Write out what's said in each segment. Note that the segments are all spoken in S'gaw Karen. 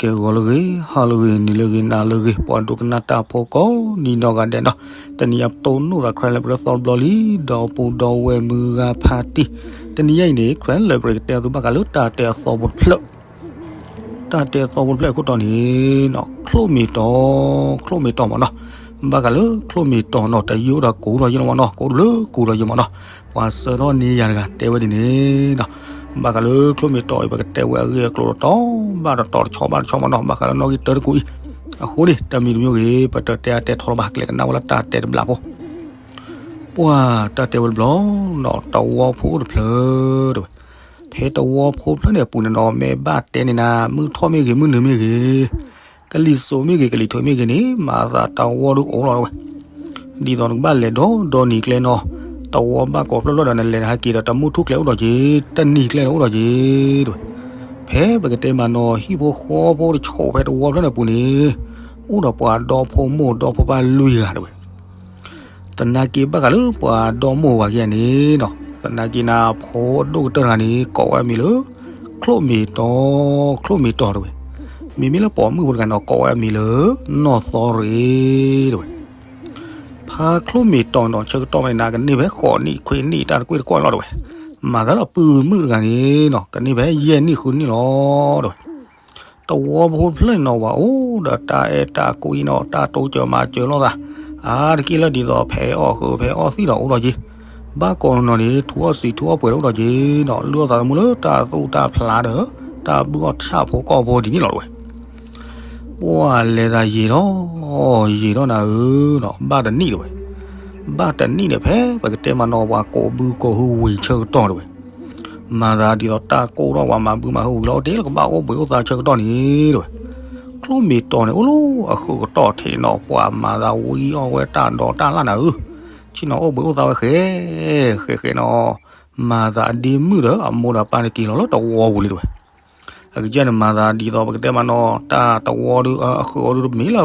ဂီၤလၢအဂ့ၤ ဟါလၢအဂ့ၤ နံၤလၢအဂ့ၤ နၤလၢအဂ့ၤ ပှၤဒိကနၣ်တၢ်ဖိကိးဒ်နီၢ်ဂၤဒဲးနီၤ, တနံၤအံၤပတိၢ်နီၣ်သး Karen လၢပတသီတဘျီလံ, ဒီပုၢ်ဒီဝဲၢ်မုၢ်ဂၤဖးတံၢ်, တနံၤအံၤန့ၣ် Karen လၢပကတဲအီၤသုဘၣ်ဃးလၢတၢ်တဲအသီဖိတဖျၢၣ် တၢ်တဲအသီဖိတဖျၢၣ်အခိၣ်တီန့ၣ်နီၤ ချိၣ်မ့ၢ်တီၤ, ချိၣ်မ့ၢ်တီၤမ့ၢ်နီၤ, ဘၣ်ဃးလၢချိၣ်မ့ၢ်တီၤနီၤ တယုၢ်အိၣ်ဒီးကူဒီးယုၢ်လီၤမ့ၢ်နီၤ, ကူတဘျုးကူဒီးယုၢ်မ့ၢ်နီၤ, ပှၤဆၢထၢၣ်န့ၢ်ယၤတဂၤတဲဝဲဒ်န့ၣ်နီၤ, ဘၣ်ဃးလၢချိၣ်မ့ၢ်တီၤအံၤ ပကတဲဝဲအဂ့ၢ်အကျိၤတတီၤဘၣ်တတီၤ တဆီဘၣ်တဆီမ့ၢ်နီၤ, ဘၣ်ဃးလၢနီၣ်ဂံၢ်တၢတကူအံၤ, အဃိန့ၣ် တမံၤတမံၤဂ့ၤ ပတတဲအတဲထီလီၤဘၣ် ကလဲၤကနၣ်ဝဲလၢတၢ်တဲတဘျီဖိ ပှၤတၢ်တဲဝဲတဘျီနီၤ တဝီဖိအိၣ်တဖျၢၣ်တဲဝဲ, ဖဲတဝီဖိတဖျၢၣ်န့ၣ်အပူၤန့ၣ်နီၤ မ့ၢ်ဘၣ်တဲန့ၣ်နၤ မုၢ်ထီၣ်မ့ၢ်ဂ့ၤ မုၢ်နုာ်မ့ၢ်ဂ့ၤ, ကလံၤစိးမ့ၢ်ဂ့ၤ ကလံၤထူးမ့ၢ်ဂ့ၤန့ၣ် မၤသးတဝီဒုးအိၣ်လီၤဝဲ, ဒ်သိးနကဘၣ်လဲၤဒီးဒီနံၤကျဲနီၤ, တဝီဘၣ်ကိးဖျၢၣ်ဖျၢၣ်ဒီး နလဲၤနဟဲက့ၤဒီး တမုၢ်ထူၣ်ကျဲအိၣ်ဒီးက့ၤ တနံၤကျဲဒီးအိၣ်ဒီးက့ၤတဲဝဲ, ဖဲပကတဲမးနီၤ ဟံၣ်ဖိဃီဖိတဆိးဖဲတဝီဖျၢၣ်န့ၣ်အပူၤန့ၣ် အိၣ်ဒီးပှၤဒီဖိမိၢ်ဒီဖိပၢ်လွံၢ်ဂၤတဲဝဲ သနာ်က့ဘၣ်ဃးလၢပှၤဒီမိၢ်ဝၤခံဂၤန့ၣ်နီၤ သနာ်က့နၤ ဖိဒိၣ်ကတၢၢ်တဂၤန့ၣ် ကိးဝဲအမံၤလၢ ချိၣ်မ့ၢ်တီၤ, ချိၣ်မ့ၢ်တီၤတဲဝဲ, မ့မ့ၢ်လၢပိာ်မုၣ်ဖိတဂၤန့ၣ် ကိးဝဲအမံၤလၢ နီၢ်သီရ့ၤတဲဝဲ, ဖါချိၣ်မ့ၢ်တီၤန့ၣ်နီၤ ဆၢကတီၢ်မ့ၢ်နၤ ကန့ၢ်ဖဲဃိးနံၣ်ခွံနံၣ် တၢ်တကွ့ၢ်တကွီၢ်လီၤတဲဝဲ, မၤသးဒီးပုၢ်မုၣ်တဂၤန့ၣ်နီၤ ကန့ၢ်ဖဲယဲၢ်နံၣ်ဃုနံၣ်လီၤတဲဝဲ တဝီဖိတဖျၢၣ်န့ၣ်နီၤ ပှၤအိၣ်ဒီးတၢ်အဲၣ်တၢ်ကွံနီၤ တၢ်တိစၢၤမၤစၢၤလိာ်သး, အါတက့ၢ်လၢဒ်သိးဖဲအီၣ်ဃုာ်ဖဲအီၣ်သံၣ်ဒီးအိၣ်ဒီးက့ၤ, ဘၣ်ကိးနီၤန့ၣ် ထူအီၣ်စံာ်ထူအီၣ်ပှဲၤဒီးအိၣ်ဒီးက့ၤနီၤ လုၢ်အီၣ်သးသမူလၢတၢ်သူၣ်တၢ်ဖျးဒီး တၢ်ဘုၣ်အီၣ်ဆၣ်ဖိကီၢ်ဖိဒ်န့ၣ်လီၤတဲဝဲ ပှၤလဲၤသးယံာ်ထီၣ် ယံာ်ထီၣ်နၤဧၢနီၤ ဘၣ်တနံၣ်တဲဝဲ, ဘၣ်တနံၣ်န့ၣ် ဖဲပကတဲမးနီၤ ပှၤကိးဘုကိးဟုဝံၤဆၢကတီၢ်တဲဝဲ, မၤသးဒ်သိးတၢ်ကိၢ်ထီၣ်ပှၤမၤဘုမၤဟုဝံၤလီၤ အိၣ်တ့ၢ်လၢကဘၣ်အိၣ်ဘှံးအိၣ်သါဆၢကတီၢ်န့ၣ်တဲဝဲ, ချိၣ်မ့ၢ်တီၤန့ၣ် အိၣ်လၢအဃုာ်ကတီၢ်ထံးနီၤ ပှၤမၤသးဝံအီၣ်ဝဲတၢ်ဒီးတၢ်လၢ်နၤဧၢ, ဆ့ၣ်နီၤအိၣ်ဘှံးအိၣ်သါဝဲဃဲ ဃဲဃဲနီၤ မၤသးအဒ့မုၣ်ဒီးအမိၢ်ဒီးပၢ်န့ၣ်က့ၤလီၤလၢတဝီပူၤလံတဲဝဲ အကစၢ်န့ၣ်မၤသးဒ်သိး ပကတဲမးနီၤ တၢ်တဝီဒီး အဃုာ်အီၤဒီးတမ့ၢ်လၢ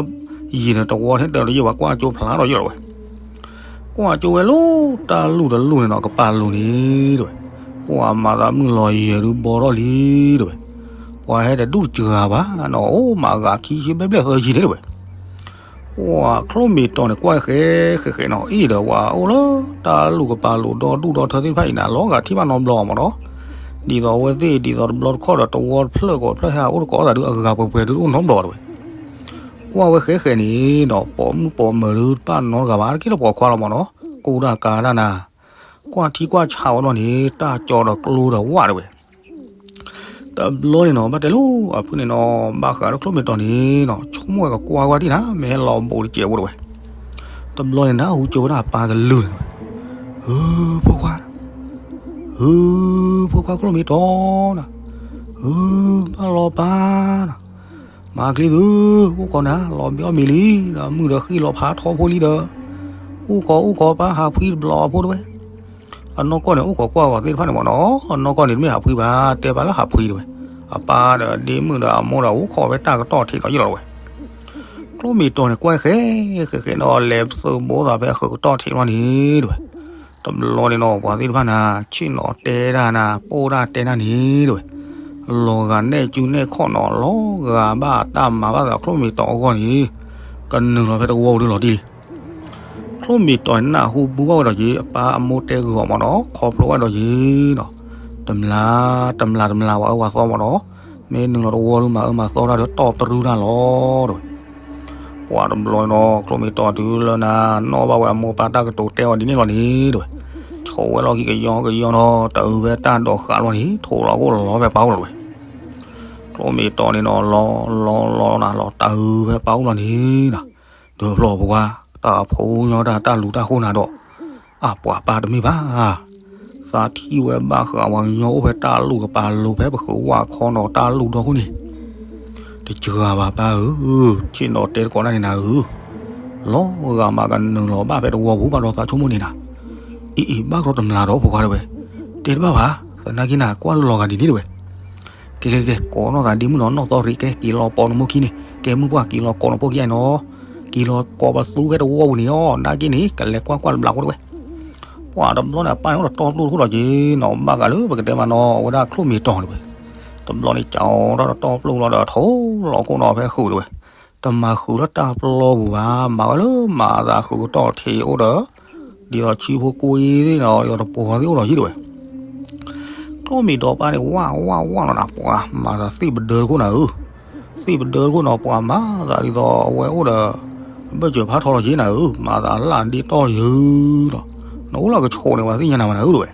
ယံာ်ဒီးတဝီထဲတၢ်ဒီးယဲၢ် ပှၤကွၢ်ကၠိဖျါထီၣ်ယဲၢ်လီၤဝဲ, ကွၢ်ကၠိဝဲလၢတၢ်လူၢ်တလူၢ်န့ၣ်နီၤ ကပၤလိၤန့ၣ်တဲဝဲ, ပှၤမၤသးမုၢ်လီၤယဲၢ်ဒုးဘီထီၣ်လံတဲဝဲ, ပှၤဟဲတဒူၣ်တစှၤဘၣ်နီၤ အိၣ်မးဂၤခံဆံဘျဲၣ်ဘျဲၣ်သၢဆံန့ၣ်တဲဝဲ ပှၤချိၣ်မ့ၢ်တီၤန့ၣ် ကွၢ်ဃဲဃဲဃဲနီၤ အ့ၣ်ဒီးပှၤအိၣ်လၢတၢ်လူၢ်ကပၤလိၤဒီဒူၣ်ဒီထၢသ့ၣ်တဖၣ်အံၤန့ၣ် လီၤဂာ်ထံၣ်ဘၣ်နီတဘျီမးနီၤ, ဒ်သိးအဝဲသ့ၣ် ဒ်သိးတဘျီတခီၣ်ဒီး တဝီတဖျၢၣ်ကိးဖျၢၣ်ဟဲအိၣ်တကိးသးဒုး အဂၤပှဲၤပှဲၤဒုးတအိၣ်နီတဘျီတဲဝဲ, ကွၢ်ဝဲဃဲဃဲန့ၣ်ဒီး ပိာ်မုၣ်ပိာ်မၢၤဒုးတဘၣ်နီတဂၤဘၣ် တက့ၢ်လၢပိာ်ခွါလီၤမးနီၤ, ကူတၢ်ကၤတၢ်နၤ, ကွၢ်ထံကွၢ်ဆးဝဲလီၤန့ၣ် တၢ်ကၠီဒီးကျိဒီးဝၣ်တဲဝဲ တဘျီန့ၣ်နီၤ ဘၣ်တဲလိာ်အဖုၣ်န့ၣ်နီၤ ဘၣ်ဃးဒီးချိၣ်မ့ၢ်တီၤန့ၣ်နီၤ ဆိကမိၣ်ဝဲကကွၢ်ကွၢ်ဒံးနၤ မ့ၢ်ဟဲလီၤဘူးတစဲးဖိတဲဝဲ, တဘျီန့ၣ်နၤ ဟူကၠိဝဲဒၣ်အပၢ်ကလုၢ်န့ၣ်, ဟု ဖိခွါ, ဟု ဖိခွါချိၣ်မ့ၢ်တီၤနၤ, ဟု ဘၣ်လီၤပၢ်နၤ, မၤချံသု အိၣ်ခိးနၤ လီၤဘဲအီၣ်မ့ၤလံ, ဒီးမုၢ်ဒီးဃံလီၤဖးထီဖိလံဒီး, အိၣ်ခိးအိၣ်ခိးပၢ်ဟးဖှံတဘျီဖိတဲဝဲ အနီၢ်ကီၢ်န့ၣ် အိၣ်ခိးကွၢ်ဂီၤသ့ၣ်တဖၣ်န့ၣ်မးနီၤ, အနီၢ်ကီၢ်န့ၣ်တမ့ၢ်ဟးဖှံဘၣ် တဲပၢ်လၢဟးဖှံတဲဝဲ, အပၢ်ဒီးဒ့မုၣ်ဒီးအမိၢ်ဒီးအိၣ်ခိးဖဲတၢ်ကတီၢ်ထံးလီၤယဲၢ်လီၤတဲဝဲ, ချိၣ်မ့ၢ်တီၤန့ၣ် ကွၢ်ဃဲဃဲဃဲနီၤ လဲၤသုးဘိသးဖဲအဃုာ်ကတီၢ်ထံးလီၤန့ၣ်တဲဝဲ, တဘျီန့ၣ်နီၤ ပှၤသ့ၣ်တဖၣ်နၤ ဆ့ၣ်နီၤတဲဒၣ်နၤ ပိၢ်ဒၣ်တဲဒၣ်န့ၣ်တဲဝဲ, လီၤဂာ်နဲၣ်ကူနဲၣ်ခီၣ်နီၤ လီၤဂာ်ဘၣ်တၢ်မၤဘၣ်သးချိၣ်မ့ၢ်တီၤအဂီၢ်န့ၣ်, ကနုာ်လီၤဖဲတဝီပူၤဒုးလီၤတံၢ်လံ ချိၣ်မ့ၢ်တီၤန့ၣ် နၢ်ဟူဘူၣ်ဘၣ်ဝဲဒီးက့ၤ အပၢ်အမိၢ်တဲဂီၤမးနီၤ ခီဖျိဘၣ်ဒီးက့ၤနီၤ, တမျၢ်တမျၢ်တမျၢ်ဝဲအၢဝဲသီမးနီၤ, မ့ၢ်နုာ်လီၤတဝီဒုးမၤအၢမၤသီတၢ်ဒီးတီၢ်တရူတၢ်လီၤတဲဝဲ, ပှၤတဘျီနီၤ ချိၣ်မ့ၢ်တီၤတုၤလၢနၤ နီၣ်ဘၣ်ဝဲအမိၢ်ပၢ်တၢ်ကတိၤတဲအီၤဒ်န့ၣ်လီၤန့ၣ်တဲဝဲ, ဆိးဝဲလီၤက့ၤကယီကယီနီၤ တၢ်အုးဖဲတၢ်ဒိးဃာ်လီၤန့ၣ် ထိးလီၤခိၣ်လီၤဖဲပၢ်အိၣ်လီၤတဲဝဲ ချိၣ်မ့ၢ်တီၤန့ၣ်နီၤ လီၤလီၤလီၤနၤ လီၤတၢ်အုးဖဲပၢ်အိၣ်လီၤန့ၣ်နီၤ, ဒုးဖျီၣ်ဖိခွါ တၢ်အဖိညီတၢ်တၢ်လူၤတၢ်ဃိၣ်နၤဒီး, အပှၤပၢ်တမ့ၢ်ဘၣ်, သးထံၣ်ဝဲဘၣ်ဃးပှၤကညီအိၣ်ဖဲတၢ်လူၢ်ကပၤလိၤဖဲပဃုာ်ဝၣ်ခီနီၤ တၢ်လူၢ်ဒီခိၣ်န့ၣ်, တစှၤဘၣ်ပၢ်ဧၢ, ဆ့ၣ်နီၤတဲတကိးဒၣ်န့ၣ်နၤဧၢ, လီၤဂာ်မးကနုာ်လီၤဘၣ်ဖဲတဝီပူၤဘၣ်ဒီးသးဆိကမိၣ်န့ၣ်နၤ, အံၤအံၤ ဘၣ်ကရီတမျၢ်ဒီးဖိခွါတဲဝဲ, တဲတဘၣ်ဘၣ်, သနာ်က့နၤ ကွၢ်လီၤဂာ်ဒ်န့ၣ်တဲဝဲ ကဲကဲကဲ ကိးနီၢ်သးဒ့မုၣ်နီၤ နီၢ်သီရံး ကဲ က့ၤလီၤပိာ်နမိၢ်ခံန့ၣ် ကဲမုၢ်ပှၢ်က့ၤလီၤကိးနဖိခံဂၤနီၤ, က့ၤလီၤကိးပသူဖဲတဝီပူၤန့ၣ်အီၤ နာ်က့န့ၣ် ကလဲၤကွၢ်ကွၢ်တဘျီဃီတဲဝဲ, ပှၤတဘျီန့ၣ် အပၢ်န့ၣ်အိၣ်ဒီးတီပျိၢ်တခိၣ်လီၤက့ၤနီၤ ဘၣ်ဃးလၢပကတဲမးနီၤ အဝဲဒၣ်ချိၣ်မ့ၢ်တီၤတဲဝဲ, တဘျီန့ၣ် ကၠီထီၣ်ဒီးတီၢ်ပျိၢ်လီၤဒီး ထိးလီၤခိၣ်နီၤဖဲဃုာ်တဝဲ, တမၤဃုာ်ထီၣ်တၢ်ပျီပူၤဘၣ်, မၤဝဲလၢမၤသးဃုာ်ကတီၢ်ထံးအိၣ်ဒီး ဒ်သိးဆံဖိကွံသ့ၣ်နီၤ ဒ်သိးတပှီၤသ့ၣ်အိၣ်လီၤယံၤတဝဲ. ကျိၣ်မ့ၢ်တီၤပၢ်န့ၣ် ဝၣ်ဝၣ်ဝၣ်လီၤနၤ ပှၤမၤသးသ့ၣ်ပဒၢတခိၣ်နၤဧၢ, သ့ၣ်ပဒၢတခိၣ်နီၤ ပှၤမၤသးဒ်သိးအဝဲအိၣ်ဒီး ဘၢၣ်စၢၤဖးထီလီၤယံၤနၤဧၢ, မၤသးလၢ်ဒ့တီၢ်ယံၤဒီး နအိၣ်လၢကဆိးန့ၣ် ပှၤသ့ၣ်ညါနၤမးနၤဧၢတဝဲ.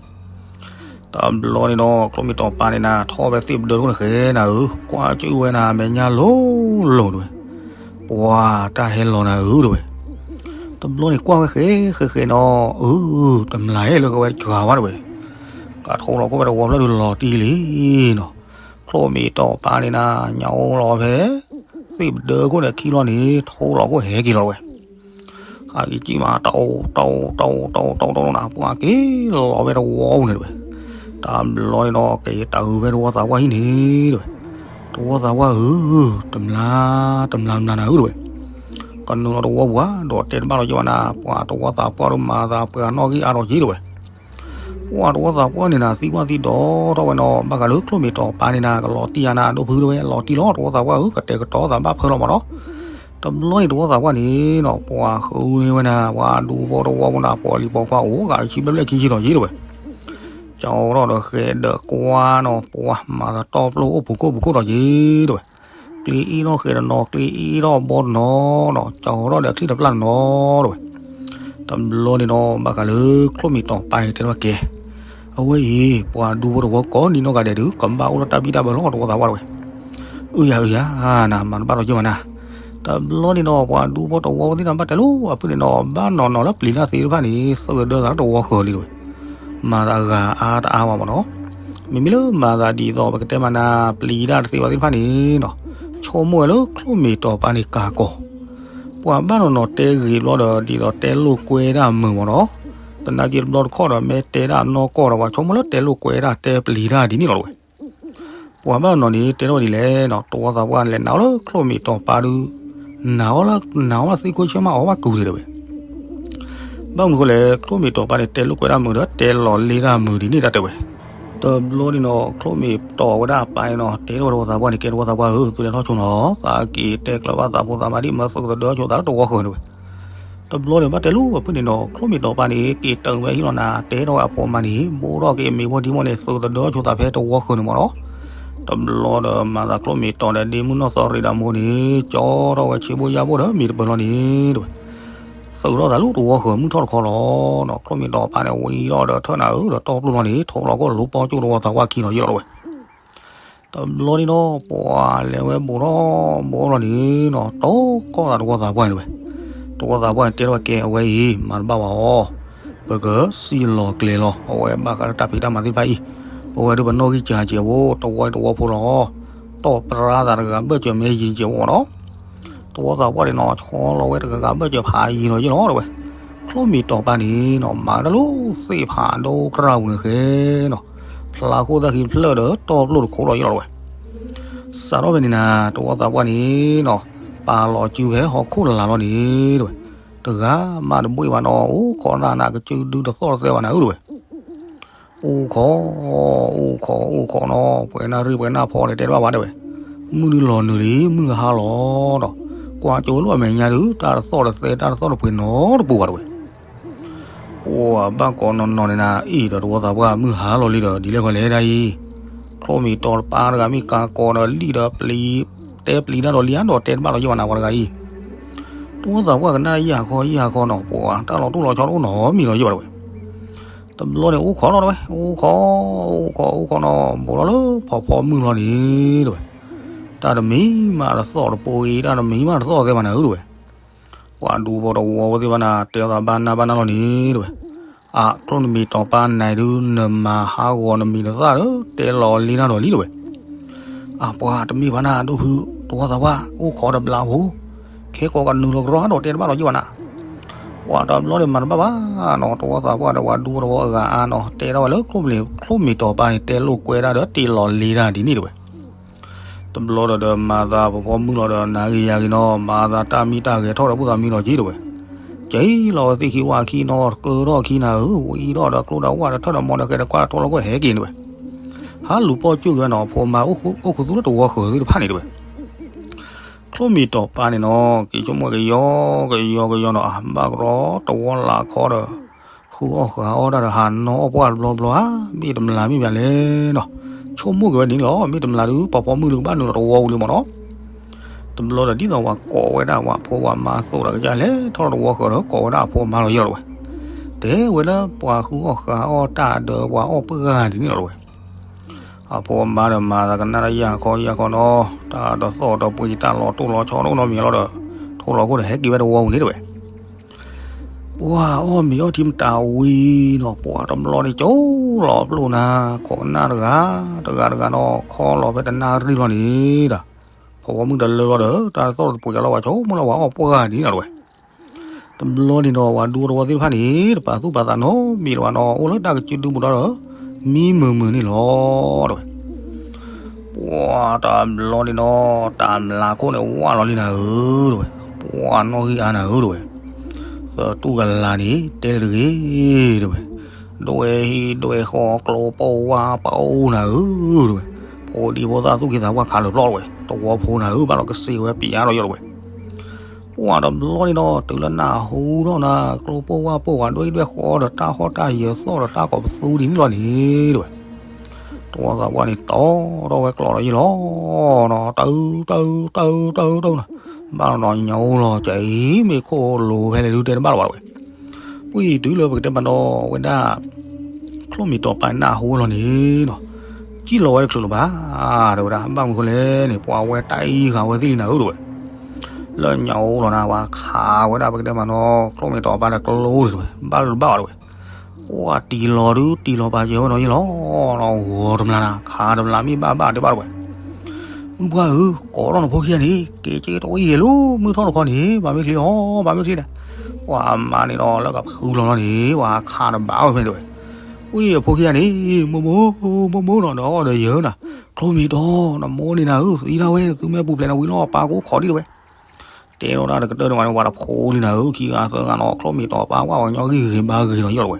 တဘျီန့ၣ်ဒီး ကျိၣ်မ့ၢ်တီၤပၢ်န့ၣ်နၤ ထီၣ်ဖဲသ့ၣ်ပဒၢတခိၣ်န့ၣ်ဃဲနၤဧၢ, ကွၢ်ကၢၣ်ဝဲနၤမဲာ်ညါလိၤလိၤတဝဲ, ပှၤတၢ်ဟဲလီၤနၤဧၢတဝဲ. တဘျီန့ၣ်ကွၢ်ဝဲဃဲဃဲဃဲနီၤ, အၢ တမျၢ်ဟဲလၢကဝဲတစှၤဘၣ်တဝဲ, ကးထိးလီၤခိၣ်ဖဲတဝီဖျၢၣ်ဒုးလီၤတံၢ်လံနီၤ. ကျိၣ်မ့ၢ်တီၤပၢ်န့ၣ်နၤ ညါအိၣ်လီၤဖဲ သ့ၣ်ပဒၢခိၣ်န့ၣ်ခံလီၤန့ၣ် ထိးလီၤခိၣ်ဟဲက့ၤလီၤတဝဲ. ဟးက့ၤကံၣ်မး တအိၣ်တအိၣ်တအိၣ်တအိၣ်တအိၣ်တအိၣ်နၤ ပှၤက့ၤလီၤဝဲတဝီပူၤန့ၣ်တဝဲ. တဘျီန့ၣ်ဒီး က့ၤတၢ်အုးဖဲတဝီသးပှၢ်ဟံၣ်န့ၣ်တဝဲ, တဝီသးပှၢ်ဧၢ, တမျၢ် တမျၢ်တမျၢ်နၤဧၢတဝဲ. ကနုာ်လီၤတဝီပူၤဧါ ဒီးတဲတဘၣ်လီၤက့ၤဘၣ်နၤ ပှၤတဝီသးပှၢ်ဒီးမၤသးပှၢ်နီၣ်ဂံၢ် အါထီၣ်က့ၤတဝဲ. ပှၤတဝီသးပှၢ်န့ၣ်နၤ သံကွၢ်သံဒိးထီၣ်ဝဲနီၤ ဘၣ်ဃးလၢကျိၣ်မ့ၢ်တီၤပၢ်န့ၣ်နၤ ကလီၤတံၢ်ဧါနၤ အဒိၣ်ဖုတဝဲ လီၤတံၢ်လီၤ တဝီသးပှၢ်ဧၢ ကတဲာ်ကတီၤသးဘၣ်ဖၢလီၤမးနီၤ. တဘျီန့ၣ်တဝီသးပှၢ်န့ၣ်နီၤ ပှၤဃုန့ၢ်ဝဲနၤ ပှၤဒူဖိတဝီဖိနၤ ပိာ်လံပိာ်ခွါအိၣ်ဂၤဆံဘျဲၣ်ဘျဲၣ်ခံဆံလီၤက့ၤတဝဲ. ကၠီထီၣ်ဒီးဃဲဒီးကွၢ်နီၤ ပှၤမၤသးတီၢ်ပျိၢ်အိၣ်ပူၤခိၣ်ပူၤခိၣ်လီၤက့ၤတဝဲ. ကျ့အ့ၣ်ထီၣ်ဃဲတနီၤ ကျ့အ့ၣ်ထီၣ်ဘီတနီၤနီၤ ကၠီထီၣ်ဒီးချံၣ်တပျၢ်တနီၤတဝဲ. တဘျီန့ၣ်နီၤ ဘၣ်ဃးလၢကျိၣ်မ့ၢ်တီၤပၢ်အံၤတဲထီၣ်ကဲ, အဝဲအံၤ ပှၤဒူဖိတဝီကိးနံၤနီၢ်ဂၤဒဲးဒုး ကဘၣ်အိၣ်ဒီးတၢ်ဘံၣ်တၢ်ဘၢလီၤ တဝီသးပှၢ်တဝဲ. အုယၤအုယၤ နမၤတဘၣ်လီၤက့ၤဘၣ်နၤ. တဘျီန့ၣ်နီၤ ပှၤဒူဖိတဝီဖိသ့ၣ်တဖၣ်တဲလိၤ အဖုၣ်န့ၣ်နီၤ ဘၣ်နီၢ်နီၢ်လၢပျံၤတၢ်သ့ၣ်တဖၣ်န့ၣ် သုးသဒၢသးလၢတဝီဃၢၤလံတဝဲ. မၤသးဂၤအါတအါဘၣ်မးနီၤ. မ့မ့ၢ်လၢမၤသးဒ်သိးပကတဲမးနၤ ပျံၤတၢ်တသ့ဝဲသ့ၣ်တဖၣ်န့ၣ်နီၤ ဆိကမိၣ်ဝဲလၢကျိၣ်မ့ၢ်တီၤပၢ်န့ၣ်ကၤကီၤ ပှၤဘၣ်နီၢ်နီၢ်တဲဂ့ၤဘျီဒီး ဒ်သိးတဲလိာ်ကွဲတၢ်မုာ်မးနီၤ. သနာ်က့တဘျီတခီၣ်ဒီး မ့ၢ်တဲဒၣ်နီၢ်ကီၢ်ဒီး ပှၤဆိကမိၣ်လၢတဲလိာ်ကွဲတၢ်တဲပျံၤတၢ်ဒ်န့ၣ်လီၤတဝဲ. ပှၤဘၣ်နီၢ်နီၢ်န့ၣ် တဲထီၣ်ဒ်လဲၣ်နီၤ တဝီသးပှၢ်န့ၣ်လဲၤနာ်အီၤလၢကျိၣ်မ့ၢ်တီၤပၢ်ဒုး နာ်အီၤလၢ နာ်အီၤလၢသံခွံဆၢမးအီၤဘၣ်ကူၤဒံးတဝဲ. ဘၣ်မနုၤဃိလဲၣ် ကျိၣ်မ့ၢ်တီၤပၢ်န့ၣ် တဲလိာ်ကွဲတၢ်မုာ်ဒီး တဲလီၤလ့တၢ်မုာ်ဒ်န့ၣ်တၢ်တဲဝဲ. တဘျီန့ၣ်နီၤ ကျိၣ်မ့ၢ်တီၤဝဲဒၣ်ပၢ်န့ၣ်နီၤ တဲထီၣ်ဝဲတဝီသးပှၢ်န့ၣ် ကဲတဝီသးပှၢ်ဧၢ သုလဲၤထီၣ်ဆိနီၤ သးက့ၤတဲကျၢၤဘၣ်သးဖိသးမါဒ်မၢသုးသဒၢဆိသးလၢတဝီဃၢၤန့ၣ်ဝဲ. တဘျီန့ၣ်ဘၣ်တဲလိၤအဖုၣ်န့ၣ်နီၤ ကျိၣ်မ့ၢ်တီၤပၢ်န့ၣ် က့ၤတၢၢ်ဝဲဟံၣ်လီၤနၤ တဲထီၣ်ဝဲအဖိမါန့ၣ် ဘိးထီၣ်က့ၤအမ့ၤဖိဒံဖိန့ၣ် သုးသဒၢဆိသးဖဲတဝီဃၢၤန့ၣ်မးနီၤ. တဘျီဒီးမၤသးကျိၣ်မ့ၢ်တီၤဒီးဒ့မုၢ်နီၢ်သီရ့းဒီးမိၢ်န့ၣ် ကၠီထီၣ်ဝဲဆံးဘိယၢ်ဘိဒီးမ့ၤတပၢၤလီၤန့ၣ်တဝဲ. သုးထီၣ်သးလၢတဝီဃၢၤမုၢ်ထီၣ်တခီလီၤနီၤ ကျိၣ်မ့ၢ်တီၤပၢ်န့ၣ် ဝံထီၣ်ဒီးထၢၣ်နၤဧၢဒီးတီၢ်ပျိၢ်လီၤန့ၣ် ထိးလီၤခိၣ်လိပီကၠိတဝီသးပှၢ်ခံလီၤယံၤလီၤတဝဲ. တဘျီန့ၣ်နီၤ ပှၤလဲၤဝဲဘိးထီၣ်ဘိးလီၤန့ၣ်နီၤ တီကီၢ်သးတဝီသးပှၢ်န့ၣ်တဝဲ. တဝီသးပှၢ်န့ၣ်တဲထီၣ်ဝဲကဲအဝဲအံၤ မၤတဘၣ်ဘၣ်အီၤ, ပကစံၣ်လီၤကျဲၤလီၤ အဝဲဘၣ်ဃးလၢတၢ်ဖံးတၢ်မၤသ့ၣ်တဖၣ်အံၤ, ပဝဲဒၣ်ပနီၣ်ဂံၢ်စၢ်စဲးဖိ တဝီတဝီဖိလီၤ. တီၢ်ပြါသးတဂၤဘၢၣ်စၢၤမ့ၢ်ယံၤစဲးဖိနီၤ. တဝီသးပှၢ်န့ၣ်နီၤ ဆီလီၤဝဲတဂၤဂၤဘၢၣ်စၢၤဖးယံၤလီၤယံၤလီၤတဝဲ. ကျိၣ်မ့ၢ်တီၤပၢ်န့ၣ်နီၤ မၤတၢ်လၢသ့ၣ်ဖးဒိၣ်ကြၢ်ပူၤန့ၣ်ဃဲနီၤ, ဖျါခိၣ်သၣ်ဃံဖျၢၣ်ဒီးတီၢ်ပျိၢ်တခိးလီၤယံၤလီၤတဝဲ. စးထီၣ်ဖဲန့ၣ်နၤ တဝီသးပှၢ်န့ၣ်နီၤ ပာ်လီၤစုဖဲဟီၣ်ခိၣ်လၢ်လီၤန့ၣ်တဝဲ. တဂၤမးတဘှ့ၣ်ဘၣ်နီၤ အိၣ်ခိးနၤနၤ ကစၢၢ်ဒုတသီၣ်တသဲဘၣ်နၤဧၢတဝဲ. အိၣ်ခိး အိၣ်ခိး အိၣ်ခိးနီၤ ပှဲၤနၣ်ရံၣ်ပှဲၤနၣ်ဖီန့ၣ် တဲတဘၣ်ဘၣ်တဲဝဲ. မုၢ်ဒုလီၤနုာ်လံ မုၢ်ဟါလီၤဒီး ကွၢ်ကၠိလၢအမဲာ်ညါဒု တၢ်တသီၣ်တသဲ တၢ်တသီၣ်တပှ့ၤနီတပူၤဘၣ်တဲဝဲ. ပှၤဘၣ်ကိးနီၢ်နီၢ်န့ၣ်နၤ အ့ၣ်ဒီးတဝီသးပှၢ် မုၢ်ဟါလီၤလံဒီး ဒ်လဲၣ်ဃီလဲၣ်ဒၣ်အံၤ, ကျိၣ်မ့ၢ်တီၤပၢ်တဂၤမ့ၢ်ကၤကိးဒီးလံၣ်ဒီးပျံၤ တဲပျံၤတၢ်ဒီးလံဧါဒီးတဲတဘၣ်လီၤယံၤဘၣ်နၤပှၤတဂၤအံၤ. တဝီသးပှၢ်ကနၣ်ယံၤဟးခီယံၤဟးခီနီၤ ပှၤတၢ်လီၤတိၢ်လီၤဆီတအိၣ်နီတမံၤလီၤယံၤဘၣ်တဲဝဲ. တဘျီန့ၣ် အိၣ်ခိးလီၤတဲဝဲ အိၣ်ခိး အိၣ်ခိး အိၣ်ခိးနီၤ ဘူးထီၣ်လၢဖီဖီမုၢ်လီၤန့ၣ်တဲဝဲ. တၢ်တမံၤမးတသီၣ်တပှ့ၤ တၢ်တမံၤမးတသီၣ်သဲမးနၤဧၢတဲဝဲ. ပှၤဒူဖိတဝီဖိသ့ၣ်တဖၣ်နၤ တဲအီၤသးဘၣ်နၢ်ဘၣ်နၢ်လီၤန့ၣ်တဲဝဲ. အကျိၣ်နမ့ၢ်တီၤပၢ်နၤဒု နမၤဟးဂီၤနမံၤတသၣ်ဒီး တဲလီၤလံနၢ်ဒီးလံတဲဝဲ. အပှၤတမ့ၢ်ဘၣ်နၤ ဒိၣ်ဖု တဝီသးပှၢ် အိၣ်ခိးတဘျီဖိ ခဲကိးကနုာ်လီၤကရီဒီးတဲတဘၣ်လီၤယံၤဘၣ်နၤ. ပှၤတဘျီန့ၣ်မၤတဘၣ်ဘၣ်နီၤ တဝီသးပှၢ်ဒီး ပှၤဒူဖိတဝီအဂၤအါနီၤ တဲထီၣ်ဝဲလၢ ကျိၣ်မ့ၢ်တီၤပၢ်န့ၣ် တဲလိာ်ကွဲတၢ်ဒီး တ့ၢ်လီၤလ့တၢ်ဒ်န့ၣ်တဲဝဲ. တဘျီဒီး မၤသးဖီဖီမုၢ်လီၤဒီး နၤဂ့ၤယၤဂ့ၤနီၤ မၤသးတၢ်မံတၢ်ဂဲၤထီၣ်ဒီး ဖိသၣ်မံလီၤက့ၤတဲဝဲ. က့ၤလီၤဝဲသ့ၣ်ခံဝၣ်ခံနီၤ ကၢထီၣ်ခံနၤဧၢ ဝံထီၣ်ဒီးကျိဒီးဝၣ်ဒီးထၢၣ်ဒီးမီဒီးဃဲးဒီးကွၢ်ထိးလီၤခိၣ်ဟဲက့ၤတဲဝဲ. ဟးလူၤပိာ်ကၠူၣ်က့ၤဝဲနီၤ အဖိအမါအိၣ်ခူသူၣ်လၢတဝီဃၢၤသ့ၣ်တဖၣ်န့ၣ်တဲဝဲ. ချိၣ်မ့ၢ်တီၤပၢ်န့ၣ်နီၤ က့ၤဆိကမိၣ်ကယီကယီကယီနီၤ အဘၣ်ကရီတဝီလးခီဒီး ဃုအီၣ်ဃုအီၣ်တၢ်ဒီးဟးနီၣ်အီၣ်ပှၢ်တဘျီဘျီဧါ မ့ၢ်တမျးမ့ၢ်ဘၣ်လဲၣ်နီၤ. ဆိကမိၣ်က့ၤဝဲန့ၣ်လီၤ မ့ၢ်တမျးဒုး ပှၤပိာ်မုၣ်လၢကဘၣ်နုာ်လီၤတဝီပူၤလံမ့ၢ်နီၤ. တဘျီဒီးဒ်သိးပှၤကိးဝဲဒၣ်ပှၤဖိပှၤမါအသိးဒီး ကစၢ်လဲၤထီၣ်လၢတဝီဃၢၤဒီး ကိးဝဲဒၣ်အဖိအမါလီၤယဲၢ်လီၤဝဲ. တဲဝဲလၢပှၤဃုအီၣ်ဃုအီၣ်တၢ်ဒီးပှၤအီၣ်ပှၢ်ဒ်န့ၣ်လီၤဝဲ. အဖိအမါဒီးမၤသးကနၣ်တၢ်ယၢ်ခီယၢ်ခီနီၤ တၢ်တသီၣ်တပှ့ၤတၢ်လီၤတိၢ်လီၤဆီနီၤ အိၣ်နီတမံၤလီၤဒီး ထိၣ်လီၤခိၣ်ဒီးဟဲက့ၤဝဲတဝီပူၤန့ၣ်တဲဝဲ. ပှၤအီၣ်မ့ၤအီထံမတၤဝံၤနီၤ ပှၤတဘျီန့ၣ်ကၠိလီၤပျိၢ်နၤ ခိးကနၣ်တဂၤ တဂၤတဂၤနီၤ ခီလီၤဖဲတနၣ်ရံၣ်လီၤန့ၣ်ဒီး ဖီမုၣ်တလၢလီၤဒီး တၢ်တသီၣ်တပှ့ၤလီၤ ပှၤဆိကမိၣ်လၢပှၤအီၣ်ပှၢ်ဒ်န့ၣ်လီၤဝဲ. တဘျီန့ၣ်ဒီး ပှၤဒူသဝီသ့ၣ်တဖၣ်န့ၣ် တပာ်သူၣ်ပာ်သးနီတမံၤလၢၤဘၣ်နီၤ အိၣ်လၢတၢ်ကစုဒုပူၤဒီး မံမုာ်မုာ်န့ၣ်လီၤတဲဝဲ. ပှၤတဘျီန့ၣ်နီၤ တၢ်မျးခိၣ်န့ၣ်ဝၢ်လီၤလံနၤဧၢတဲဝဲ, ပှၤနီၣ်ဂံၢ်အါနၤဧၢတဲဝဲ, သတူၢ်ကလာ်န့ၣ်တဲတဂ့ၤတဲဝဲ, ဒွဲၣ်ဟံၣ်ဒွဲၣ်ဃီကျိပိၢ်ဝၢ်ပိၢ်နၤဧၢတဲဝဲ, ဖိဒံဖိသၣ်သူၣ်က့သးပှၢ်ခးလၢာ်ပျီၢ်ဝဲ, တဝီဖိနၤဧၢ ဘၣ်ဒီးကစ့ဝဲပျါလီၤယဲၢ်လီၤဝဲ. ပှၤတဘျီန့ၣ်နီၤ တုၤလၢနၢ်ဟူထီၣ်နၤ ကျိပိၢ်ဝၢ်ပိၢ်ဝဲ ဒွဲၣ်ဟံၣ်ဒွဲၣ်ဃီဒီးတၢ်ဟီၣ်တၢ်ယၢၤသီၣ်ဒီးတၢ်ကိးပသူဒ်န့ၣ်လီၤန့ၣ်တဲဝဲ, တဝီသးပှၢ်န့ၣ်တီထီၣ်ဝဲကျိးလီၤယဲၢ်လီၤနီၤ, တၢ်တၢ်တၢ်တၢ်တၢ်နီၤ, ဘၣ်နီၤနီၤညိလီၤ ကၠီမ့ၢ်ခိၣ်လိၤဖဲလဲၣ်ဒုးတဲတဘၣ်လီၤဘၣ်ဝဲ, ပှၤအံၤတုၤလၢပကတဲမးနီၤဝဲဒၣ် ချိၣ်မ့ၢ်တီၤပၢ်နၢ်ဟူဝဲလီၤန့ၣ်နီၤ, ကံၣ်လီၤဝဲတချုးလၢၤဘၣ်တဲဝဲဒၣ်, ဘၣ်မနုၤဃိလဲၣ်န့ၣ် ပှၤဝဲတၢ်အံၤဃာ်ဝဲသ့ၣ်လံနၤဧၢတဲဝဲ, လၢညိလီၤနၤ ပှၤခးဝဲဒၣ်ပကတဲမးနီၤ ချိၣ်မ့ၢ်တီၤပၢ်တကျိတဝဲ, ဘၣ်လၢၤဘၣ်ဝဲတဲဝဲ, ပှၤတံၢ်လီၤဒုးတံၢ်လီၤပာ်စၢၤဝဲနီၤယဲၢ်လီၤနီၤ, ဂီၤတမျးနၤ ခးတမျးမ့ၢ်ဘၣ်ဘၣ်တဲဘၣ်တဲဝဲ မုၢ်ပှၢ်ဧၢ, ကိးထီၣ်နဖိခံဂၤန့ၣ် က့ၤက့ၤတအိၣ်ယဲၢ်လၢမုၢ်ထီၣ်တခီန့ၣ် ဘၣ်မ့ၢ်ချ့အီၤ ဘၣ်မ့ၢ်ချ့ဒီး, ပှၤအမါန့ၣ်ဒီး လၢကဖုလီၤလီၤန့ၣ် ပှၤခးတဘၣ်ဝဲဖဲန့ၣ်တဲဝဲ, အံၤအဖိခံဂၤန့ၣ် မိၢ်မိၢ် မိၢ်မိၢ်နီၤ ဒီးအီၣ်ဒီးယၢၤနၤ, ချိၣ်မ့ၢ်တီၤ နမိၢ်န့ၣ်နၤဧၢ သံဒၣ်ဝဲ သုမ့ၢ်ပူၤဖျဲးန့ၣ်ဝံၤလီၤပၢ်ကအိၣ်ခိးဒံးတဲဝဲ တဲထီၣ်တၢ်တကတၢၢ်န့ၣ်ဝဲန့ၣ် ပှၤတဖိလံနၤဧၢ ခံဂၤသၢဂၤနီၤ ချိၣ်မ့ၢ်တီၤပၢ်ဝဲပှၤကညီဂံၢ်ဂ့ၤဘါဂ့ၤနီၤယဲၢ်လီၤဝဲ,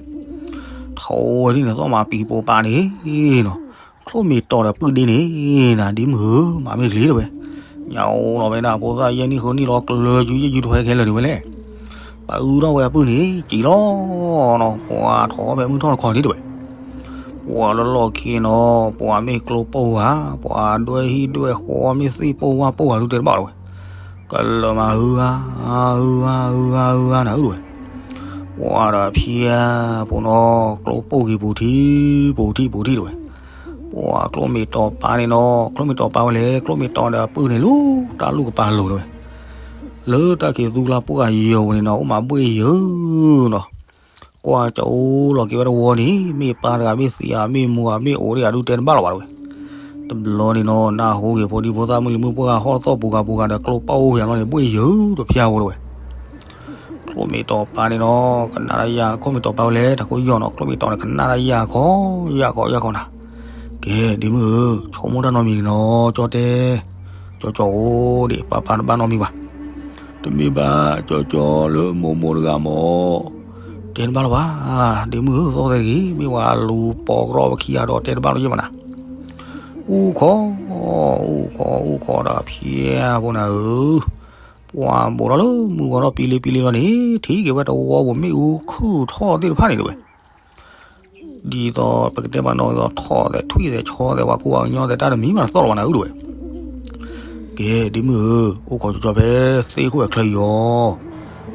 ထီဝဲဒ်န့ၣ် သီၣ်မၤပံၤပိာ်ပာ်န့ၣ်နီၤ, ချိၣ်မ့ၢ်တီၤဒီးပုၢ်ဒ့န့ၣ်နၤ ဒ့မုၣ်ဧၢ မၤမ့ၢ်ချ့တဲဝဲ, ညိလီၤဝဲဒၣ်ဖိသၣ်ယဲၢ်နံၣ်ဃုနံၣ်လီၤ ကျၢၤယုယဲၢ်ယုထွဲခဲလၢာ်ဒံးဝဲလဲၣ်, ပှၤအုထီၣ်ဝဲအပုၢ်န့ၣ် ကံၣ်လီၤနီၤ ပှၤထီၣ်ဖဲမုၢ်ထီၣ်တခီန့ၣ်တဲဝဲ ပှၤလၢလီၢ်ခံနီၤ ပှၤမ့ၢ်ကျိပိၢ်ဧါ ပှၤဒွဲၣ်ဟံၣ်ဒွဲၣ်ဃီမ့ၢ်သ့ၣ်ပိၢ်ဝၢ်ပိၢ်ဧါဒုးတဲတဘၣ်လီၤဝဲ, ကလၢာ်မး ဟုအါ ဟုအါ ဟုအါ ဟုအါနၤဧၢတဲဝဲ, ပှၤဒီးဖျါပူၤနီၤ ကျိပိၢ်က့ၤပူၤထံ ပူၤထံ ပူၤထံတဲဝဲ, ပှၤချိၣ်မ့ၢ်တီၤပၢ်န့ၣ်နီၤ ချိၣ်မ့ၢ်တီၤပၢ်ဝဲလဲၣ် ချိၣ်မ့ၢ်တီၤဒီးပုၢ်န့ၣ်လီၤ တၢ်လူၢ်ကပၤလိၤတဲဝဲ, လၢတၢ်ခံးသူကျါပိၢ်ဂၤယိၤပူၤန့ၣ်နီၤ အိၣ်မးဘှ့ၣ်ယၢၤနီၤ ကွၢ်ကၠိလီၤက့ၤဝဲတဝီန့ၣ် မ့ၢ်ပၢ်တဂၤမ့ၢ်သံဧါ မ့ၢ်မိၢ်ဧါ မ့ၢ်အိၣ်ဒံးဧါဒုးတဲတဘၣ်လီၤဘၣ်တဲဝဲ, တဘျီန့ၣ်နီၤ နၢ်ဟူက့ၤဖိဒံဖိသၣ်မုၢ်လံၤမုၢ်ပှၢ်ဟီၣ်သီၣ်ပူၤဂၤပူၤဂၤဒီး ကျိပိၢ်အိၣ်ဖဲလီၤန့ၣ် ဘှ့ၣ်ယၢၤတဖျါဝဲတဲဝဲ ချိၣ်မ့ၢ်တီၤပၢ်န့ၣ်နီၤ ကနၣ်တၢ်ယၢ် ချိၣ်မ့ၢ်တီၤပၢ်ဝဲလဲၣ် တၢ်ခိၣ်ယီၢ်နီၤ ချိၣ်မ့ၢ်တီၤန့ၣ် ကနၣ်တၢ်ယၢ်ခီ ယၢ်ခီ ယၢ်ခီနၤ, ကဲ ဒ့မုၣ်ဧၢ ဆိကမိၣ်တၢ်နီတမံၤန့ၣ်နီၤ ကၠီတဲ, ကၠီကၠီအိၣ်ဒံး ပၢ်ပၢ်တဘၣ်နီတမံၤဘၣ်, တမ့ၢ်ဘၣ် ကၠီကၠီလၢမိၢ်မိၢ်တဂၤမး, တဲတဘၣ်လီၤဘၣ်, ဒ့မုၣ်ဧၢ သီၣ်သဲတဂ့ၤ မ့ၢ်ပှၤလူၤပိာ်ကြီပခံဂၤဒီးတဲတဘၣ်လီၤယဲၢ်မးနၤ အိၣ်ခိး, အိၣ်ခိး အိၣ်ခိးဒီးဖျါဖိနၤဧၢ, ပှၤဘူးထီၣ်လၢမုၢ်ဂီၤထီၣ်ပံလ့ပံလ့လီၤန့ၣ် ထံၣ်က့ၤဝဲတဝီပူၤမ့ၣ်အူခုၣ်ထီၣ်သ့ၣ်တဖၣ်န့ၣ်တဲဝဲ, ဒ်သိးပကတဲမးနီၤ ထီၣ်သဲးထွံၣ်သဲးဆီသဲး ပှၤကူပှၤကညီသဲး တၢ်တမံၤမးတသီၣ်လီၤဘၣ်နၤဧၢတဲဝဲ ကဲ ဒ့မုၣ်ဧၢ, အိၣ်ခိးကၠီကၠီဖဲသ့ၣ်ခိၣ်ဝဲချၢ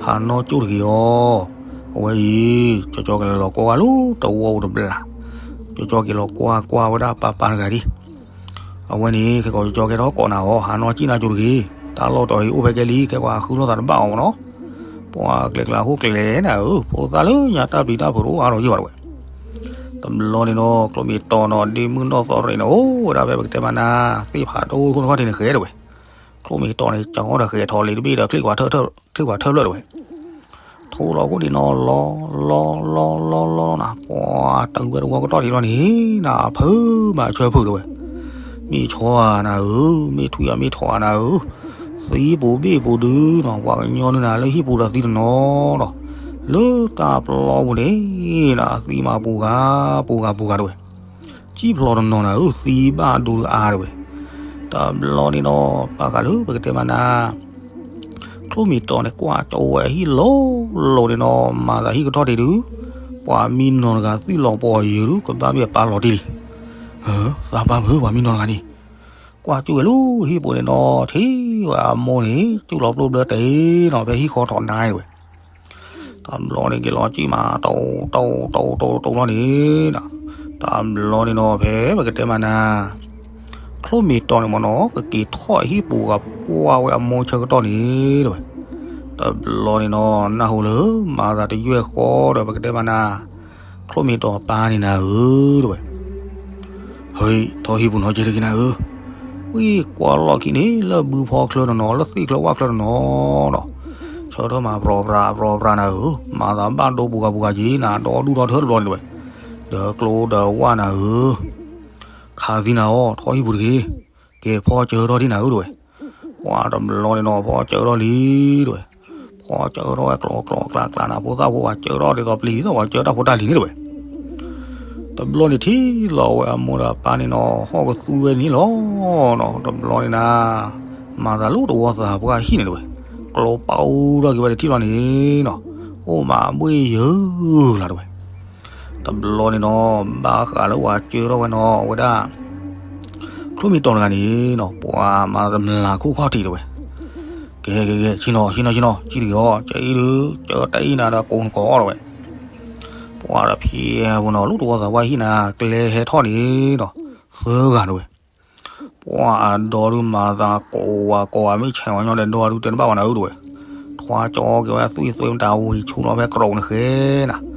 အံၤအီၤ, ဟးနီၣ်ကၠိၣ်တဂ့ၤအီၤ, အဝဲအံၤ ကၠီကၠီကလဲၤလီၤကွၢ်ဝဲလၢတဝီပူၤတဘျီ, ကၠီကၠီက့ၤလီၤကွၢ်ကွၢ်ဝဲဒၣ်ပၢ်ပၢ်တဂၤဒံး, အဝဲန့ၣ် ခဲကီးကၠီကၠီကဲထီၣ်ကိးနၤအီၤ ဟးနီၣ်ကၠိၣ်နၢ်ကၠိၣ်တဂ့ၤ, တၢ်လီၢ်တီၤအံၤအိၣ်ဖဲကဲလံ ခဲကီးဟးဃုလိာ်သးတဘၣ်အီၤမးနီၤ, ပှၤကျဲၤကျါဟိၣ်ကျဲၤနၤဧၢ, ဖိသၣ်လၢညါတၢ်ပျံၤတၢ်ဖုးတအိၣ်အါထီၣ်ယုၢ်ဘၣ်တဲဝဲ တဘျီန့ၣ်နီၤ ကျိမ့ၢ်တီၤနီၤ ဒ့မုၣ်နီၢ်သီရ့ၣ်န့ၣ် အိၣ်ဝဲဒၣ်ဖဲပကတဲမးနၤ သ့ၣ်ဖးဒိၣ်ခိၣ်တခီၣ်ထံးန့ၣ်ဃဲတဲဝဲ, ကျိမ့ၢ်တီၤန့ၣ် ကၠီဒီးဃဲၤထီၣ်လံတဘ့ၣ်ဒီး ချ့ကွၢ်ထၢၣ်ဖျၢၣ်တဲဝဲ, ထိလီၤခိၣ်ဒံးနီၤ လီၤ လီၤ လီၤ လီၤ လီၤနၤ ပှၤတၢ်ဝဲတဝီကတီၢ်ဒံးလီၤန့ၣ် နဖုးမးဆၢဖုးတဲဝဲ မ့ၢ်ဆီဧါနၤဧၢ, မ့ၢ်ထွံၣ်ဧါ မ့ၢ်ထိၣ်ဧါနၤဧၢ, သံပူၤဘ့ၣ်ပူၤဒုနီၤ ပှၤကညီန့ၣ်နၤ လၢဟံၣ်ပူၤဒီးသံတနီၤဒီး လၢတၢ်ပျီပူၤန့ၣ်နၤ သံမးပူၤဂၤ ပူၤဂၤ ပူၤဂၤတဲဝဲ, က ကံၣ်ဖျိးတနီၤနၤဧၢ, သံဘၣ်ဒိတအါတဲဝဲ. တဘျီန့ၣ်နီၤ ဘၣ်ဃးလၢပကတဲမးနၤ ချိၣ်မ့ၢ်တီၤန့ၣ် ကွၢ်ကၠီဝဲအဟံၣ်လီၤလီၤန့ၣ်နီၤ, မၤသးဟံၣ်ကထီၣ်တ့ၢ်ဒုး, ပှၤမံနီၤတဂၤသံၣ်လီၤပှီၤယုာ်ဒုး ကဘၣ်မ့ၢ်အပၢ်လီၤတံၢ်လံ. သးပၢ်မုၣ် ပှၤမံနီၤတဂၤန့ၣ် ကွၢ်ကၠီဝဲလၢဟံၣ်ပူၤန့ၣ်နီၤ ထံၣ်ဝဲအမိၢ်န့ၣ် ကၠူၣ်လီၤပျိၢ်ဘျၢတ့ၢ်နီၤ ဖဲဟံၣ်ဃီထီးနါဝဲ. တဘျီန့ၣ်က့ၤလီၤကံၣ်မး တိတိတိတိတိလီၤန့ၣ်နီၤ, တဘျီန့ၣ်နီၤ ဖဲပကတဲမးနၤ ချိၣ်မ့ၢ်တီၤန့ၣ်မ့ၢ်နီၤ ကက့ၤထီၣ်ဟံၣ်ပူၤဂၤကွၢ်ဝဲအမိၢ်ဆၢကတီၢ်န့ၣ်တဲဝဲ. တဘျီန့ၣ်နီၤ နၢ်ဟူလၢ မၤသးတယွဲၢ်ဃီဒီး ပကတဲမးနၤ ချိၣ်မ့ၢ်တီၤပၢ်န့ၣ်နၤဧၢ တဲဝဲ. ဟဲ ထီၣ်ဟံၣ်ပူၤနီၤ ကဲတဂ့ၤနၤဧၢ, ဝံၤကွၢ်လီၢ်ခံန့ၣ် လၢဘုဖီချၢတနီၤ လၢသ့ၣ်ချၢဝၣ်ချၢတနီၤနီၤ, ဆၢထၢၣ်မး ပြီပြးပြီပြးနၤဧၢ, မၤသးဘၣ်ဒိပူၤဂၤပူၤဂၤက့ၤနၤ ဒီဒူၣ်ဒီထၢတဘျီန့ၣ်တဲဝဲ. ဒီးကျိဒီးဝၣ်နၤဧၢ, ခးသံနၤအီၤ ထီၣ်ဟံၣ်ပူၤတဂ့ၤ, ကဲဖီစၢထီၣ်ဒံးနၤဧၢ တဲဝဲ. ပှၤတဘျီန့ၣ်နီၤ ဖီစၢထီၣ်လံ တဲဝဲ. ဖီစၢထီၣ်ဝဲကျိၤကျိၤကျးကျးနၤ ဖိသၣ်ဖိပှၤစၢထီၣ်ဒ်သိးပျံၤဒ်သိးပှၤစၢတၢ်ဖိတၢ်လံၤန့ၣ်တဲဝဲ. တဘျီန့ၣ်ထံၣ်လီၤဝဲအမိၢ်ဒီးအပၢ်န့ၣ်နီၤ ဟီၣ်ကသူဝဲန့ၣ်လီၤနီၤ, တဘျီန့ၣ်နၤ မၤသးလၢတဝီသးပှၢ်ဟံၣ်န့ၣ်တဲဝဲ, ကျိပာ်အိၣ်ထီၣ်က့ၤဝဲတထံၣ်လီၤန့ၣ်နီၤ, အိၣ်မးဘှ့ၣ်ယၢၤလီၤတဲဝဲ. တဘျီန့ၣ်နီၤ ဘၣ်ဃးလၢပှၤစၢထီၣ်ဝဲနီၤ အဝဲဒၣ် ချိၣ်မ့ၢ်တီၤတဂၤန့ၣ်နီၤ ပှၤမၤတမျးခိၣ်ခီၣ်ထံးတဲဝဲ. ကဲကဲကဲ ဆ့ၣ်နီၤဆ့ၣ်နီၤဆ့ၣ်နီၤ ကံၣ်တဂ့ၤအီၤ ကံၣ်အံၤဒုး ကံၣ်တၢ်အံၤနၤဒီးကိးနကိးအီၤတဲဝဲ. ပှၤဒီးဖဲပူၤနီၤ လၢတဝီသးပှၢ်ဟံၣ်နၤ ကျဲဟဲထီၣ်န့ၣ်နီၤ သၢဂၤတဲဝဲ. ပှၤအဒီဒုးမၤသးကိးဝၤကိးဝၤမ့ၢ်ဆဲးဝဲညီဒီးဒီဒုးတဲတဘၣ်ဝဲနၤဧၢတဲဝဲ. ထွါကၠီက့ၤဝဲသွံၣ်သွဲမတၤဝံၤဆူလီၤဖဲကရိးနဃဲနၤ,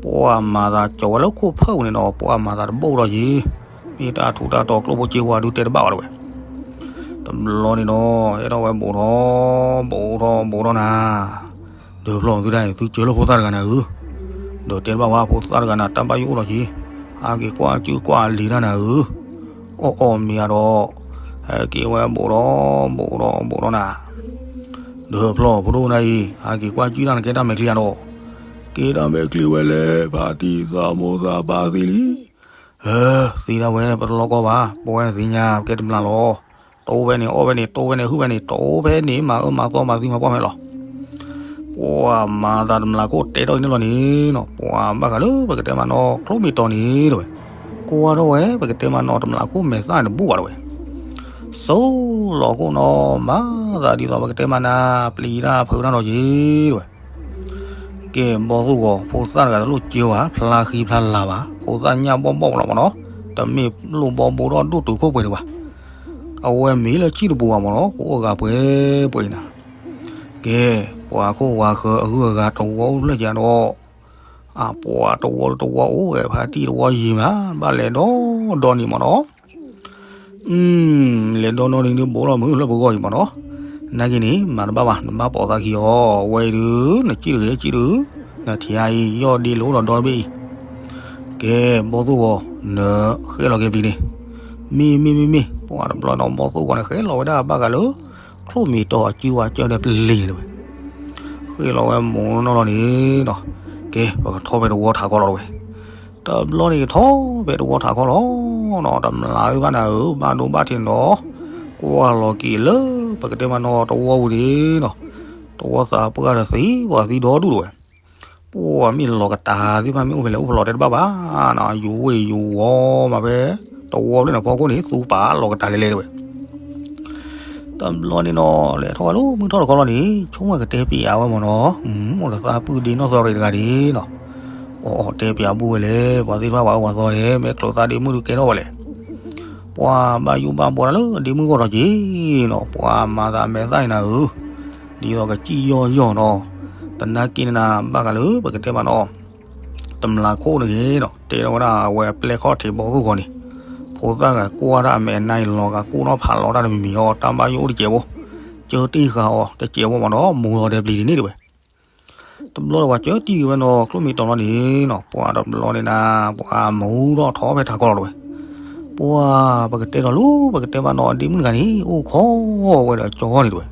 ပှၤမၤသးကၠီဝဲလၢခိၣ်ဖၢၣ်ပူၤန့ၣ်နီၤ ပှၤမၤသးတဘိၣ်ဒီးယံၤ, မ့ၢ်တၢ်ထူးတၢ်တီၤကျိၣ်ဖိစ့ဖိဒုးတဲတဘၣ်ဝဲတဲဝဲ. တဘျီန့ၣ်နီၤ ဟဲထီၣ်ဝဲဘူးထီၣ် ဘူးထီၣ်ဘူးထီၣ်နၤ ဒီးဖျီသုတၢ်အံၤ သုစၢၤလၢဖိသၣ်တဂၤနၤဧၢ, ဒီးတဲတဘၣ်ဝဲဖိသၣ်တဂၤနၤ တၢ်ဘၣ်ယိၣ်အိၣ်လီၤက့ၤ, ဟးက့ၤကွၢ်စုကွၢ်လံၤတၢ်နၤဧၢ, အီၣ်အီၣ်မ့ၤအဒီး ဟဲက့ၤဝဲဘူးထီၣ် ဘူးထီၣ်ဘူးထီၣ်နၤ ဒီးဖျီဖိဒိၣ်နၤအံၤ ဟးက့ၤကွၢ်စုတၢ်နကဲတၢ်မဲာ်ချံအဒီး, ကဲတၢ်မဲာ်ချံဝဲလဲၣ် ဖါတံၢ်သးမိၢ်သးပၢ်သံလံ, သံဒၣ်ဝဲ ပတလီၤကီဘၣ် ပဝဲနသ့ၣ်ညါ ပကဲတမျးလီၤ, တိဖဲန့ၣ်အီၣ်ဖဲန့ၣ် တိဖဲန့ၣ်ဟုၣ်ဖဲန့ၣ် တိဖဲန့ၣ် မၤအၢမၤသီမၤသံမၤပှၢ်ဖဲလီၤ. ပှၤမၤသးတမျးခိၣ်တဲထီၣ်အံၤန့ၣ်လီၤန့ၣ်နီၤ ပှၤဘၣ်ဃးလၢပကတဲမးနီၤ ချိၣ်မ့ၢ်တီၤန့ၣ်တဲဝဲ, ကွၢ်ထီၣ်ဝဲ ပကတဲမးနီၤ တမျးခိၣ်မဲာ်သၣ်န့ၣ်တဘူၣ်ဘၣ်တဲဝဲ, စိလီၤခိၣ်နီၤ မၤသးဒ်သိးပကတဲမးနၤ ပျံၤတၢ်ဖုးတၢ်ဒီးက့ၤတဲဝဲ. ကဲ ဘီၣ်သိၣ်ဂီၤ ဖိသၣ်တဂၤတလိၣ်စၢၤဘၣ် ဖျါဃံဖျါလၤဘၣ် ဖိသၣ်ညၣ်ဘီၣ်ဘီၣ်လီၤမးနီၤ, တမ့ၢ်လိၣ်ဘီဘိထီၣ်ဒိၣ်တုာ်ခိၣ်ပှဲၤဒံးဘၣ်, အဝဲမ့ၢ်လၢဆံၣ်တပူၤဘၣ်မးနီၤ ပအိၣ်ဂၤပှဲၤပှဲၤနၤ. ကဲ ပှၤခိၣ်ပှၤဃၢၤအဂုၤအဂၤတဝီအိၣ်ဖျဲၣ်ကဒီး, အပှၤတဝီတဝီအိၣ်ဝဲဖါတံၢ်တဝီယံၤမး ဘၣ်လဲၤဒီဒီနံၤမးနီၤ လဲၤဒီဒီနံၤဒုး ဘူးထီၣ်မုၢ်လၢပဂီၢ်အံၤမးနီၤ, နာ်က့န့ၣ် မၤတဘၣ်ဘၣ် နဘၣ်ပိာ်သးခံအီၤ အဝဲအံၤဒုး နစံၣ်တဂ့ၤစံၣ်ဒုး, နထံၣ်အံၤ ယီၢ်ဒ့လိၤဒီးဒီတဘ့ၣ်အံၤ, ကဲ ဘီၣ်သိၣ်ဂီၤ နဃဲလီၤက့ၤပျံၤန့ၣ်, မ့ၢ်မ့ၢ်မ့ၢ်မ့ၢ် ပှၤတဘျီနီၤ ဘီၣ်သိၣ်ဂီၤန့ၣ် ဃဲလီၤဝဲဒၣ်ဘၣ်ဃးလၢ ချိၣ်မ့ၢ်တီၤအစုဝဲကၢဒီးပျံၤန့ၣ်ဝဲ ဃ့ၣ်လီၤဝဲမူနီၢ်နီၢ်လီၤန့ၣ်နီၤ, ကဲ ပကထီၣ်ဖဲတဝီထးခီလီၤတဝဲ, တဘျီန့ၣ်ကထီၣ်ဖဲတဝီထးခီလီၤနီၤ, တမျးဒုးဘၣ်နၤဧၢ ဘၣ်ဒိဘၣ်ထံးနီၤ, ကွၢ်လီၤက့ၤလၢ ပကတဲမးနီၤ တဝီပူၤန့ၣ်နီၤ, တဝီသးပှၢ်ဒီးသံ ပှၤသံဒီဒူၣ်တဝဲ, ပှၤမ့ၢ်လီၤကတၢ်သ့ၣ်တဖၣ်မ့ၢ်အိၣ်ဖဲလဲၣ် အိၣ်ဖဲလဲၣ်တဲတဘၣ်ဘၣ်နီၤ, ယူၤဝ့ၢ်ယူၤဝီမးဖဲ တဝီဖျၢၣ်န့ၣ်ဖီခိၣ်န့ၣ် သူပာ်လီၤကတၢ်လဲၤလဲၤတဝဲ တဘျီန့ၣ်နီၤ လဲၤထီၣ်ဝဲလၢမုၢ်ထီၣ်တခီလီၤန့ၣ် ဆိကမိၣ်ကတဲပျးဝဲမးနီၤ, အိၣ်ဒီးသးပုၢ်ဒ့နီၢ်သီရံးတဂၤန့ၣ်နီၤ, အီၣ်အီၣ်တဲပျးဘူၣ်ဝဲလဲၣ် ပှၤသ့ၣ်တဖၣ်ပှၤအၢပှၤသီဟဲ မ့ၢ်ကျိၤသးဒ့မုၣ်ဒုးကဲထီၣ်ဝဲလဲၣ်, ပှၤဘၣ်ယိၣ်ဘၣ်ဘှီတၢ်လၢဒ့မုၣ်ဂီၢ်ထီၣ်က့ၤနီၤ, ပှၤမၤသးမဲာ်သၣ်န့ၣ်နၤဧၢ, ဒ်သိးကစံၣ်ယီၢ်ယီၢ်နီၤ, သနာ်က့န့ၣ်နၤ ဘၣ်ဃးလၢပကတဲမးနီၤ တမျးခိၣ်န့ၣ်ဂ့ၤနီၤ တဲထီၣ်ဝဲဒၣ်အဝဲအပျဲၢ်ခီၣ်ထံးဘီၣ်သိၣ်ဂီၤန့ၣ်, ဖိသၣ်ဂၤကွၢ်တၢ်အမဲာ်အနါအံၤလီၤဂာ် ကိးထီၣ်ဖးလီၤတၢ်တမံၤမံၤအီၤ တၢ်ဘၣ်ယိၣ်အိၣ်တစဲးဖိ, ကၢတ့ၢ်ဃာ်အီၤတစဲးဖိမးနီၤ မူလီၤဒဲးပျံၤဒ်န့ၣ်တဝဲ, တဘျီဒီးပှၤကၢတံၢ်က့ၤဝဲနီၤ ချိၣ်မ့ၢ်တီၤလီၤန့ၣ်နီၤ ပှၤတဘျီန့ၣ်နၤ ပှၤမူထီၣ်ထီၣ်ဖဲထးခီလီၤတဝဲ, ပှၤပကတဲဒီးလၢပကတဲဘၣ်နီၤ ဒ့မုၣ်တဂၤန့ၣ် အိၣ်ခိးဝဲဒီးကၠီန့ၣ်တဝဲ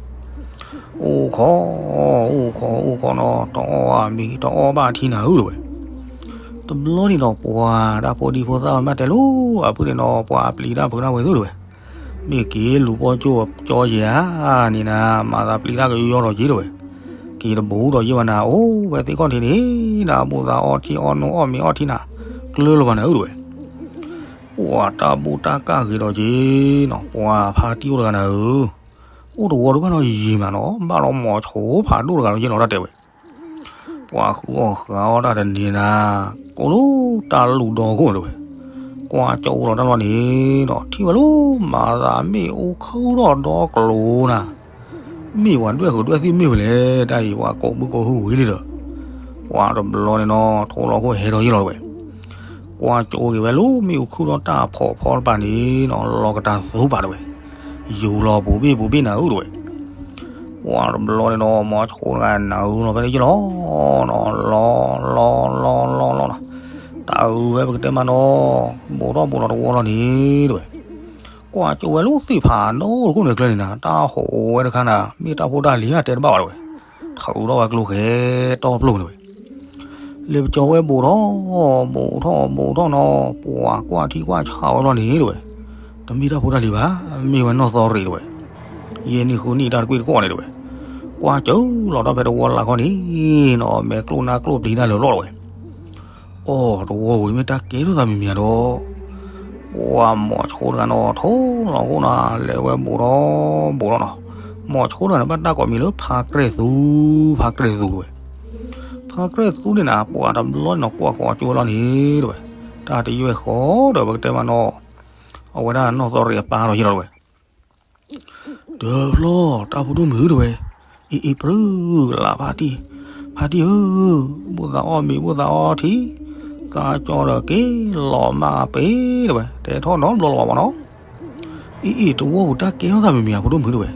အိၣ်ခိး, အိၣ်ခိး အိၣ်ခိးနီၤ တအီၣ်ဘၣ်မ့ၤ တအီၣ်ဘၣ်ထံနၤဧၢတဝဲ, တဘျီန့ၣ်ဒီး ပှၤတၢ်ဖိဒံဖိသၣ်မ့ၢ်တဲလိၤ အဖုၣ်န့ၣ်ဒီး ပှၤပျံၤတၢ်ဖုးတၢ်ဝဲသုတဝဲ, မ့ၢ်က့ၤလူၤပိာ်ကၠိကၠီယဲၢ်ဧါန့ၣ်နၤ, မၤသးပျံၤတၢ်ကယီဒီးက့ၤတဝဲ, က့ၤတဘူးဒီးယဲၢ်ဘၣ်နၤ, အိၣ်ဝဲသ့ၣ်ခီၣ်ထံးန့ၣ် နဘိသးအီထံအီနိအီၣ်မ့ၤအီထံနၤ, ကျၢလီၤဘၣ်နၤဧၢတဝဲ. ပှၤတၢ်ဘူၣ်တၢ်ကၢ်ဂ့ၤဒီးက့ၤနီၤ, ပှၤဖါတံၢ်အိၣ်တဂၤနၤဧၢ, အိၣ်တဝီဒုးဘၣ်နီၤယံာ်မးနီၤ, ဘၣ်ဒီးမိၤဆိဖးဒိၣ်တဂၤဒီးယဲၢ်နီၤ တၢ်တဲဝဲ. ပှၤဃုအီၣ်ဃုအီတၢ်တနံၤနၤ, ကိၣ်လၢတၢ်လူၤဒီခိၣ်တဝဲ, ကွၢ်ကၠိလီၤတၢ်လီၢ်န့ၣ်ဒီး ထံၣ်ဝဲလၢမၤသးမ့ၣ်အူခုၣ်ထီၣ်ဒီကျိၤနၤ, မ့ၢ်ပှၤဒွဲၣ်ဃုာ်ဒွဲၣ်သံၣ်မ့ၢ်ဝဲလဲၣ်, တၢ်အံၤပှၤကိးဘုကိးဟုဝံၤလံဒီး, ပှၤတဘျီန့ၣ်နီၤ ထိလီၤခိၣ်ဟဲဒီးယဲၢ်လီၤတဝဲ. ကွၢ်ကၠိက့ၤဝဲလၢမ့ၣ်အူခုၣ်ထီၣ်တၢ်ဖီးဖီတပၤန့ၣ်နီၤ, လီၤကတၤသူပာ်တဝဲ, ယူၤလီၤပူၤဘ့ၣ်ပူၤဘ့ၣ်နၤဧၢတဝဲ. ပှၤတဘျီန့ၣ်နီၤ မိၤဆိတဂၤနၤဧၢ လီၤဖဲန့ၣ်ယဲၢ်လီၤနီၤ, လီၤလီၤလီၤလီၤလီၤနီၤ, တၢ်အုးဝဲပကတဲမးနီၤ, ဘူးထီၣ်ဘူးလီၤတဝီလီၤန့ၣ်တဝဲ. ကွၢ်ကၠိဝဲလၢသ့ၣ်ဖးဒိၣ်တခိၣ်န့ၣ်ကျဲန့ၣ်နၤ, တၢ်ဟိးဝဲတခါနၤ, မ့ၢ်တၢ်ဖိတၢ်လံၤဧါတဲတဘၣ်ဘၣ်တဝဲ, ထုးထီၣ်ဝဲကျိဃဲၤတီပျိၢ်န့ၣ်ဝဲ. လၢပကၠီဝဲဘူးထီၣ်, ဘူးထီၣ်ဘူးထီၣ်နီၤ, ပှၤကွၢ်ထံကွၢ်ဆးဝဲလီၤန့ၣ်တဝဲ, တမ့ၢ်တၢ်ဖိတၢ်လံၤဘၣ်, မ့ၢ်ဝဲနီၢ်သီရံးတဝဲ, ယဲၢ်နံၣ်ဃုနံၣ်တၢ်တကွံၢ်တကွီၢ်န့ၣ်တဝဲ. ကွၢ်ကၠိလီၤတၢ်ဖဲတဝီလၢ်ခီန့ၣ်နီၤ, မဲာ်ကျိၣ်နါကျိၣ်ပျံၤတၢ်လၢာ်လီၤတဝဲ. အိၣ်တဝီဝံၤမ့ၢ်တၢ်ကဲထီၣ်သးမံၤမံၤဧါဒီး, ပှၤမိၤဆိတဂၤနီၤ ထိလီၤခိၣ်နၤ လဲၤဝဲဘူးထီၣ်ဘူးထီၣ်နီၤ, မိၤဆိတဂၤန့ၣ် ဘၣ်တၢ်ကိးမံၤလၢဖါကြဲၢ်သူ, ဖါကြဲၢ်သူတဝဲ. ဖါကြဲၢ်သူန့ၣ်နၤ ပှၤတဘျီန့ၣ်နီၤ ကွၢ်ဃီကၠိဝဲလီၤန့ၣ်တဝဲ, တၢ်တယွဲၢ်ဃီဒီးပကတဲမးနီၤ, အဝဲဒၣ်နီၢ်သီရံးအပၢ်လီၤယဲၢ်လီၤတဝဲ. တဘျီ တၢ်ဖိဒိၣ်မုၣ်တဝဲ, အ့ၣ်အ့ၣ်ပြၢလၢဖါတံၢ်, ဖါတံၢ်ဧၢ, ဘိၣ်သးအီၣ်မ့ၤဘိၣ်သးအီထံ, သးကၠီဒီးက့ၤလီၤမၢ်ပ့ၤတဝဲ, တဲထီၣ်နီတဘျီလၢၤဘၣ်မးနီၤ. အ့ၣ်အ့ၣ် တဝီပူၤတၢ်ကဲထီၣ်သးမံၤမံၤဧါ ဖိဒိၣ်မုၣ်တဝဲ,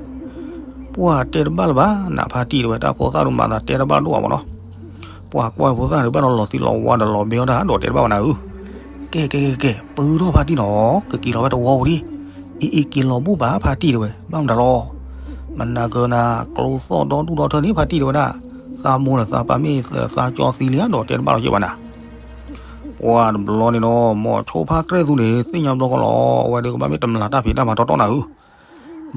ပှၤတဲတဘၣ်လၢၤဘၣ်နၤဖါတံၢ်တဝဲ, တၢ်ဖိသၣ်ဒုးမၤသးတဲတဘၣ်ဒိၣ်ဘၣ်မးနီၤ. ပှၤကွၢ်ဖိသၣ်ဒုးဘၣ်ဒီးလီၤသံလီၤဝါဒီးလီၤဘဲအီၣ်တၢ်ဒီးတဲတဘၣ်ဘၣ်နၤဧၢ. ကဲကဲကဲကဲ, ပုၢ်ထီၣ်ဖါတံၢ်နီၤ, ကက့ၤလီၤဝဲတဝီပူၤဒံး, အ့ၣ်အ့ၣ် က့ၤလီၤဘိၣ်ဘၣ်ဖါတံၢ်တဝဲ, ဘၣ်မတၤလီၤ. မနၤကၢနၤ ကျိသီၣ်ဒီဒူၣ်ဒီထၢန့ၣ် ဖါတံၢ်တဝဲဒၣ်, သးမိၢ်ဒီးသးပၢ်မ့ၢ်သးကၠီသံလံဧါဒီးတဲတဘၣ်လီၤယဲၢ်ဘၣ်နၤ. ပှၤတဘျီန့ၣ်နီၤ မိၤဆိဖါကြဲၢ်သူန့ၣ် သ့ၣ်ညါဘျီဃီလီၤ, အဝဲဒုးကဘၣ်မ့ၢ်တမျးတၢ်ဖံးတၢ်မၤတီတီနၤဧၢ.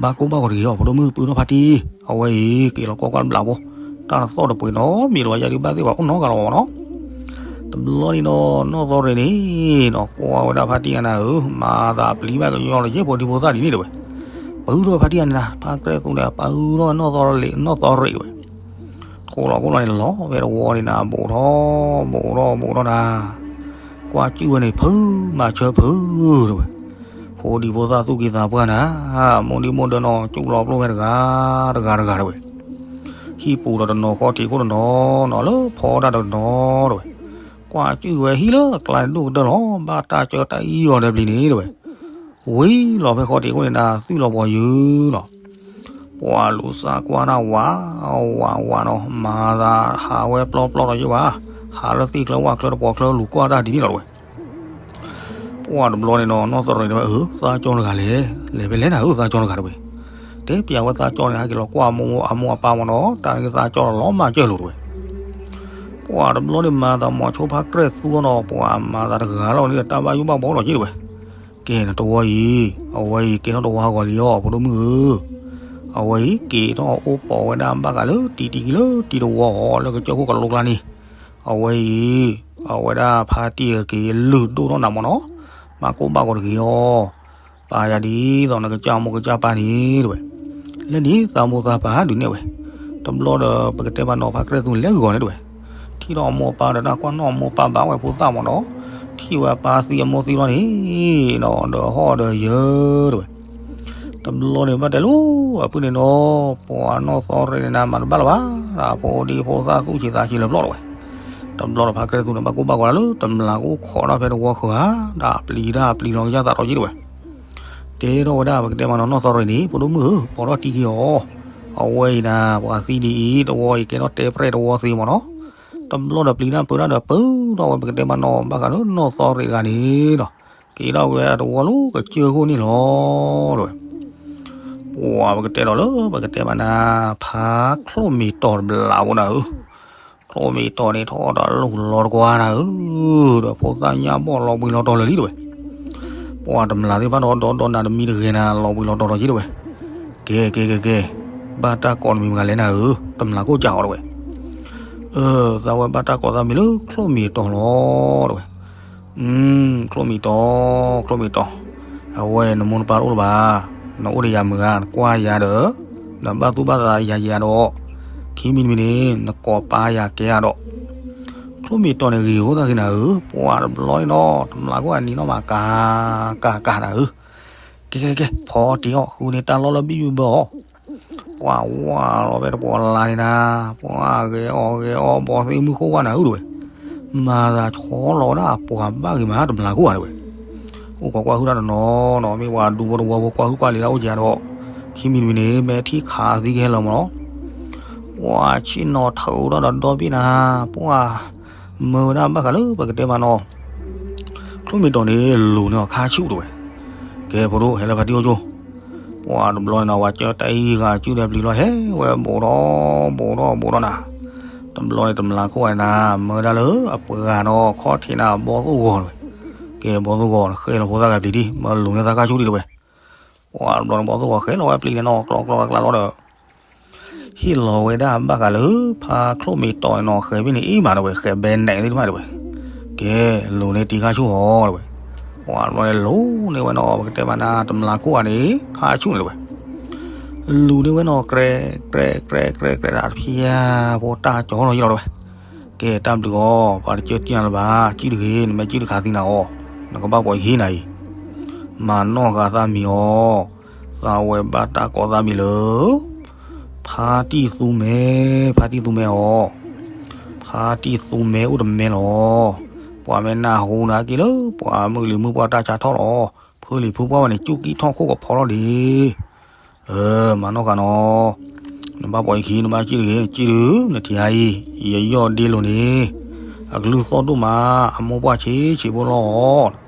ဘၣ်ကိၢ်ဘၣ်ဂီၤတဂ့ၤအီၤ ဖိဒိၣ်မုၣ် ပုၢ်ထီၣ်ဖါတံၢ်, အဝဲအံၤ က့ၤလီၤကွၢ်ကွၢ်တဘျီဖိ, တၢ်တသီၣ်တပှ့ၤနီတမံၤလၢၤဘၣ် ယၤဒုးဘၣ်သ့ၣ်ပှၤအိၣ်နီတဂၤလီၤဘၣ်မးနီၤ. တဘျီန့ၣ်နီၤ နီၢ်သီရံးန့ၣ်နီၤ ကွၢ်ဝဲဒၣ်ဖါတံၢ်ဂၤနၤဧၢ, မၤသးပျံၤဘၣ်ကယီလၢယဲၢ်ဖိဒံဖိသၣ်ဒ်န့ၣ်တဝဲ, ပုၢ်ထီၣ်ဖါတံၢ်ဂၤန့ၣ်နၤ ဖါကြဲၢ်သူန့ၣ် ပုၢ်ထီၣ်နီၢ်သီရံး, နီၢ်သီရံးတဝဲ. ထိလီၤခိၣ်လီၤန့ၣ် လီၤဖဲတဝီန့ၣ်နၤ ဘူးထီၣ်ဘူးထီၣ်ဘူးထီၣ်နၤ, ကွၢ်စုၣ်ဝဲန့ၣ် ဖုမၤဆၢဖုတဝဲ, ဖိဒံဖိသၣ်သူၣ်က့သးပှၢ်နၤ, မိၢ်ဒံမိၢ်ဒၢနီၤ စူၢ်လီၤပျိၢ်ဝဲတဂၤတဂၤတဂၤတဝဲ, ဟံၣ်ပူၤဒီးတနီၤ ဃီထံးခိၣ်တနီၤနီၤ လၢဖီတၢ်တနီၤတဝဲ, ကွၢ်စုၣ်ဝဲဟံၣ်လၢအကျါန့ၣ်ဒိၣ်ကတၢၢ်လီၤ ဘၣ်တၢ်ကၢတၢ်အံၣ်အီၤဒီးပျံၤန့ၣ်တဝဲ, ဝံၤလီၤဖဲဃီထံးခိၣ်န့ၣ်နၤ သွံၣ်လီၤပှီၤယုာ်နီၤ. ပှၤလူၤစးကွၢ်တၢ်ဝးဝးဝးနီၤ မၤသးဟးဝဲပျီပျီဒီးယဲၢ်ဘၣ်, ဟးလၢသ့ၣ်ချၢဝၣ်ချၢတပှီၤချၢလူၤကွၢ်တၢ်ဒ်န့ၣ်လီၤတဝဲ. ပှၤတဘျီန့ၣ်နီၤ နီၢ်သီရံးန့ၣ်ဝဲ အၢ သးကၠီတဂၤလဲၣ်, လဲၤဖဲလဲၣ်နၤဧၢ သးကၠီတဂၤတဝဲ, တဲပျးဝဲသးကၠီန့ၣ် ဟဲက့ၤလီၤကွၢ်အမိၢ်အပၢ်မးနီၤ တၢ်န့ၣ်သးကၠီလီၤမၢ်ကၢၢ်လိာ်တဝဲ. ပှၤတဘျီန့ၣ်မၤသးမိၤဆိဖါကြဲၢ်သူနီၤ ပှၤမၤသးတဂၤလီၤန့ၣ် တၢ်ဘၣ်ယိၣ်ဘၣ်ဘှီဒီးက့ၤတဝဲ, ကဲနတဝီအံၤ, အဝဲအံၤကဲထီၣ်တဝီဟးဂီၤလံအီၤ ဖိဒိၣ်မုၣ်ဧၢ, အဝဲအံၤက့ၤထီၣ်အိၣ်ပိာ်ဝဲဒၣ်ဘၣ်ဃးလၢတံၤတံၤလၢတံၤတဝီအီၤ လၢကစၢၢ်ခိၣ်ကလိကျါန့ၣ်, အဝဲအံၤ, အဝဲဒၣ်ဖါတံၢ်က့ၤလုၢ်ဒိၣ်ထီၣ်နၤမးနီၤ, ဘၣ်ကိၢ်ဘၣ်ဂီၤတဂ့ၤအီၤ, ပာ်ယၤဒ်သိးနကစၢ်မိၢ်ကစၢ်ပၢ်န့ၣ်တဝဲ, လၢန့ၣ်သးမိၢ်သးပၢ်ဒုးနဲၣ်ဝဲ, တဘျီဒီးပကတဲဘၣ်နီၤ ဖါကြဲၢ်သူလဲၤဂီၤန့ၣ်တဝဲ, ထံၣ်ထီၣ်အမိၢ်အပၢ်ဒီးတၢ်ကွၢ်နီၣ်အမိၢ်အပၢ်ဘၣ်ဝဲဖိသၣ်မးနီၤ, ထံၣ်ဝဲအပၢ်သံအမိၢ်သံလီၤန့ၣ်နီၤ ဒီးဟီၣ်ဒီးယၢၤတဝဲ. တဘျီန့ၣ်ဘၣ်တဲလိၤ အပုၢ်န့ၣ်နီၤ ပှၤနီၢ်သီရ့န့ၣ်နၤ မၤတဘၣ်လၢၤဘၣ်, ဖိဒံဖိသၣ်သူၣ်ဆံးသးဆံးလၢၤဘျီတဝဲ. တဘျီဒီးဖါကြဲၢ်သူန့ၣ်ဘၣ်ကိၢ်ဘၣ်ဂီၤလၢတမျးကအိၣ်ခိးတၢ်ဖဲတဝီဃၢၤဧါ, တၢ်ပျံၤတၢ်ပျံၤလီၤကစၢ်သးထီၣ်က့တဝဲ. တဲထီၣ်ဝဲဒၣ်ပကတဲမးနီၤ နီၢ်သီရ့န့ၣ် ဖိဒိၣ်မုၣ်ဧၢ ပိာ်ထီၣ်တံၢ်က့ၤအီၤ, အဝဲအံၤနၤ ပှၤသံဒ်အံၤ တဝီအံၤကဲထီၣ်တဲပြဲၢ်တဝီသ့မးနီၤ. တဘျီဒီးပျံၤတၢ်ပၢတၢ်ဒီးပုၢ်ထီၣ်ဝဲပကတဲမးနီၤ ဘၣ်ဃးလၢနီၢ်သီရ့တဂၤန့ၣ်နီၤ, က့ၤထီၣ်ဝဲတဝီလၢကစၢၢ်ခိၣ်န့ၣ်လီၤတဝဲ. ပှၤပကတဲဒီးလၢပကတဲမးနၤ ဖးချိၣ်မ့ၤတီၤတဘျးဖိနၤဧၢ, အ ချိၣ်မ့ၢ်တီၢ်န့ၣ်ထီၣ်ဒီးလူၢ်လီၤတကွၢ်နၤဧၢ, ဒီးဖိသၣ်ညၣ်ဘီၣ်လီၤဘှံးလီၤတီၤလၢာ်လံတဲဝဲ, ပှၤတမျၢ်သ့ၣ်တဖၣ်ဒီးဒီးဒီးနၤတမံၤတဂ့ၤနၤ လီၤဘှံးလီၤတီၤဒီးက့တဲဝဲ, ကဲကဲကဲကဲ, ဘၣ်တၢ်ကိးတမံၤမတၤလဲၣ်နၤဧၢ, တမျၢ်ခိၣ်ကးအီၤတဲဝဲ, အၢ သးဝဲဘၣ်တၢ်ကိးသးမံၤလၢချိၣ်မ့ၢ်တီၢ်လီၤတဲဝဲ, ချိၣ်မ့ၢ်တီၢ် ချိၣ်မ့ၢ်တီၢ်, အဝဲနမိၢ်နပၢ်တအိၣ်လၢၤဘၣ်, နအိၣ်ဒီးယၤမုာ်ဧါ, နကွၢ်ယၤဒီး, နဘၣ်သူၣ်ဘၣ်သးယၤယၤဒီး, ခံမံၤတမံၤန့ၣ် နကိးပၢ်ယၤကဲဧါဒီး, ချိၣ်မ့ၢ်တီၢ်န့ၣ်ဂ့ၤအဃိသတးဂ့ၤနၤဧၢ, ပှၤတဘျီန့ၣ်နီၤ တမျၢ်ခိၣ်အနံၤနီၢ်မးကးကးကးနၤဧၢ, ကဲကဲကဲ ဖီတ့ၢ်အီၣ်ဃုန့ၣ် တၢ်လီၢ်လၢဘံၣ်ဘံၣ်ဘၢအီၤ, ပှၤဝါလီၤဝဲတပှီၤလါန့ၣ်နၤ, ပှၤဂဲၤအီၣ်ဂဲၤအီဘီသ့ၣ်မုၢ်ဃိၣ်ဝါနၤဧၢတဲဝဲ, မၤသးဆီလီၤဝဲဒၣ်အပှၤဘၣ်ဂ့ၤမး တမျၢ်ခိၣ်ဧါတဲဝဲ, အိၣ်ခိးကွၢ်ဟုၣ်တၢ်တနီၤနီၤ မ့ၢ်ပှၤဒူဖိတဝီဖိကွၢ်ဟုၣ်ကွၢ်လံၤတၢ်အိၣ်ကဲဒီး, ခံမံၤတမံၤန့ၣ် မ့ၢ်ထံၣ်ခးသံကဟဲလီၤမးနီၤ, ပှၤဆ့ၣ်နီၤထၢဒီးဒီဘ့ၣ်နၤ, ပှၤ မၢဝဲဒၣ်ဘၣ်ဃးလၢပကတဲမးနီၤ, ချိၣ်မ့ၢ်တီၢ်န့ၣ် လူၤန့ၢ်အီၤခါဆူၣ်တဲဝဲ, ကဲဖိဒိၣ်ဟဲလၢဖါတံၢ်အိၣ်ကၠိ, ပှၤတဘျီန့ၣ်နီၤ ပှၤကၢတၢ်အံၤဂၤစုဒီးပျံၤလီၤဟဲဝဲဘူးဒီး, ဘူးဒီးဘူးဒီးနၤ, တဘျီန့ၣ်တမျၢ်ခိၣ်ဝဲနၤ မၢဝဲဒၣ်လၢအပှၤနီၤ ခီၣ်ထံးနၤဘီၣ်သိၣ်ဂီၤတဲဝဲ, ကဲဘီၣ်သိၣ်ဂီၤ ဃဲလီၤဖိသၣ်ဂၤပျံၤဒံး မၢလူၤန့ၢ်သးခါဆူၣ်ဒံးတဲဝဲ, ပှၤတဘျီန့ၣ်ဘီၣ်သိၣ်ဂီၤဃဲလီၤဝဲပျံၤန့ၣ်နီၤ ကျီကျီကျါလီၤဒီး ဟ့ၣ်လီၤဝဲဒၣ်ဘၣ်ဃးလၢ ဖါချိၣ်မ့ၢ်တီၢ်န့ၣ်နီၤ ဃဲဘ့ၣ်န့ၣ်အံၤမးတဲဝဲ ဃဲဘဲနဲၣ်သ့ၣ်တဖၣ်တဲဝဲ, ကဲ လူၤန့ၢ်တံၤခါဆူၣ်ဟီတဲဝဲ, ပှၤတဘျီန့ၣ်လူၤန့ၢ်ဝဲနီၤ ပကတဲမးနၤ တမျၢ်ခိၣ်ဂၤန့ၣ် ခါဆူၣ်န့ၣ်တဲဝဲ, လူၤန့ၢ်ဝဲနီၤ ကြဲး ကြဲး ကြဲး ကြဲး ကြဲး တဖျၢၣ်ဖိတၢ်ကၠီလီၤယံလီၤတဲဝဲ, ကဲတၢ်ဘျုးအီၤ ပှၤတကၢတံၢ်နၤလၢၤဘၣ် ကံၣ်တဂ့ၤ နမ့ၢ်ကံၣ်တခးသံနၤအီၤ နကဘၣ်ပိာ်ယခံနၤအံၤ မၤနီၢ်ဃာ်သးမံၤအီၤ, သးဝဲဘၣ်တၢ်ကိးသးမံၤလၢ ဖါတံၢ်သူမဲ, ဖါတံၢ်သူမဲအီၤ, ဖါတံၢ်သူမဲအိၣ်တမဲလီၤ. ပှၤမ့ၢ်နၢ်ဟူနၤက့ၤလၢ ပှၤမုၢ်လံၤမုၢ်ပှၢ်တၢ်ဆါထီၣ်လီၤ. ဖုလံၤဖုပှၢ်ဝဲန့ၣ် စူၢ်ကံၣ်ထီၣ်ခိၣ်ကဖီလီၤဒံး. မၤနီၢ်ဃာ်နီၤ, နဘၣ်ပိာ်ယခံ နဘၣ်ကံၣ်တဂ့ၤ နကံၣ်ဒုး နထံၣ်ဧါအံၤ ယယီၢ်ဒ့လိၤန့ၣ် အကလုၢ်သီၣ်ဒိၣ်မး အမိၢ်ပှၢ်ဆံးဆံးဖိလီၤ.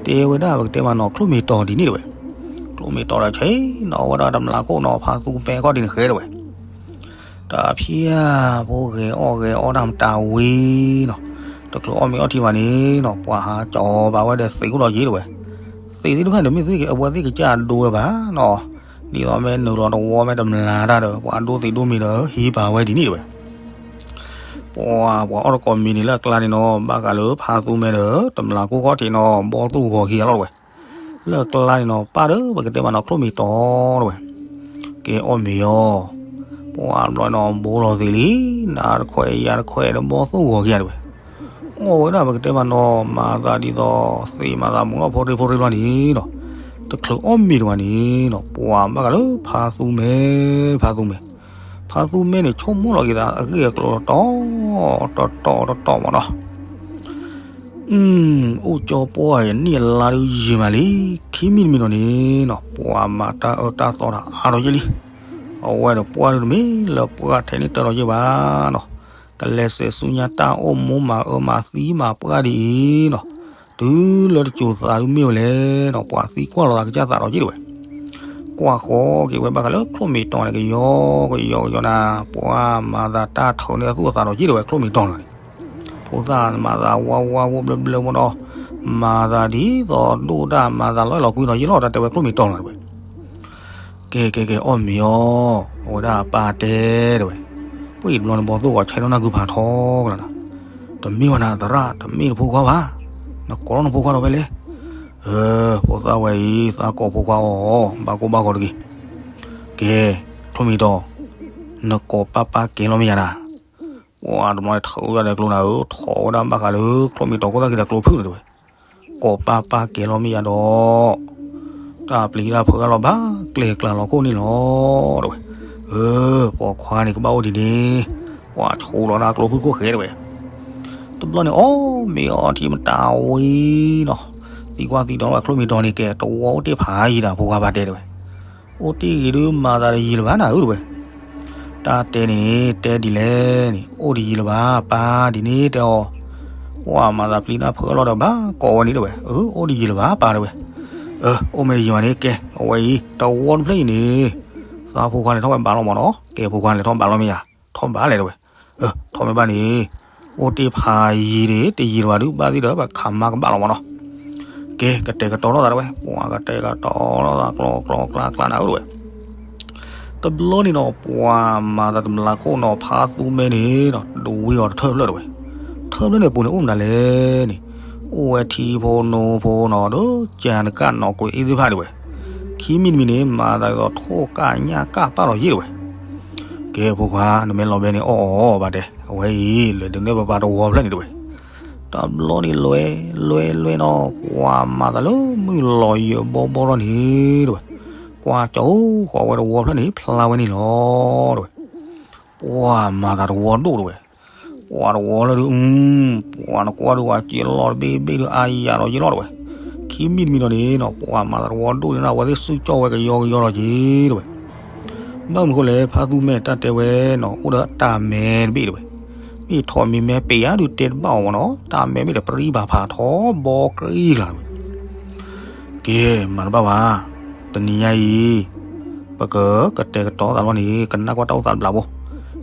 တဲဝဲဒၣ် ပကတဲမးနီၤ ချိၣ်မ့ၢ်တီၢ်ဒ်န့ၣ်တဲဝဲ, ချိၣ်မ့ၢ်တီၢ်ဒီးဆ့ၣ်နီၤဝဲဒၣ်တမျၢ်ခိၣ်နီၤ ဖါသူမဲခီၣ်ဒ်န့ၣ်ဃဲတဲဝဲ, တၢ်ဖံးအါဖိဂဲၤအီၣ်ဂဲၤအီတၢ်မတၤဝံၤနီၤ, တချုးအီၣ်မ့ၤအီထံဘၣ်န့ၣ်နီၤ ပှၤဟးကၠီၤဘၣ်ဝဲဒီးသံးအိၣ်လီၤက့ၤတဲဝဲ, သံးသ့ၣ်တဖၣ်န့ၣ်မ့ၢ်သ့ၣ်အဝဲသ့ၣ်ကစၢ်ဒိဝဲဘၣ်နီၤ, ဒ်သိးမ့ၢ်နုာ်လီၤတဝီမ့ၢ်တမျၢ်တၢ်ဒီး ပှၤဒိသံးဒိမ့ၤဒီး ဟံးပာ်ဝဲဒ်န့ၣ်တဲဝဲ ပှၤ ပှၤအီၣ်တကိးမံၤန့ၣ်လၢအကျါန့ၣ်နီၤ ဘၣ်ဃးလၢဖါသူမဲဒီး တမျၢ်ခိၣ်ခီၣ်ထံးနီၤ ဘီၣ်သူၣ်ဂီၤခံဂၤလီၤတဲဝဲ, လၢအကျါန့ၣ်နီၤ ပၢ်ဒီး ပကတဲမးနီၤ ချိၣ်မ့ၢ်တီၢ်တဲဝဲ, ကဲအီၣ်မ့ၤအီၤ, ပှၤဘျီနီၤ ဘိလီၤသံးလံ, နၤတခွဲးယၤတခွဲးဒီးဘီၣ်သူၣ်ဂီၤခံဂၤတဲဝဲ, အီၣ်ဝဲဒၣ်ပကတဲမးနီၤ မၤသးဒ်သိး သံးမၤသးမူၤထီၣ်ဖိရ့ဖိရ့လီၤန့ၣ်နီၤ, တချုးအီၣ်မ့ၤတဝၤန့ၣ်နီၤ ပှၤဘၣ်ဃးလၢဖါသူမဲ, ဖါသူမဲ ဖါသူမဲန့ၣ် ဆိကမိၣ်လီၤက့ၤသး အဂ့ၢ်အကျိၤတတီၤ, တတီၤတတီၤမးနီၤ, အိၣ်ကၠီပှၢ်အနံၣ်အလါဒုးယံာ်မးလံ, ခံမံၤတမံၤနီၤန့ၣ်နီၤ ပှၤမၤတၢ်အၢတၢ်သီတၢ်အါထီၣ်ယဲၢ်လံ, အဝဲဒီးပှၢ်ဒုးတမ့ၢ်လၢပှၢ်ထဲန့ၣ်တၢ်ထီၣ်ယဲၢ်ဘၣ်နီၤ, ကလဲၤစဲးဆူညါတၢ်အိၣ်မူမၤအၢမၤသံမၤပှၢ်ဒ်အံၤနီၤ, တုၤလၢတစိၤသးဒုးမ့ၢ်ဝဲလဲၣ်နီၤ ပှၤသံကွၢ်လီၤသးကစၢ်သးထီၣ်ယဲၢ်တဲဝဲ ကွၢ်ဃီက့ၤဝဲဘၣ်ဃးလၢချိၣ်မ့ၢ်တီၢ်န့ၣ် ကယီကယီကယီနၤ, ပှၤမၤသးတၢ်ထုးန့ၢ်အသူၣ်အသးဒီးက့ၤတဲဝဲ ချိၣ်မ့ၢ်တီၢ်န့ၣ်, ဖိသၣ်မၤသးဝါဝါဝိၣ်ဘျၢဘျၢမ့ၢ်ဒီး, မၤသးဒ်သိးဒိၣ်ဒၣ် မၤသးလီၤအဲၣ်လီၤကွံနီၤ ယ့ၢ်လီၤတၢ်တဲဝဲ ချိၣ်မ့ၢ်တီၢ်န့ၣ်တဲဝဲ, ကဲကဲကဲ အီၣ်မ့ၤအီၤ, အဝဲဒၣ်ပၢ်တဲတဲဝဲ, ပှၤဘျီန့ၣ် ဘီၣ်သိၣ်ဂီၤဆဲးထီၣ်နၢ်ကုဖးထီကလၤနၤ, တမ့ၢ်ဝဲနၤသရၣ် တမ့ၢ်နဖိခွါဘၣ်, နကိးထီၣ်နဖိခွါဒီးဖဲလဲၣ် ဖိသၣ်ဝဲအံၤ သးကိးဖိခွါအီၤ ဘၣ်ကိၢ်ဘၣ်ဂီၤတဂ့ၤ, ကဲ, ချိၣ်မ့ၢ်တီၢ်, နကိးပၢ်ပၢ်ကဲလီၤမ့ၢ်ယၤနၤ, ပှၤတဘျီန့ၣ် ထုးဝဲဒၣ်ဒီးကျိနၤဧၢ, ထိးဝဲဒၣ်ဘၣ်ဃးလၢ ချိၣ်မ့ၢ်တီၢ်ခိၣ်သၣ်ခံဒီးကျိဖုၣ်န့ၣ်တဲဝဲ, ကိးပၢ်ပၢ်ကဲလီၤမ့ၢ်ယၤဒီး တၢ်ပျံၤတၢ်ဖုးအလီၤဘၣ်ကျဲကျါလီၤခိၣ်န့ၣ်လီၤ တဲဝဲ, ပိာ်ခွါန့ၣ်ကဘၣ်အိၣ်ဒ်န့ၣ်, ပှၤဆိးလီၤဒၣ်ကျိဖုၣ်ခိၣ်ဃဲတဲဝဲ တဘျီန့ၣ် အီၣ်မ့ၤအီထံမတၤဝံၤနီၤ, သံကွၢ်သံဒိးဝဲချိၣ်မ့ၢ်တီၢ်န့ၣ် ကဲတဝီအိၣ်တ့ၢ်ဖးယံၤဒၣ် ဖိခွါပၢ်တဲတဲဝဲ, အိၣ်တ့ၢ်ဂ့ၤဒုးမၤသးတယံၤလၢၤဘၣ်နၤဧၢတဲဝဲ, တၢ်တဲန့ၣ် တဲဒ်လဲၣ်န့ၣ် အိၣ်တယံၤလၢၤဘၣ် ပၢ်ဒ်န့ၣ်တဲအီၤ, ပှၤမၤသးပျံၤတၢ်ဖုးအလီၢ်ဒီးဘၣ်ကိးဝဲန့ၣ်တဲဝဲ, အၢ အိၣ်တယံၤလၢၤဘၣ်ပၢ်တဲဝဲ, အၢ အိၣ်မ့ၢ်တယံၤဘၣ်န့ၣ် ကဲ အဝဲအံၤ တဝီတဖျၢၣ်အံၤန့ၣ်, သးဖိခွါန့ၣ်ထီၣ်ဝဲဘၣ်လီၤမးနီၤ, ကဲဖိခွါန့ၣ်ထီၣ်ဘၣ်လီၤမ့ၢ်ယၤ, ထီၣ်ဘၣ်လဲၣ်တဲဝဲ ထီၣ်မ့ၢ်ဘၣ်န့ၣ် အိၣ်တ့ၢ်ဖးယံၤန့ၣ် တယံၤတဘၣ်ဒုး ဘၣ်သ့ၣ်ဒီး ပှၤခးမါကဘၣ်လီၤမးနီၤ. ကဲ ကတဲာ်ကတီၤထီၣ်သးတဝဲ ပှၤကတဲာ်ကတီၤထီၣ်သးကျီကျီကျါကျါနၤဧၢတဝဲ. တဘျီန့ၣ်နီၤ ပှၤမၤသးတမျးခိၣ်နီၤ ဖါသူမဲန့ၣ်နီၤ ဒဝံအီၤတထၢၣ်ဖျၢၣ်တဝဲ. ထၢၣ်ဖျၢၣ်န့ၣ်အပူၤန့ၣ် အိၣ်မနုၤလဲၣ်န့ၣ် အိၣ်ဝဲထံဖိနိဖိနီၤ ဒီးကၠၤနကၣ်နီၣ်ကွဲးအ့ၣ်သ့ၣ်တဖၣ်တဝဲ. ခံမံၤတမံၤန့ၣ် မၤသးဒ်သိးထိၣ်ကၣ်ညၣ်ကၣ်ပာ်လီၤယ့ၣ်တဝဲ. ကဲဖိခွါ နမ့ၢ်လီၤဘဲန့ၣ်အီၣ်အီၣ်ဘၣ်တဲ အဝဲအံၤ လဲၤဒုးနဲၣ်ပပၢ်တဝီဖျၢၣ်န့ၣ်တဝဲ. တဘျီန့ၣ်လွဲလွဲလွဲနီၤ ပှၤမၤသးလၢမုၢ်လီၤယံာ်ဘီဘီလီၤန့ၣ်တဝဲ. ကွၢ်ကၠီအိၣ်ဃီၤဝဲတဝီဖျၢၣ်န့ၣ် ဖျါဝဲန့ၣ်လီၤတဝဲ. ပှၤမၤသးတဝီဒိၣ်တဝဲ. ပှၤတဝီလၢဒုး ပှၤနကွၢ်ဒုး ပှၤစံးလီၤတဘ့ၣ်ဘ့ၣ်ဒုး အါယၤဒီးယ့ၣ်လီၤတဝဲ. ခံမံၤတမံၤဒီးန့ၣ်နီၤ ပှၤမၤသးတဝီဒိၣ်န့ၣ် အဝဲသ့ၣ်စုကၠီၣ်ဝဲကယီကယီလီၤက့ၤတဝဲ. ဘၣ်မနုၤဃိလဲၣ် ဖါသူမဲာ်တၢ်တဲဝဲနီၤ အိၣ်ဒီးတၢ်မဲတဘ့ၣ်တဝဲ. မ့ၢ်ထီၣ်မံၤမဲပ့ၤဧါဒုးတဲတဘၣ်အီၤမးနီၤ တၢ်မဲမ့ၢ်တပရံဘၣ်ဖးထီဘီကြံကျါတဝဲ. ကဲ မၤတဘၣ်ဘၣ် တနံၤညါအံၤ ပကကတဲာ်ကတီၤသးလီၤန့ၣ် ကနၣ်ကွၢ်တၢ်အိၣ်သးတဘျးဖိ.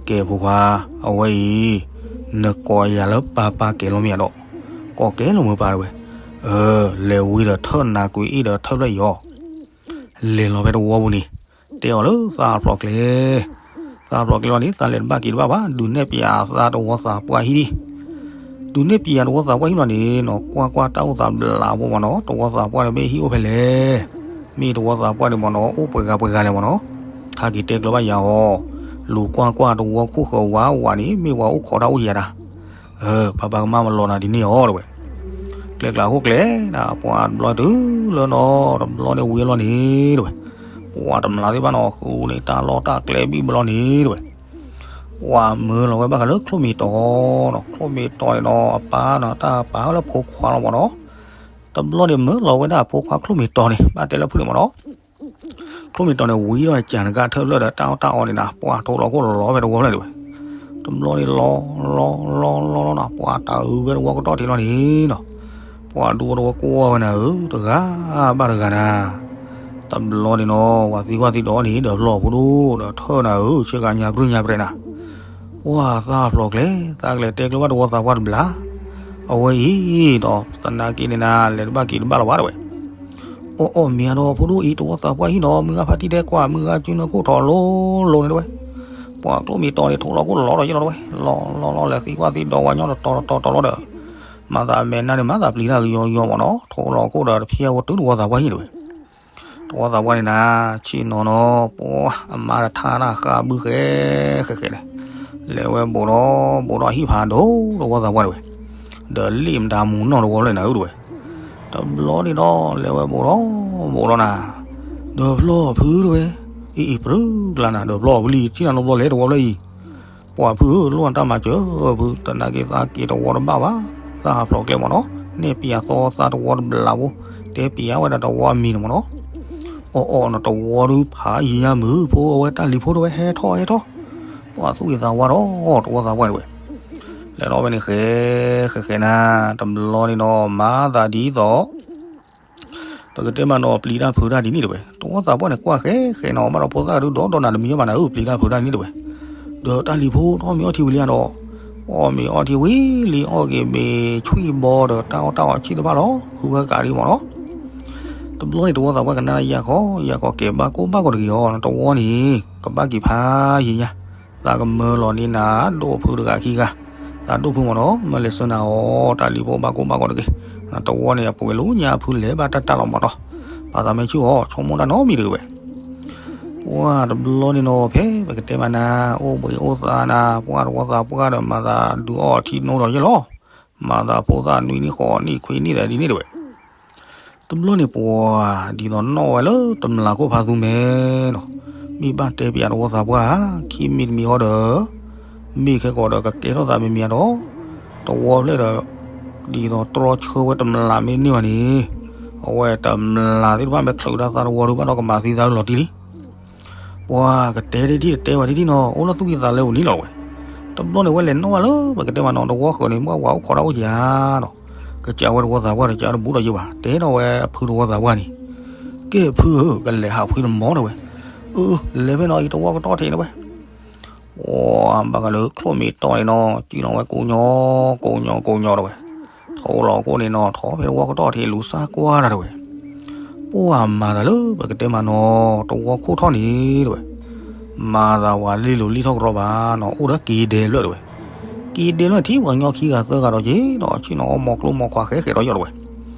ကဲဖိခွါ အဝဲအံၤ နကိးယၤလၢပၢ်ပၢ်ကဲလီၤမ့ၢ်ဧါဒီး ကိးကဲလီၤမ့ၢ်ပၢ်တဝဲ. အၢ လဲၤဝံၤဒီးထၢၣ်နၤကွံာ်အ့ၣ်ဒီးထၢၣ်ဖျၢၣ်အံၤအီၤ လဲၤလီၤဖဲတဝီပူၤန့ၣ် တဲအီၤလၢသးဖျိးကျဲ သးဖျိးကျဲလီၤန့ၣ် သးလဲၤတဘၣ်က့ၤတဘၣ်ဘၣ် ဒုးနဲၣ်ပျးသးတဝီသးပှၢ်ဟံၣ်ဒံး. ဒုးနဲၣ်ပျးတဝီသးပှၢ်ဟံၣ်လီၤန့ၣ်နီၤ ကွၢ်ကွၢ်တၢ်အိၣ်သးဘျးဖိမးနီၤ တဝီသးပှၢ်န့ၣ်မ့ၢ်ဟံၣ်အိၣ်ဖဲလဲၣ်. မ့ၢ်တဝီသးပှၢ်န့ၣ်မးနီၤ အိၣ်ပှဲၤဂၤပှဲၤဂၤလဲၣ်မးနီၤ. ဟဲက့ၤတဲကျၢၤဘၣ်ယၤအီၤ လူၤကွၢ်ကွၢ်တဝီခိၣ်ဃၢၤဝးဝးန့ၣ် မ့ၢ်ဝဲအိၣ်ခိးတၢ်အိၣ်ယၤတၢ် ပၢ်ပၢ်ကမၣ်မလီၤနၤဒ်န့ၣ်အီၤတဝဲ. ကျဲကျါဟိၣ်ကျဲနၤ ပှၤတဘျီတုၤလၢနီၤ တဘျီန့ၣ်ဝံၤလီၤန့ၣ်တဝဲ. ပှၤတမျးသ့ၣ်တဖၣ်နီၤ ဃုန့ၣ်တၢ်လီၢ်တၢ်ကျဲဘံၣ်ဘျီန့ၣ်တဝဲ. ပှၤမၢလီၤဝဲဘၣ်ဃးလၢချိၣ်မံၤတီၤနီၤ ချိၣ်မံၤတီၤန့ၣ်နီၤ အပၢ်နီၤ တၢ်ပာ်လၢဖိခွါလီၤမးနီၤ. တဘျီန့ၣ်မၢလီၤဝဲဒၣ်အဖိခွါချိၣ်မံၤတီၤန့ၣ် ဘၣ်တဲလၢဖုၣ်န့ၣ်မးနီၤ ချိၣ်မံၤတီၤန့ၣ်ဝံၤဒီး ကၠၤနကၣ်ထၢၣ်ဖျၢၣ်ဒီးတၢ်အီၣ်တၢ်အီန့ၣ်နၤ ပှၤထိးလီၤခိၣ်လီၤဖဲတဝီဖျၢၣ်န့ၣ်ဝဲ. တဘျီန့ၣ်လီၤ လီၤ လီၤ လီၤ လီၤနီၤ ပှၤတၢ်အုးဖဲတဝီကတီၢ်ထံးလီၤန့ၣ်နီၤ. ပှၤဒူဖိတဝီကွၢ်ဝဲနၤဧၢ တဂၤဘၣ်တဂၤနၤ. တဘျီန့ၣ်နီၤ ပှၤသံကွၢ်သံဒိးန့ၣ် ဒီးဖျီၣ်ဖိဒိၣ်ဒီးထၢၣ်နၤဧၢ ဆ့ကၤညါပြူၢ်ညါပြဲးနၤ. ပှၤသးဖျိးကျဲ သးကလဲၤတဲကျၢၤဘၣ်တဝီသးပှၢ်တဘျး. အဝဲအံၤဒီးသနာ်က့န့ၣ်နၤ လဲၤတဘၣ်က့ၤတဘၣ်လီၤဘၣ်တဝဲ. အီၣ်အီၣ်မ့ၤအါဒီးဖိဒိၣ်အံၤ တဝီသးပှၢ်ဟံၣ်နီၤ မုၢ်ဂၤဖါတံၢ်တဲကွၢ် မုၢ်ဂၤစုနၢခိၣ်ထီၣ်လိၤလိၤန့ၣ်တဝဲ. ပှၤချိၣ်မံၤတီၤန့ၣ် ထိးလီၤခိၣ်လီၤဒီးယ့ၢ်လီၤတဝဲ. လီၤလီၤလီၤ လဲၤသံကွၢ်သံဒိးဝဲညီတတီၤတတီၤတီၤလီၤဒီး မၤသးမဲာ်နါန့ၣ် မၤသးပျံၤတၢ်ကယီကယီမ့ၢ်နီၤ ထိးလီၤခိၣ်ဒီးတဖျဲဝဲတုၤတဝီသးပှၢ်ဟံၣ်တဝဲ. တဝီသးပှၢ်န့ၣ်နၤ ဆ့ၣ်နီၤနီၤ ပှၤအမါတထါနၤဃးဘုဃဲဃဲဃဲန့ၣ် လဲၤဝဲဘိးဒီးဘိးဒီးဟံၣ်ဖးဒိၣ်တဝီသးပှၢ်တဝဲ. ဒီးလံာ်မတၤမူၤနီၢ်တဝီဖျၢၣ်နၤဧၢတဝဲ. တဘျီန့ၣ်ဒီး လဲၤဝဲဘိးဒီးဘိးဒီးနၤ ဒီးဖျီၣ်ဖုတဝဲ. အံၤအံၤ ပြူၢ်ကျါနၤ ဒီးဖျီၣ်ဖုလံ ထံၣ်နၤနီတဘျီလဲၣ်တဝီဖျၢၣ်အံၤ. ပှၤဖုဧၢ လိၣ်နတၢ်မၤစၢၤဖု တနာ်က့ၤသးက့ၤတဝီတဘၣ်ဘၣ်. သးဟးဖျိးကျဲမ့ၢ်နီၤ နဲၣ်ပျးသီသးတဝီတဘျးဖိ တဲပျးဝဲဒၣ်တဝီအမံၤန့ၣ်မ့ၢ်နီၤ. အီၣ်အီၣ်နတဝီဒုးဖးယံၤညါမုၢ်ဖိ အဝဲတၢ်လံၤဖိတဝဲဟဲထီၣ်ဟဲထီၣ်. ပှၤသူၣ်က့ၤသးဝါဒီး တဝီသးပှၢ်တဝဲ လဲၤထီၣ်ဝဲန့ၣ်ဃဲ ဃဲဃဲနၤ တဘျီန့ၣ်နီၤ မၤသးဒ်သိး ပကတဲမးနီၤ ပျံၤတၢ်ဖုးတၢ်ဒ်န့ၣ်တဝဲ တဝီသးပှၢ်န့ၣ် ကွၢ်ဃဲဃဲနီၤ ဘၣ်ဒီးဖိသၣ်ကဒုးဒီးဒီးနၤတမံၤဘၣ်နၤဧၢ ပျံၤတၢ်ဖုးတၢ်ဒ်န့ၣ်တဝဲ. ဒီးတၢ်လံၤဖိထီၣ်မ့ၤအီထံဝံၤလံဧါဒီး အီၣ်မ့ၤအီထံဝံၤလံ အီၣ်က့ၤမ့ၤဆွံၣ်ဘီဒီးတၢ်အီၣ်တၢ်အီဆံၣ်တဖၣ်လီၤ ဟုဝဲကးဒံမ့ၢ်နီၤ. တဘျီန့ၣ် တဝီသးပှၢ်ကနၣ်ယၤခီ ယၤခီကဲဘၣ်ကိၢ်ဘၣ်ကိၢ်တဂ့ၤအီၤ တဝီန့ၣ် ကဘၣ်က့ၤဖးယံၤညါ သးကမၢလီၤန့ၢ်နၤ ဒိၣ်ဖုတဂၤခံဂၤ, သးဒိၣ်ဖုမ့ၢ်နီၤ မၢလဲၤဆှၢနၤအီၤ တၢ်လံၤဖိဘၣ်ကိၢ်ဘၣ်ကိၢ်တဂ့ၤ, တဝီန့ၣ် အပှဲၤလိညါဖုလဲၤဘၣ်တၢ်တၢ်လီၤမ့ၢ်နီၤ, ပာ်သးမ့ၢ်ဆူၣ်အီၤ ဆိကမိၣ်တၢ်နီတမံၤတဂ့ၤဝဲ. ပှၤတဘျီန့ၣ်နီၤ ဖဲပကတဲမးနၤ အိၣ်ဘှံးအိၣ်သါနၤ ပှၤတဝီသးပှၢ်ဒီးမၤသးဒုးအီၣ်ထံနိဒီးယဲၢ်လီၤ, မၤသးဖိသၣ်နွံနံၣ်ဃိးနံၣ်ခွံနံၣ်ဒီးဒ်န့ၣ်တဝဲ. တဘျီန့ၣ်ပှၤ ဒ်သိးနီၣ်ဝဲလၢတမျးခိၣ်ဖါသူမဲနီၤ, မ့ၢ်ဘၣ်တဲပျးတဝီသးပှၢ်ဧါ, ခံမံၤတမံၤဃီဒီး မ့ၢ်ခဲကိာ်ဒီးကကဲထီၣ်သးမံၤမံၤဒီး တဝီဖျဲၣ်ဒီး ဒ်သိးတြီဆၢဝဲတမျးမ့ၢ်န့ၢ်ဘၣ်န့ၣ်, အဝဲတမျးသ့ၣ်တဖၣ်မ့ၢ်ချုးတၢ်သးတဝီဒုးဘၣ်ဒီးကမၤသံသးလီၤတံၢ်လံ. ပှၤကတဲတထံၣ်တတဲဝဲတထံၣ်နီၤ, အိၣ်လၢသူၣ်ကံၢ်သးလဲပူၤန့ၣ်လီၤဝဲ. တဘျီန့ၣ်ဝဲလဲၤနီၣ်ဘၣ်လၢပကတဲမးနီၤ တဝီဃၢၤန့ၣ် မ့ၢ်ဝဲအိၣ်ခိးတၢ်အိၣ်ယၤနီၤ, ကစၢ်ဝဲတဝီသးပှၢ်ဒီး ကစၢ်တဘူးဒီးယဲၢ်ဘၣ်, တဲထီၣ်ဝဲအဖုတဝီသးပှၢ်န့ၣ်, ကဲဖုဧၢ ကလဲၤဟးဖှံတမီၢ်တဝဲ, အၢ လဲၤဖဲနီၤ အံၤတဝီကတီၢ်ထံးန့ၣ်ဝဲ. ပ ပှၤဘၣ်ဃးလၢချိၣ်မ့ၢ်တီၢ်န့ၣ်နီၤ စံၣ်လီၤဝဲကိးညီ ကိးညီ ကိးညီတဲဝဲ, ထိးလီၤခိၣ်န့ၣ်နီၤ ထိးဖဲတဝီကတီၢ်ထံးလူၤစၢ်ကွၢ်တၢ်တဲဝဲ, ပှၤမၤသးလၢပကတဲမးနီၤ တဝီခိၣ်ထီၣ်န့ၣ်တဲဝဲ, မၤသးပှၤလ့လိၤလံထီၣ်ကရီဘၣ်နီၤ အိၣ်ဒီးက့ဒဲဖျၢၣ်တဲဝဲ, က့ဒဲဖျၢၣ်န့ၣ်ထံၣ်ပှၤကညီခံဂၤသၢဂၤဒီးက့ၤ ဒီးဆ့ၣ်နီၤအီၣ်မီၤကျိမီၤခွါဃဲဃဲဒီးယီၢ်တဲဝဲ,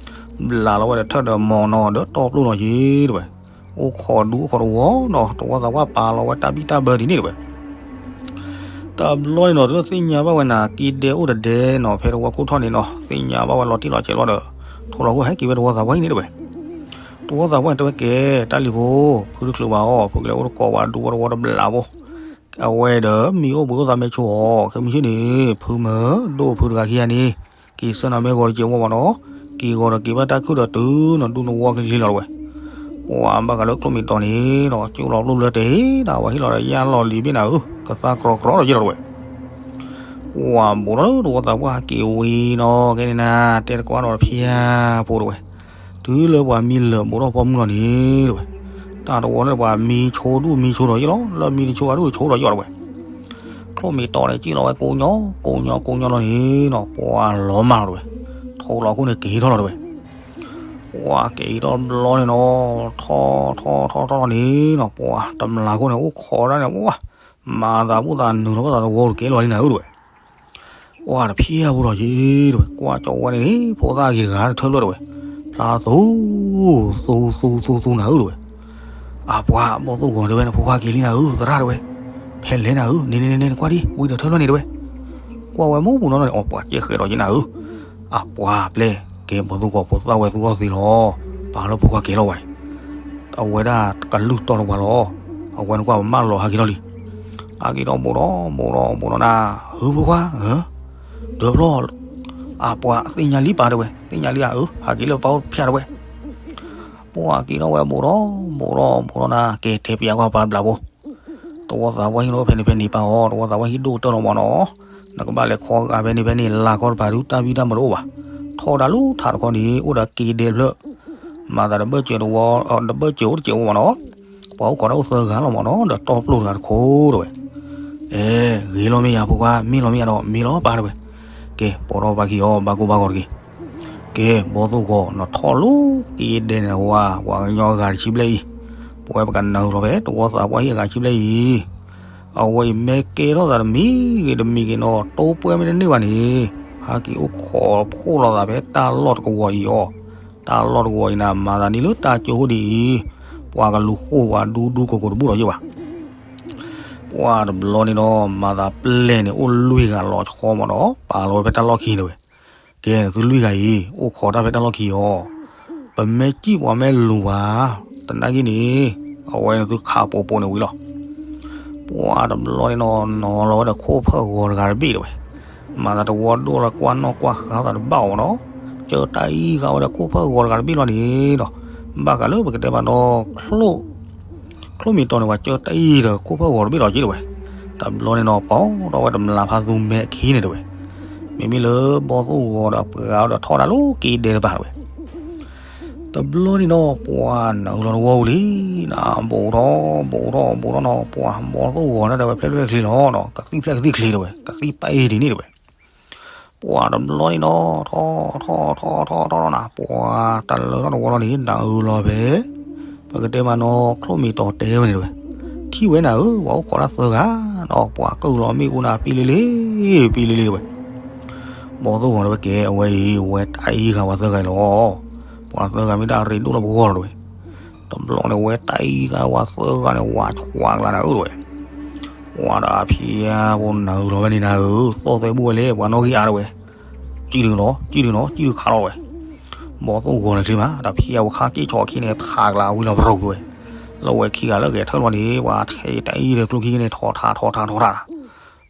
ဘျးလီၤဝဲဒီးထၢၣ်ဒီးမီၤနီၤ ဒီးတီပျိၢ်လီၤက့ၤတဲဝဲ, အိၣ်ခိးဒူအိၣ်ခိးတဝီနီၤ တဝီသးပှၢ်ပာ်လီၤဝဲတၢ်ဘံၣ်တၢ်ဘၢဒ်န့ၣ်တဲဝဲ တဘျီန့ၣ်နီၤ တသ့ၣ်ညါဘၣ်ဝဲနၤ က့ဒဲအိၣ်တဒဲနီၤ ဖဲတဝီခိၣ်ထီၣ်န့ၣ်နီၤ သ့ၣ်ညါဘၣ်ဝဲလီၤတံၢ်လီၤဆဲးလီၤဒီး ထိးလီၤခိၣ်ဟဲက့ၤဝဲတဝီသးပှၢ်ဟံၣ်န့ၣ်တဲဝဲ, တဝီသးပှၢ်တဲဝဲကဲ တၢ်လံၤဖိ ဖုတချုးဘၣ်အီၤ ဖုကလဲၤအိၣ်တကိးဝဲဒူဝဲတဝီတဘျးဖိ, အဝဲဒီးမံအိၣ်ဘှံးအိၣ်သးမဲာ်ဆိအီၤ ခဲမုၢ်ဆ့ၣ်န့ၣ် ဖုမၢဒိၣ်ဖုတဂၤခံဂၤန့ၣ် က့ၤဆၢနၤမဲဂီၤတစဲးဝီမးနီၤ, က့ၤဂီၤဒီးက့ၤဘၣ်တၢ်ခုၣ်ဒီးတုၤနီၤဒူနဝီကလံၤလီၤတဲဝဲ, ပှၤဘၣ်ဃးလၢချိၣ်မ့ၢ်တီၢ်န့ၣ်ဒီး ကၠိလီၤပျိၢ်လၢတဲဒၣ်ဝဲဟ့ၣ်လီၤဒီးယၢ်လီၤလံၤဘ့ၣ်နၤဧၢ, ကသါကြီကြီဒီးယဲၢ်လီၤတဲဝဲ, ပှၤဘူးထီၣ်လၢတဝီသးပှၢ်ဟဲက့ၤဝံၤနီၤ ကဲန့ၣ်နၤ တဲတကွၢ်ဒီးတဖျၢၣ်ဖိတဲဝဲ, တုၤလၢပှၤမံလၢာ်ဘူးထီၣ်ပိာ်မုၣ်လီၤန့ၣ်တဲဝဲ, တၢ်တဝီလၢပှၤမံဆိဒူၣ်မံဆိဒီးယဲၢ်လီၤ လၢမံတဆိအဒူၣ်တဆိဒီးယီၢ်တဲဝဲ, ချိၣ်မ့ၢ်တီၢ်န့ၣ် စံၣ်လီၤဝဲကိးညီ ကိးညီ ကိးညီလီၤန့ၣ်နီၤ ပှၤလီၤမၢ်လီၤတဲဝဲ, ထိးလီၤခိၣ်န့ၣ်က့ၤထီၣ်လီၤတဲဝဲ, ပှၤက့ၤထီၣ်တဘျီန့ၣ်နီၤ ထီၣ်ထီၣ်ထီၣ်ထီၣ်လီၤန့ၣ်နီၤ ပှၤတမျးခိၣ်န့ၣ် အိၣ်ခိးဒၣ်န့ၣ် ပှၤ မၤသးဘူၣ်သးနုာ်လီၤဘၣ်သးတဝီတကဲလီၤလံနၤဧၢတဲဝဲ, ပှၤတဖျၢၣ်ဖိလီၤက့ၤတဲဝဲ, ကွၢ်ကၠီဝဲန့ၣ်န့ၣ် ဖိသၣ်ဂ့ၤတဂၤတထၢၣ်ဖျၢၣ်တဲဝဲ, ဖျါသူ သူ သူ သူ သူနၤဧၢတဲဝဲ, အပှၤဘီၣ်သိၣ်ဂီၤတဲဝဲ နဖိခွါက့ၤလံနၤဧၢ သရၣ်တဲဝဲ, ဖဲလဲၣ်နၤဧၢ န့ၣ်န့ၣ်န့ၣ် နကွၢ်ဒံး ဝံၤဒီးထၢၣ်ဖျၢၣ်န့ၣ်တဲဝဲ, ကွၢ်ဝဲမုၢ်မုၢ်နီၤနီၤန့ၣ် အီၤပှၤကဲဃဲးဒီးက့ၤနၤဧၢ, အပှၤပျဲၢ် ကဲဘီၣ်သိၣ်ဂီၤဖိသၣ်ဝဲသူအီၤသ့လီၤ, ပာ်လၢဖိခွါကဲလီၤဝဲ အဝဲဒၣ်ကလုၢ်တီတဝၤလီၤ, အဝဲနကွၢ်ပမၢလီၤဟးက့ၤထီၣ်လံ, ဟးက့ၤထီၣ်ဘူးထီၣ်ဘူးထီၣ်ဘူးထီၣ်နၤ, ဟုဖိခွါဧၢ, တဖျီၣ်, အပှၤသ့ၣ်ညါလံပၢ်တဲဝဲ သ့ၣ်ညါလံဧၢ ဟးက့ၤလၢပၢ်အိၣ်ဖျါတဲဝဲ, ပှၤက့ၤထီၣ်ဝဲဘူးထီၣ်ဘူးထီၣ်ဘူးထီၣ်နၤ ကဲတဲပျးကွၢ်ပၢ်ဘျးဖိ, တဝီသးပှၢ်ဟံၣ်န့ၣ်အိၣ်ဖဲန့ၣ်ဖဲန့ၣ်ပၢ်အီၤ တဝီသးပှၢ်ဟံၣ်ဒိၣ်ကတၢၢ်လီၤမးနီၤ, နကဘၣ်လဲၤခီဂာ်ဖဲန့ၣ်ဖဲန့ၣ် လၢ်ခီတပၤဒုတၢ်ဘံၣ်တၢ်မၤတအိၣ်ဘၣ်, ထီဒါလူထးတခီန့ၣ် အိၣ်ဒီးက့ဒဲဖျၢၣ်, မၤသးတဘၢၣ်စၢၤတဝီ, တဘၢၣ်စၢၤအိၣ်တစဲးဝီမးနီၤ, ပှၤအိၣ်ခိးတၢ်အိၣ်သၢဂၤလီၤမးနီၤ ဒီးတီပျိၢ်တဂၤတခိၣ်တဲဝဲ, အဲ ဂ့ၤလီၤမ့ၢ်ယၤဖိခွါ မ့ၢ်လီၤမ့ၢ်ယၤဒီး မ့ၢ်လီၤပၢ်တဲဝဲ, ကဲပိာ်ထီၣ်ပၢ်ခံအီၤ ဘၣ်ကိၢ်ဘၣ်ဂီၤတက့ၢ်, ကဲဘီၣ်သိၣ်ဂီၤ နထီၣ်လၢက့ဒဲန့ၣ်ဝဲ ပှၤကညီအဂၤတဆံဘျဲၣ်အံၤ, ပဝဲပကနၢ်ဟူလီၤဖဲ တဝီသးပှၢ်ဟံၣ်အဂၤဆံဘျဲၣ်အံၤ အဝဲအံၤမ့ၢ်ကဲထီၣ်သးတမံၤဂ့ၤတမံၤဂ့ၤနီၤ တိၢ်ပှဲၤမ့ၢ်တန့ၢ်ဘၣ်န့ၣ်, ဟဲက့ၤအိၣ်ခိးဖှိၣ်လိာ်သးဖဲတၢ်လီၢ်တကဝီၤအံၤအီၤ, တၢ်လီၢ်တကဝီၤအံၤန့ၣ် မၤသးန့ၣ်လၢတၢ်ကၠိဒ်အံၤ, ပှၤကလူၤဃိၣ်ပှၤဒူဒူကိးကိးတဘူၣ်ဒီးယဲၢ်ဘၣ်. ပှၤတဘျီန့ၣ်ဒီး မၤသးပျဲၢ်န့ၣ် အိၣ်လွံၢ်ဂၤလီၤဆီမးဒီး ပာ်လီၤဝဲဖဲတၢ်လီၢ်ခံတဲဝဲ, ကဲနသုလွံၢ်ဂၤအံၤ အိၣ်ခိးတၢ်ဖဲတၢ်လီၢ်ခံအီၤ, ပမ့ၢ်စံၣ်ပှၤမ့ၢ်လူၤဘၣ်, တနာ်က့န့ၣ် အဝဲန့ၣ်သုခးပိာ်ပိာ်န့ၣ်ဝံၤလီၤ. ပှၤတဘျီန့ၣ်နီၤ နီၤလီၤဝဲဒီးခိၣ်ဖၢၣ်ဂီၤတဂၤတဘ့ၣ်တဲဝဲ, မၤသးတဝီဒိၣ်လၢကွၢ်နီၣ်ကွၢ်ဃါသးတဘၣ်အီၤမးနီၤ, ကၢတၢ်အံၤဃာ်ဝဲဒီးခိၣ်ဖၢၣ်ဂီၤတဂၤတဘ့ၣ်လီၤန့ၣ်ဒီး, ဘၣ်ဃးလၢပကတဲဘၣ်နီၤ ချိၣ်မ့ၢ်တီၢ်န့ၣ် ပှၤကၢတၢ်အံၤဒီးခိၣ်ဖၢၣ်ဂီၤတဘ့ၣ်လီၤက့တဲဝဲ, တဘျီန့ၣ်နီၤ ပိာ်ထီၣ်ဝဲတမျးဖးသူမဲာ်ခံန့ၣ်တဲဝဲ, မ့မ့ၢ်လၢဘီၣ်သိၣ်ဂီၤဒီးပှၤဒီးထီဒါလၢက့ဒဲတပၤတဲဝဲ တဘျီန့ၣ်နီၤ ပှၤနၢ်ဟူလီၤတဝီဝံၤလံ, နဘူးထီၣ်ဘူးထီၣ်ဘူးထီၣ်နီၤ ပှၤဘီၣ်သိၣ်ဂီၤန့ၣ်တဲဝဲ ဖျဲၣ်ဖျဲၣ်ချ့လီၤနီၤ ကသံၣ်ဖျဲၣ်ကသံၣ်ချ့တဲဝဲ ကသံၣ်ပာ်အ့ၣ်ဒ်န့ၣ်တဲဝဲ, ပှၤတဘျီန့ၣ်နီၤ ထီၣ်ထီၣ်ထီၣ်ထီၣ်ထီၣ်ထီၣ်နၤ ပှၤတၢ်လၢထီၣ်တဝီလီၤန့ၣ် နၢ်ဟူလီၤဖဲ ပကတဲမးနီၤ ချိၣ်မ့ၢ်တီၢ်တဲဝဲန့ၣ်တဲဝဲ, ထံၣ်ဝဲနၤဧၢ ပှၤအိၣ်ခိးတၢ်သၢဂၤနီၤ ပှၤကၢၢ်လီၤမ့ၣ်အူနၤ ပံလံလံ ပံလံလံတဲဝဲ ဘီၣ်သိၣ်ဂီၤတဲဝဲကဲ အဝဲအံၤ ဝဲတၢ်အံၤဃာ်ဝဲသၢဂၤအံၤလီၤ. ပှၤသၢဂၤမ့ၢ်တၢ်ရ့ဒိၣ်လၢပဂီၢ်လီၤတဲဝဲ. တဘျီန့ၣ် ဝဲတၢ်အံၤဃာ်ဝဲသၢဂၤန့ၣ် ဝးဆှးကလၤနၤဧၢတဲဝဲ. ပှၤဒီးဖံးဖိနၢ်ဟူလီၤဝဲန့ၣ်နၤဧၢ သီၣ်သဲဘူၣ်ဝဲလဲၣ် ပှၤနီၣ်ဂံၢ်အါတဲဝဲ. စံၣ်ဒုးလီၤ စံၣ်ဒုးနီၤ စံၣ်ဒုးခးလီၤတဲဝဲ. ဘီၣ်သိၣ်ဂီၤန့ၣ်ချ့မး ဒီးဖံးဖိခါက့ၢ်ဆီခံန့ၣ် ထးကလၤဝံၤလီၤပရိးတဲဝဲ. လၢဝဲခံဂၤလၢဂဲၤထၢၣ်လီၤန့ၣ် ပှၤထဲတၢ်အံၤဒီးကျိခံကန့ၣ်ထီၣ်ထးထီၣ်ထးထီၣ်ထး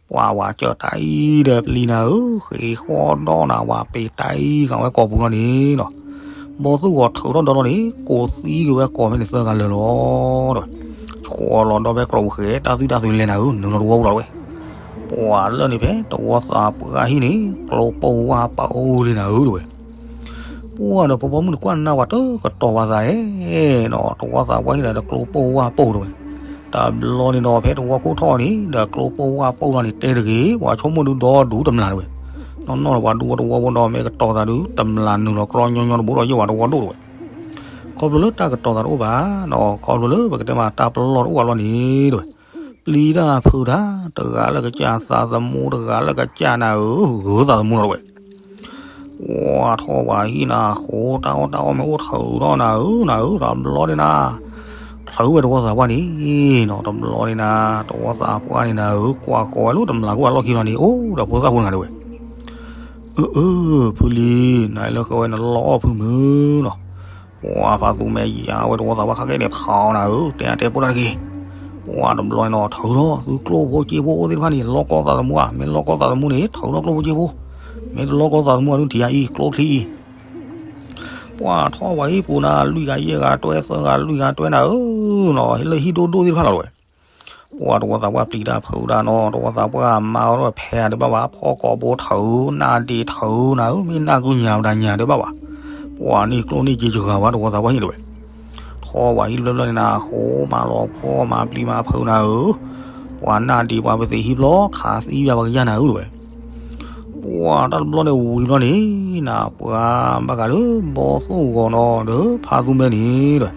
ပှၤဝၤကၢၢ်တၢ်အံၤဒီးပျံၤနၤဧၢ ဃ့ဃီဒီးနၤ ဝၤပ့ၤတၢ်အံၤဃာ်ဝဲကိာ်ပူၤလီၤန့ၣ်နီၤ. ဘီၣ်သိၣ်ဂီၤထုးထီၣ်ဒီလီၤန့ၣ် ကိးသံကွံာ်ဝဲကိာ်ဖဲန့ၣ်သၢဂၤလၢာ်လီၤဒီး ဆှီလီၤဒီးဖဲကျိာ်ပူၤဃဲ တၢ်သွံၣ်တၢ်သွံၣ်လဲၤနၤဧၢ နုာ်လီၤတဝီပူၤလီၤတဲဝဲ. ပှၤလၢန့ၣ်ဖဲတဝီသးပှၢ်ဟံၣ်န့ၣ် ကျိပိၢ်ဝၢ်ပအိၣ်လံနၤဧၢတဲဝဲ. ပှၤဒီးဖီဖီမုၣ်န့ၣ်ကွၢ်နၢ်ဝဲတကတီၤဝဲသးဧဲနီၤ တဝီသးပှၢ်ဟံၣ်ဒီးကျိပိၢ်ဝၢ်ပိၢ်တဲဝဲ. တဘျီန့ၣ်ဒီး ဖဲတဝီခိၣ်ထီၣ်န့ၣ် ဒီးကျိပိၢ်ဝၣ်ပိၢ်လီၤန့ၣ် တဲတဂ့ၤ, ပှၤဆိကမိၣ်ဒုဒီဒူတမျၢ်တဝဲ, နီၢ်နီၢ်ဒီးပှၤဒူဖိတဝီဖိဒီး မ့ၢ်ကတီၤသးဒု တမျၢ်နုာ်လီၤကြီညီညီတဘိဒီး ယဲၢ်ဝဲတဝီဒိၣ်တဝဲ, ခီဖျိလၢတၢ်ကတီၤသးတအိၣ်ဘၣ်, ဒီးခီဖျိလၢပကတဲမးတၢ်ပလီၢ်တအိၣ်ဘၣ်ဘျီန့ၣ်တဝဲ, ပျံၤတၢ်ဖုးတၢ် တဂၤလၢကစၢ်သးသမူတဂၤလၢကစၢ်နၤဧၢ ဂၢၤသးသမူလီၤတဝဲ ပှၤထီၣ်ဝဲဟံၣ်နၤဃိ တၢ်အီၣ်တၢ်အီမ့ၢ်အိၣ်ထုးထီၣ်နၤဧၢ နၤဧၢ တဘျီန့ၣ်နၤ, ထုးဝဲတဝီသးပှၢ်န့ၣ်နီၤ တဘျီန့ၣ်နၤ တဝီသးပှၢ်န့ၣ်နၤဧၢ ကွၢ်ဃီၤဝဲလၢတမျၢ်ခိၣ်အလီၢ်ခံလီၤန့ၣ် အိၣ်ဒီးဖိသၣ်ဖိတဂၤတဝဲ, အၢ အၢ ဖုလံၤ နလၢဃဲဝဲနလီအီၣ်ဖုမုၢ်နီၤ, ပှၤဖးသူမဲယါဝဲတဝီသးပှၢ်ခါကဲန့ၣ် ဖးအီၤနၤဧၢ တဲအါတဲပိၢ်တၢ်တက့ၢ်, ပှၤတဘျီန့ၣ်နီၤ ထုးထီၣ်သုကျိၣ်ဖိစ့ဖိအိၣ်သ့ၣ်တဖၣ်န့ၣ် လီၢ်ကီၢ်သးသမူဧါ မ့ၢ်လီၢ်ကီၢ်သးသမူန့ၣ် ထုးထီၣ်ကျိၣ်ဖိစ့ဖိ, မ့ၢ်တလီၢ်ကီၢ်သးသမူအဒုထံၣ်ယါအံၤ ကျိချံအံၤ ပှၤထီၣ်ဝဲဟံၣ်ပူၤနၤ လွံၢ်ဂၤယဲၢ်ဂၤတွဲသၢဂၤလွံၢ်ဂၤတွဲနၤဧၢနီၤ လၢဟံၣ်ဒိၣ်ဒိၣ်သ့ၣ်တဖၣ်လီၤတဝဲ, ပှၤတဝီသးပှၢ်ပျံၤတၢ်ဖုးတၢ်နီၤ တဝီသးပှၢ်မၤအီၤဒီးဖဲအဒဲးဘၣ်ဘၣ် ဖီၣ်ကိာ်ဘိထုး နၢ်ဒ့ထုးနၤဧၢ မ့ၢ်နၢ်ကုညါပဒၣ်ညါဒဲးဘၣ်ဘၣ်, ပှၤန့ၢ်ကျိၣ်န့ၢ်စ့စှၤဝဲတဝီသးပှၢ်ဟံၣ်တဝဲ ထီၣ်ဝဲဟံၣ်တဘျီဘျီန့ၣ်နၤ ဃိမၤလီၤဖီမၤပျံၤမၤဖုးနၤဧၢ, ပှၤနၢ်ဒ့ပှၤပသ့ၣ်ဟံၣ်ဖျီ ခးသံယၤပှၤကယၤနၤဧၢတဝဲ, ပှၤတၢ်တဘျီန့ၣ်ဝံၤဘျီန့ၣ် နၤပှၤဘၣ်ဃးလၢဘီသိၣ်ဂီၤနီၤ ဒီးဖါသူမဲန့ၣ်တဝဲ,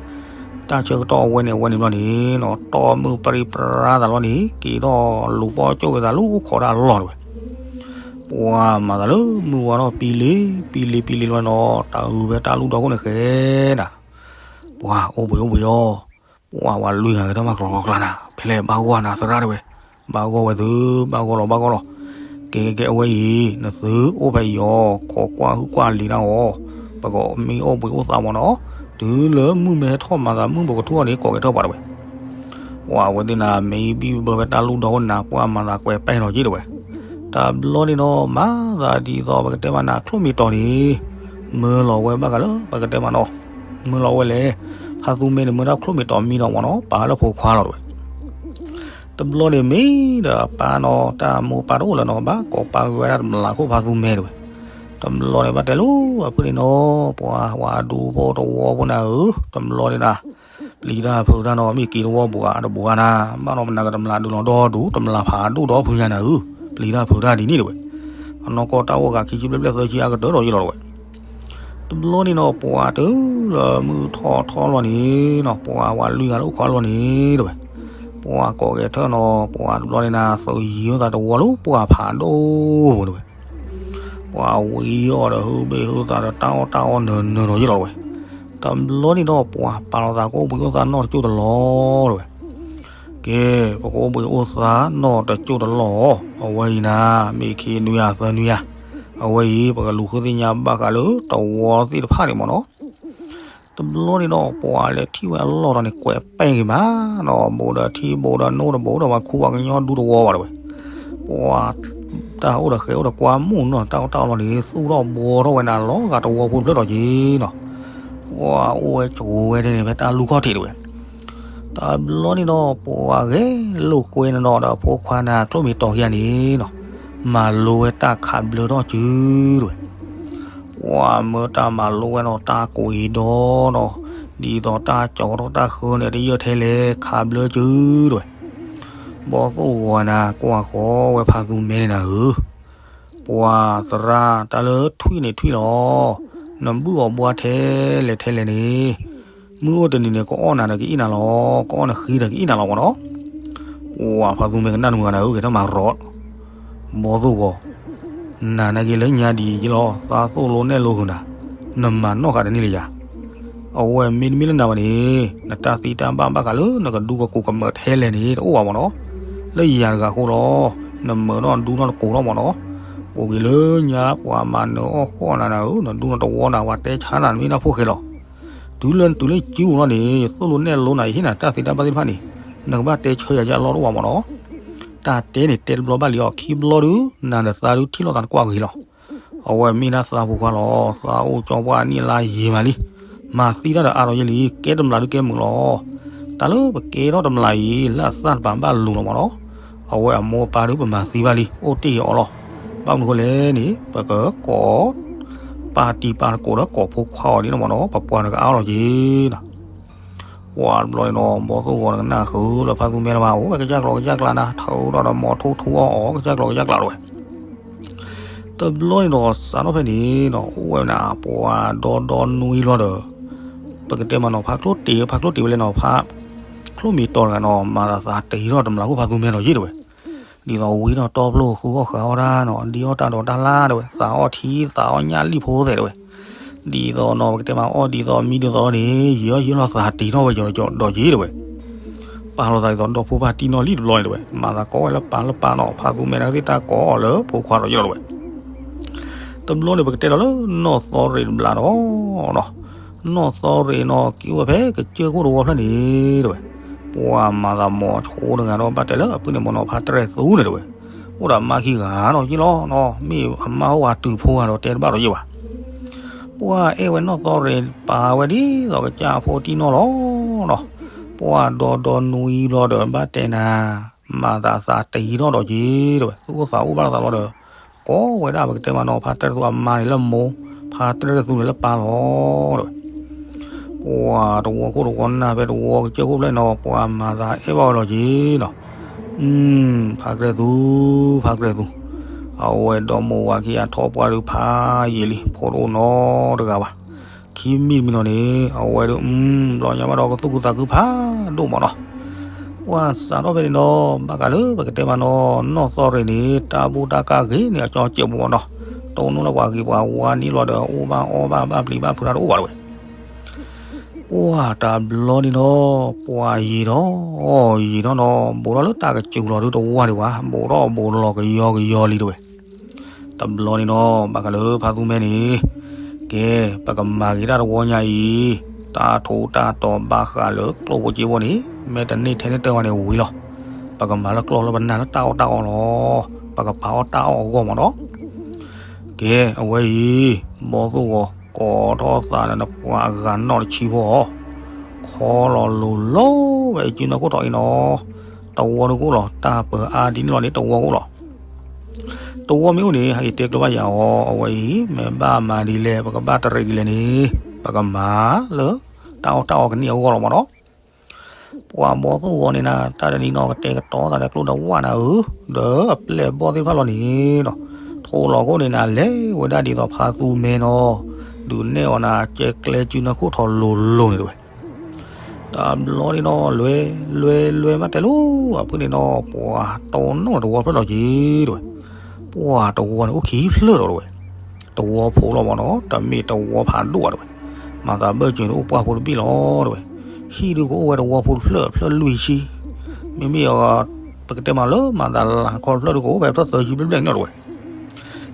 တၢ်ဆၢကတီၢ်အဝဲန့ၣ်အဝဲန့ၣ်ဘျီန့ၣ်နီၤ တီၢ်မုၢ်ပြံပြါသးလီၤန့ၣ် က့ၤထီၣ်လူၤပီၣ်ကၠိၣ်က့ၤသးလၢအိၣ်ခိးတၢ်အလီၢ်တဝဲ ပှၤမၤသးလၢမုၢ်ဝါထီၣ်ပံၤလ့ၤ ပံၤလ့ၤပံၤလ့ၤလီၤနီၤ တၢ်အုးဖဲတၢ်လူၢ်ဒီခိၣ်န့ၣ်ဃဲဒၣ်, ပှၤအိၣ်ဘှံးအိၣ်ဘှံးအီၤ, ပှၤဝဲလွံၢ်ဂၤကတၢၢ်မးကျီကျီကျါနၤ ဖဲလဲၣ်ဘၣ်ဂီၢ်နၤသရၣ်တဝဲ, ဘၣ်ဂီၢ်ဝဲသု ဘၣ်ဂီၢ်လီၤဘၣ်ဂီၢ်လီၤ, ကဲကဲကဲအဝဲအံၤ နသုအိၣ်ဖဲအံၤအီၤ ခိးကွၢ်ဟုၣ်ကွၢ်လံၤတၢ်အီၤ, ပကမ့ၢ်အိၣ်ဘှံးအိၣ်သါမးနီၤ, တုၤလၢမုၢ်မ့ၢ်ဟဲထီၣ်မၤသးမုၢ်ပကထူၣ်အီၤန့ၣ် ကိးကဲထီၣ်ပှၤတဝဲ ပှၤအဝဲသ့ၣ်နၤ မ့ၢ်ဘံၣ်ဘၢဖဲတၢ်လူၢ်ဒီခိၣ်နၤ ပှၤမၤသးကွဲးပဲာ်ထီၣ်က့တဝဲ, တဘျီန့ၣ်နီၤ မၤသးဒ်သိးပကတဲမးနၤ ချိၣ်မ့ၢ်တီၤန့ၣ် မၢလီၤဝဲဘၣ်ဃးလၢ ပကတဲမးနီၤ မၢလီၤဝဲလဲၣ်, ဖါသူမဲန့ၣ် မၢတၢ်ချိၣ်မ့ၢ်တီၤမံနီၤမးနီၤ ပာ်လၢဖိခွါလီၤတဝဲ တဘျီန့ၣ်မ့ၢ်ဒီးပၢ်နီၤ တၢ်မိၢ်ပၢ်တအိၣ်လၢၤနီၤ ဘၣ်ကိးပာ်ဂ့ၤဝဲဒၣ်တမျၢ်ခိၣ်ဖါသူမဲတဝဲ, တဘျီန့ၣ်ဘၣ်တဲလိၤအဖုန့ၣ်နီၤ ပှၤဝဲဒူဖိတဝီဖိနၤဧၢ, တဘျီန့ၣ်နၤ ပျံၤတၢ်ဖုးတၢ်နီၤ မ့ၢ်က့ၤတဝီပှၤတဘိးဂၤနၤ, ဘၣ်နီၤပနၤကတမျၢ်ဒုးလီၤဒီဒူၣ် တမျၢ်ဖးဒိၣ်ဒီဖုညါနၤဧၢ, ပျံၤတၢ်ဖုးတၢ်ဒ်န့ၣ်တဝဲ, အနီၢ်ကီၢ်တၢ်အိၣ်ဂၤခံဆံဘျဲၣ်ဘျဲၣ်သၢဆံအကတၢၢ်ဒီးယလီၤတဝဲ တဘျီန့ၣ်နီၤ ပှၤတုၤလၢမုၢ်ထီၣ်ထီလီၤန့ၣ်နီၤ ပှၤဝဲလွံၢ်ဂၤလၢအိၣ်ခိးလီၤန့ၣ်တဝဲ, ပှၤကိးဂဲၤထၢၣ်နီၤ ပှၤတဘျီန့ၣ်နၤ သုးယံၤအိၣ်သးတဝီလၢပှၤဖးဒိၣ်ပူၤတဝဲ, ပှၤဝံအီၤဒီးဟုဘ့ၣ်ဟုသးဒီးတၢ်အီၣ်တၢ်အီနၢၤနၢၤဒီးယလီၤတဝဲ, တဘျီန့ၣ်ဒီးပှၤပာ်လီၤသးကအိၣ်ဘှံးအိၣ်သါနီၢ်တကၠိၢ်တလီၢ်တဝဲ ကဲ, ပကအိၣ်ဘှံးအိၣ်သါနီၢ်တကၠိၢ်တလီၢ်, အဝဲအံၤနၤ မ့ၢ်ခံနွံယၤသၢနွံယၤ, အဝဲအံၤ ပကလူၤဃုသ့ၣ်ညါဘၣ်ဃးလၢတဝီသ့ၣ်တဖၣ်န့ၣ်မးနီၤ. တဘျီန့ၣ်ဒီး ပှၤလဲၤထံၣ်ဝဲအလီၢ်ဒီးန့ၣ် ကွဲးပဲာ်က့ၤမးနီၤ, ဘူးဒီးထံဘူးဒီးနိၣ်တဘူးဒီး ပှၤခူပှၤကညီဒူတဝီဘၣ်တဝဲ, ပှၤ တၢ်အိၣ်ဒီးဃဲၤအိၣ်ဒီးကွၢ်မုၢ်နီၤ, တၢ်အိၣ်တၢ်အီလီၤန့ၣ် သူၣ်ထီၣ်ဘှီထီၣ်ဝဲနၤလီၤဂာ်တဝီဖိတဖျၢၣ်ဒီးက့ၤနီၤ. ပှၤအိၣ်ဝဲကိးဝဲဒၣ်န့ၣ် ဖဲတၢ်လူၢ်ခီၣ်ထံးတဝဲ. တဘျီန့ၣ်ဒီး ပှၤဂဲၤလိာ်ကွဲနၤနီၤဒီး ဖိခွါနၤချိၣ်မ့ၢ်တီၤခံဂၤန့ၣ်နီၤ, မၤလိဝဲတၢ်ခးဘျၢထီၣ်စုတဝဲ. ပှၤမၢတၢ်မၤလိဝဲနီၤ တၢ်ကွံာ်ဒီးနီၤ, ဒ်သိးတၢ်ကၠီထီၣ်တၢ်ဃၢန့ၣ် တယၢၢ်ထဲလဲၣ် ခးဘျၢစုတဝဲ. ဘီသိၣ်ဂီၤနၤ ကွၢ်ဃီဝဲဖါသူမဲန့ၣ်နၤဧၢ, ပှၤသရၣ်တၢ်လၢထွံၣ်န့ၣ်ထွံၣ်လီၤ, နဘုၣ်အီၤဘှါထဲလဲၣ်ထဲလဲၣ်န့ၣ်, မုၢ်အိၣ်တနံၤန့ၣ် ကအီၣ်နၤဒီးကအ့ၣ်နၤလီၤ, ကအီၣ်နဃံဒီးကအ့ၣ်နၤလီၤမးနီၤ. ပှၤဖါသူမဲကနၣ်နမုၢ်ဂၤနၤဧၢ ကဲထီၣ်မၤရီး ဘီသိၣ်ဂီၤ, နၤနာ်က့ၤလၢညါဒ်ယလီၤ သးသိၣ်လိနဲၣ်လိဃုာ်နၤ, နမၤနီၣ်ဃာ်တန့ၢ်လၢယၤ. အဝဲမ့တမ့ၢ်လၢနၤဘၣ်န့ၣ်, နတၢ်သံတၢ်ဘၣ်ဘၣ်ဃးလၢနကဒူကကိးကမၢၢ်ထဲလဲၣ်န့ၣ် တအိၣ်ဘၣ်မးနီၤ. လၢယၤတဂၤအဃိလီၤ, နမၢနီၣ်ဒူနီၣ်တကိးထီၣ်မးနီၤ. အိၣ်က့ၤလၢညါပှၤမၤနၢၤအီၣ်ဃီၣ်နၤနၤဧၢ, နဒူနတဝီနၤ ပှၤတဲဆါနၤ နမ့ၢ်နၢ်ဖိၣ်ဃဲလီၤ. တုၤလၢနတုၤလၢစုပူၤလီၤန့ၣ် ယသိၣ်လိနဲၣ်လိနၤ ယဟ့ၣ်နၤတၢ်သံတၢ်ဘၣ်သ့ၣ်တဖၣ်န့ၣ်, နကဘၣ်တဲဆၢယၤယလီၢ်တအိၣ်ဘၣ်မးနီၤ. တၢ်တဲန့ၣ်တဲတဘျီဘၣ်လံအီၤ ခံဘျီဒုး နၤဒီးသးဒုးထံၣ်လိာ်သးနကွၢ်ဂ့ၤလီၤ. အဝဲမ့ၢ်ဒၣ်သးဖိခွါလီၤ. သးအိၣ်ကၠီပှၢ်နံၣ်လါယံာ်မးလံ. မၤသံတၢ်ဒီးအါထီၣ်ယဲၢ်လံ. ကဲတမျးဒုးကဲမုာ်လီၤ. တၢ်လၢပကဲထီၣ်တမျးအံၤ လၢအသၣ်တပၤဘၣ်လိၤလီၤမးနီၤ. အဝဲအမိၢ်အပၢ်ဒုးပမၤသံဘၣ်လံ. အိၣ်တ့ၢ်ဂ့ၤအီၤလီၤ. ဘၣ်မနုၤဃိလဲၣ်န့ၣ် ပကကိး ပာ်တံၢ်ပာ်သကိးဒီးကိးဖိခွါအီၤဒ်န့ၣ်မးနီၤ. ပပှၤတကအါလီၤက့ၤနီၤ. ပှၤတဘျီန့ၣ်ဒီး ဘီသိၣ်ဂီၤန့ၣ်ကနၣ်ဃုာ်လၢဖါသူမဲလၢၤဘၣ်, အိၣ်ဝဲကစၢ်ကျီၤကစၢ်ကျါနၤ, ထၢဒီးဒီးမီၤထိၣ်ထူအီၣ်အီၤ ကစၢ်ကျီၤကစၢ်ကျါတဝဲ. တဘျီန့ၣ်ဒီးစးထီၣ်ဖဲန့ၣ်ဒီး အိၣ်ဝဲနၤ ပှၤဒီဒီနွံလီၤဒီး ပကတဲမးနီၤ ဖါကျိတ့ၢ် ဖါကျိတ့ၢ်ဝဲလဲၣ်နီၤ ဖါကျိမ့ၢ်တီတဂၤနီၤ မၤသးသးတ့ၢ်ထီၣ်တမျးခိၣ်ဖါသူမဲနီၤယ့ၣ်တဝဲ. ဒ်သိးဝံၤနီၤ တီပျိၢ်ဃုအီၣ်ဃုအီၣ်တၢ်နီၤ ဒ်အီၣ်တၢ်ဒိးတၢ်လၢ်တဝဲ သးအီၣ်ထံ သးအီၣ်ညၣ်လံၣ်ဖိသဲးတဝဲ. ဒ်သိးနီၤ ပကတဲမးအီၣ်ဒ်သိးမံဒ်သိးလီၤန့ၣ် ယီယီလီၤသးတ့ၢ်ထီၣ်ဝဲယီၤဒီးယ့ၣ်တဝဲ. ပာ်လီၤသးဒ်သိးဒီဖိပၢ်တံၢ်နီၢ်လံတဘျီန့ၣ်တဝဲ မၤသးကိးဝဲလၢပၢ်လၢပၢ်နီၤ ဖါသူမဲန့ၣ်သ့ၣ်တၢ်ကိးအီၤလၢဖိခွါဒီးယ့ၣ်လီၤတဝဲ. တဘျီန့ၣ် ပကတဲလီၤလၢနီၢ်သီရ့ၣ်တဘျီဒီး နီၢ်သီရ့ၣ်နီၤ က့ၤအိၣ်ဝဲဖဲကစၢၢ်ခိၣ်တဝီဖျၢၣ်န့ၣ်တဝဲ. ပှၤမၤသးမီၤဆိတဂၤဒီး ဘၣ်တဲလၢအပုၢ်န့ၣ်မ့ၢ်နီၤ ဖါတရဲၣ်သူန့ၣ်တဝဲ. အိၣ်ဒီးမါခံဂၤနီၤယ့ၣ်လီၤနီၤ မ့ၢ်အမါအိၣ်ဝဲတုၤဖိဂၤဒီးတဲတဘၣ်ဒီးယ့ၣ်ဘၣ်. ပှၤအဲၣ်ဝဲနီၢ်သီရ့ၣ်ပာ်ဝဲဒ်သိးကစၢ်အဖိတံၢ်နီၢ်လီၤနီၤ. ပှၤဒီဒီနွံဘျီဒီး ဘၣ်တဲနၤ မၤသးသးတ့ၢ်ထီၣ်ဒီးက့ၤတဝဲ သူၣ်အိၣ်သးအိၣ်ဘၣ်လီၤသးလီၤဒီး ကိးဝဲဒၣ်ပကတဲမးနီၤ ဖါတရဲၣ်သူအမါန့ၣ်လၢမိၢ် ဖါတရဲၣ်သူန့ၣ်လၢပၢ်လီၤတဝဲ. ပှၤတဝီခိၣ်တဝီနၢ်ဖဲတဝီကစၢၢ်ခိၣ်ဖျၢၣ်နီၤ ပှၤမၤသးအဲၣ်ဘၣ်ဝဲလီၤက့ၤနီၤ. ဖါတရဲၣ်သူ ဖါတရဲၣ်သူ အဝဲဒီမိၢ်ဝၤခံဂၤထီၣ်ပှၢ်ဒုးဖးယံာ်လံ ဖိတအိၣ်နီတဂၤဘၣ်. ခံမံၤတမံၤနီၤန့ၣ် အဝဲဒုး ဘျီညါဘၣ်ဒီးကသူၣ်ခုသးခုဖးဒိၣ်မးနီၤ. ပှၤစးထီၣ်ဖဲန့ၣ်ဒီး ဘၣ်ဃးလၢပကတဲမးနီၤ နီၢ်သီရ့ၣ်န့ၣ် တၢ်ဘူၣ်တၢ်ကၢ်ဂ့ၤန့ၢ်အကၠီစဲးဘိမးနီၤ. တအိၣ်နီၢ်လၢပှၤဂ့ၤပှၤဝါန့ၣ်လီၤဒီး အိၣ်ဘၣ်အီၣ်ဘၣ်ဘၣ်ပျံၤဘၣ်ဖုးတၢ်တအိၣ်ဘၣ်တဝဲ. ပှၤတဘျီန့ၣ်ဒီး ပှၤယံာ်ထီၣ် ယံာ်ထီၣ်နီၤ ဘူးထီၣ်လၢတၢ်ကစူၤလီၤဒုးတဝီဒံးဘၣ် ဘူးထီၣ်ဘူးလီၤကယီကယီလံတဝဲ. တဘျီန့ၣ်ဒီး ဘၣ်ဃးလၢဖါသူမဲန့ၣ် ကဲ ပကမၤဂ့ၤတၢ်တဝီညါအံၤ တၢ်ထိတၢ်တီဘၣ်ဃးလၢကျိၣ်ဖိစ့ဖိန့ၣ် မ့ၢ်တန့ၢ်ထဲန့ၣ်တၢ်ဝဲန့ၣ်ဝံၤလီၤ. ပကမၤလၢကျိၣ်လၢပနၢ်လၢတၢ်အီၣ်တၢ်အီလီၤ. ပကပာ်အီၣ်တၢ်အီၣ်အဂီၢ်မးနီၤ. ကဲ အဝဲအံၤ ဘီသိၣ်ဂီၤ ကိးထီၣ်သးန့ၣ် ပှၤအဂၤနီၣ်တဆံဖိအီၤ ခီလီၤလိၤလိၤဝဲအံၤ စုနၢ်ခိၣ်ထီၣ်အံၤနီၤ. တဝီဒုးကအိၣ်လီၤ တၢ်ပၢၤအါဒ်န့ၣ်လီၤန့ၣ် တဝီကအိၣ်လီၤ. တဝီမ့ၢ်အိၣ်န့ၣ် ဟဲက့ၤတဲကျိးဘၣ်ယၤအီၤ အဝဲအံၤ မ့ၢ်ဘၣ်မၤဒ်လဲၣ် ပကဘၣ်တရံးဒ်လဲၣ်န့ၣ် ပကမၤလၢ တၢ်အီၣ်တၢ်အီကန့ၢ်အဂီၢ်လီၤမးနီၤ. ပှၤဘီသိၣ်ဂီၤန့ၣ်နၤ တၢ်တနံၤနီၤ ကတဲာ်ကတီၤသးဒီးကျိဒဝၣ်နၤဧၢ, ဒီးအပျဲၢ်ဘီၣ်သ့ၣ်တဖၣ်လီၤန့ၣ်ဒီး ထိလီၤခိၣ်န့ၣ်နၤ လဲၤဝဲဒၣ်ဒ်သိးဖါသူမဲနီၤ, ဒုးနဲၣ်အီၤနၤ ကဲကျဲစုနၢ်ခိၣ်ထီၣ်လိၤလိၤန့ၣ်တဝဲ. တဘျီန့ၣ်နီၤ လွဲလွဲလွဲမးတဲလိၤ အဖုန့ၣ်နီၤ ပှၤတိၢ်နီၣ်တဝီဖျၢၣ်လီၤက့ၤတဝဲ. ပှၤတဝီန့ၣ်အိၣ်ခံဖျၢၣ်ဒီးတဝဲ. တဝီဖိလီၤမးနီၤ တမ့ၢ်တဝီဖးဒိၣ်ဘၣ်တဝဲ. မၤသးဘၢၣ်စၢၤန့ၣ်အိၣ်ပှၢ်ဖိတဘ့ၣ်လီၤတဝဲ. ဟံၣ်ဒုးကအိၣ်ဝဲတဝီဖိတဖျၢၣ် ဖျၢၣ်လွံၢ်ဆံ, မ့မ့ၢ်အီၤ ပကတဲမးလၢမၤသးလၤခီတဖျၢၣ်ဒုးကအိၣ်ဖဲဖျၢၣ်သၢဆံဘျဲၣ်ဘျဲၣ်န့ၣ်လီၤတဝဲ.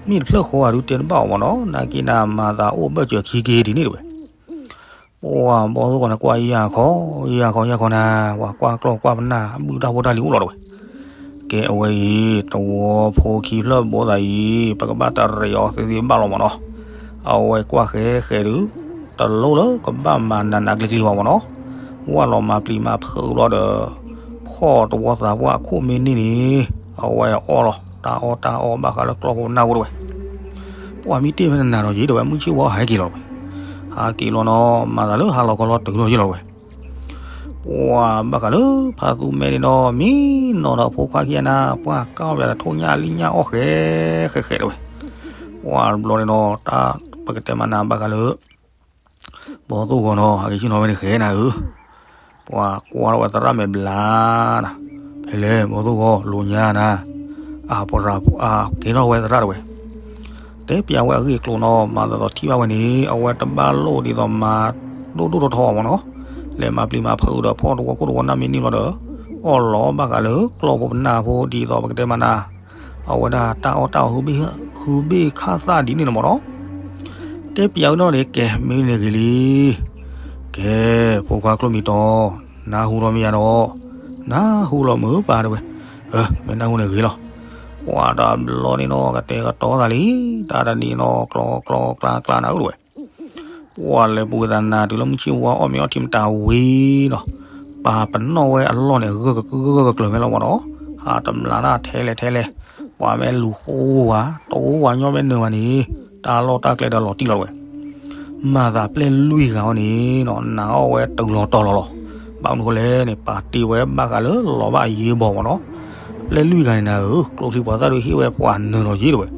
မ့ၢ်တဖျၢၣ်ဃီဧါဒုးတဲတဘၣ်အီၤမးနီၤ နာ်က့နၤမၤသးအိၣ်ဘၢၣ်စၢၤခံက့ၤဒ်န့ၣ်တဝဲ. ပှၤဘီသိၣ်ဂီၤန့ၣ်ကွၢ်ယၤခီ ယၤခီယၤခီနၤ ပှၤကွၢ်ကျီၢ်ကွၢ်ပနၢ် ဘုၣ်တၢ်ဖိတၢ်လံၤအိၣ်လီၤတဝဲ. ကဲအဝဲအံၤ တဝီဖိခံဖျၢၣ်ဘိသးအံၤ ပကဘၣ်တရံးအီၤသ့သ့ဘၣ်လီၤမးနီၤ. အဝဲကွၢ်ဃဲဃဲဒုး တလိၣ်လၢကဘၣ်မၤနးနးကျံၤကျံၤဘၣ်မးနီၤ. ဝၢ်လီၤမၤပျံၤမၤဖုးဘျီဒီး ဖီၣ်တဝီသးပှၢ်အခိၣ်မ့ၢ်န့ၢ်န့ၣ် အဝဲအီၣ်လီၤ တၢ်အီၣ်တၢ်အီဘၣ်ဃးလၢကျီၢ်ဖိပနၢ်ဖိတဝဲ. ပှၤမ့ၢ်တ့ၢ်ဖဲနနၤဒီးယ့ၣ်တဝဲ မုၢ်ဆ့ၣ်ဝါဟဲက့ၤလီၤတဝဲ. ဟးက့ၤလီၤနီၤ မၤသးလၢဟါလီၤခီလီၤတုၤလီၤယ့ၣ်လီၤတဝဲ. ပှၤဘၣ်ဃးလၢဖါသူမဲန့ၣ်ဒီး မံနီၤဒီးဖိခွါခံဂၤနၤ ပှၤကၢ်အီၣ်ဘၣ်တထိၣ်ညၣ်လံၣ်ညၣ်အီၣ်ဃဲဃဲဃဲတဝဲ. ပှၤတဘျီန့ၣ်ဒီး တၢ်ပကတဲမးနၤဘၣ်ဃးလၢ ဘီသိၣ်ဂီၤနီၤ ဟးက့ၤဆ့ၣ်နီၤဝဲန့ၣ်ဃဲနၤဧၢ. ပှၤကွၢ်ထီၣ်ဝဲသရၣ်မဲာ်ဘျါနၤ, ဖဲလဲၣ်ဘီသိၣ်ဂီၤ လိာ်ညါနၤ, အပှၤအကဲထီၣ်ဝဲသရၣ်တဝဲ. တဲပျးဝဲအဂ့ၢ်အကျိၤနီၤ မၤသးဒီးထံၣ်ဘၣ်ဝဲန့ၣ် အဝဲတဘၣ်လိၣ်ဒ်သိးမၤဒိၣ်ဒိၣ်ထီထီအီၤမးနီၤ. လဲၤမၤပျံၤမၤဖုးဒီးဖီၣ်တဝီခိၣ်တဝီနၢ်မ့ၢ်န့ၢ်ဘျီဒီး အီၣ်လီၤဘၣ်ဃးလၢကျီၢ်ဖိပနၢ်ဖိဒ်သိးပကတဲမးနၤ အဝဲဒၣ်တၢ်အီၣ်တၢ်အီ ဟုဘ့ၣ်ခၣ်သၣ်ဒ်န့ၣ်လီၤမးနီၤ. တဲပျးဝဲနီၤန့ၣ် ကဲမ့ၢ်န့ၣ်ဂ့ၤလံ. ကဲ ဖိခွါကျိမံၤတီၤ, နၢ်ဟူလီၤမ့ၢ်ယါဒီး, နၢ်ဟူလီၤမုၢ်ပၢ်တဝဲ. အၢ မ့ၢ်နၢ်ဟူန့ၣ်ဂ့ၤလီၤ. ပှၤတဘျီန့ၣ်နီၤ ကတဲာ်ကတီၤသးလံ, တၢ်တနံၤနီၤ ကျီကျီကျါကျါနၤဧၢတဝဲ. ပှၤလဲၤပူၤဝဲသးနၤတုၤလၢမုၢ်ဆ့ၣ်ဝါအီၣ်မ့ၤအီထံမတၤဝံၤနီၤ, ပာ်ပနီၣ်ဝဲအလီၢ်န့ၣ် ဂၢၢ်ဂၢၢ်ဂၢၢ်ဂၢၢ်ကျၢၤမဲလီၤမးနီၤ, ဟးတမျးတၢ်ထဲလဲၣ်ထဲလဲၣ်, ပှၤမ့ၢ်လူၤဃိဝဲ, တအိၣ်ဝဲညီမ့ၢ်နၢၤဘၣ်န့ၣ်, တၢ်လီၢ်တၢ်ကျဲဒီးလီၤတံၢ်လီၤတဝဲ. မၤသးပျဲၢ်လွံၢ်ဂၤအီၤန့ၣ်နီၤ နာ်အီၣ်ဝဲတုၤလီၤတီၤလီၤလီၤ. ဘၣ်မနုၤဃိလဲၣ်န့ၣ် ပာ်တ့ၢ်ဝဲဘၣ်ဃးလၢလီၤဘၣ်အယ့ဘီမ့ၢ်နီၤ, ပျဲၢ်လွံၢ်ဂၤန့ၣ်နၤဧၢ, ကျိချံပှၤသၣ်ဒုးဟ့ၣ်ဝဲပှၤနၢၤဒီးယ့တဝဲ,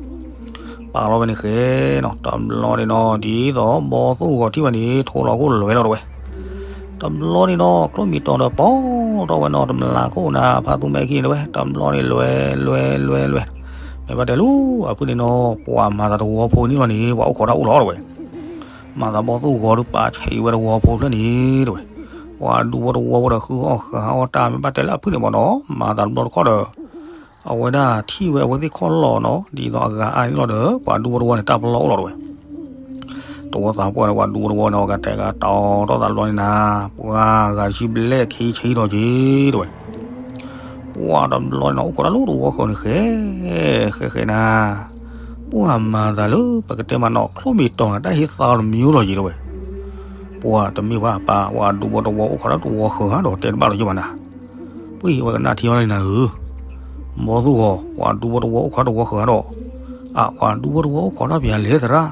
ပာ်လီၤဝဲန့ၣ်ဃဲနီၤ, တဘျီန့ၣ်နီၤ ဒ်သိးဘီသူၣ်ဂီၤထံၣ်ဝဲန့ၣ် ထိလီၤခိၣ်လွဲလီၤတဝဲ, တဘျီန့ၣ်နီၤ ကျိမ့ၢ်တီၤဒီးပိာ်ထီၣ်ဝဲနီၤ တမျးခိၣ်နၤ ဖါသူမဲခံန့ၣ်တဝဲ, တဘျီန့ၣ်လွဲ လွဲ လွဲ လွဲ, မ့ၢ်ဘၣ်တဲလၢအဖုၣ်န့ၣ်နီၤ ပှၤမၤသးတဝီဖိန့ၣ်လီၤန့ၣ် ပှၤအိၣ်ခိးတၢ်အိၣ်လီၤတဝဲ မၤသးဘီသူၣ်ဂီၤဒုးပာ်ဆံးဝဲတဝီဖိဖျၢၣ်န့ၣ်တဝဲ, ပှၤဒူဖိတဝီဖိဒီးဃုအီၣ်ဃုအီၣ်တၢ် မ့ၢ်ဘၣ်တဲလၢအဖုၣ်န့ၣ်မ့ၢ်နီၤ မၤသးတဘျီတခီၣ်ဒီး အဝဲဒၣ်ထံၣ်ဝဲအဝဲသ့ၣ်ခီၣ်လီၢ်နီၤ ဒ်သိးအဂၤအါန့ၣ်လီၤဒီး ပှၤဒူဖိတဝီန့ၣ် တၢ်ပလီၢ်အိၣ်လီၤတဝဲ တဝီသးပှၢ်ဒီးပှၤဒူဖိတဝီန့ၣ် အဂၤတဲဂၤတီၤထီၣ်သးတဘျီန့ၣ်နၤ, ပှၤဂၤတဆံဘျဲၣ်ခံဆံဒီးက့ၤတဝဲ ပှၤတဘျီန့ၣ်နီၤ အိၣ်ခိးတၢ်လၢတဝီဃၢၤန့ၣ်ဃဲ ဃဲဃဲနၤ, ပှၤမၤသးလၢပကတဲမးနီၤ ကျိမ့ၢ်တီၤန့ၣ် တၢ်ဟ့ၣ်သါတမံၤအိၣ်လီၤက့ၤတဝဲ, ပှၤတမ့ၢ်ဘၣ်ပၢ် ပှၤဒူဖိတဝီအိၣ်ခိးတၢ်တဝီဃၢၤဒီးတဲတဘၣ်လီၤက့ၤဘၣ်နၤ, ပှၤဝဲကနၣ်ထံအီၤလံနၤဧၢ, ဘီသူၣ်ဂီၤ ပှၤဒူဖိတဝီအိၣ်ခိးတၢ်တဝီဃၢၤဒီး, အၢ ပှၤဒူဖိတဝီအိၣ်ခိးတၢ်ပယၤလဲၤသရၣ်,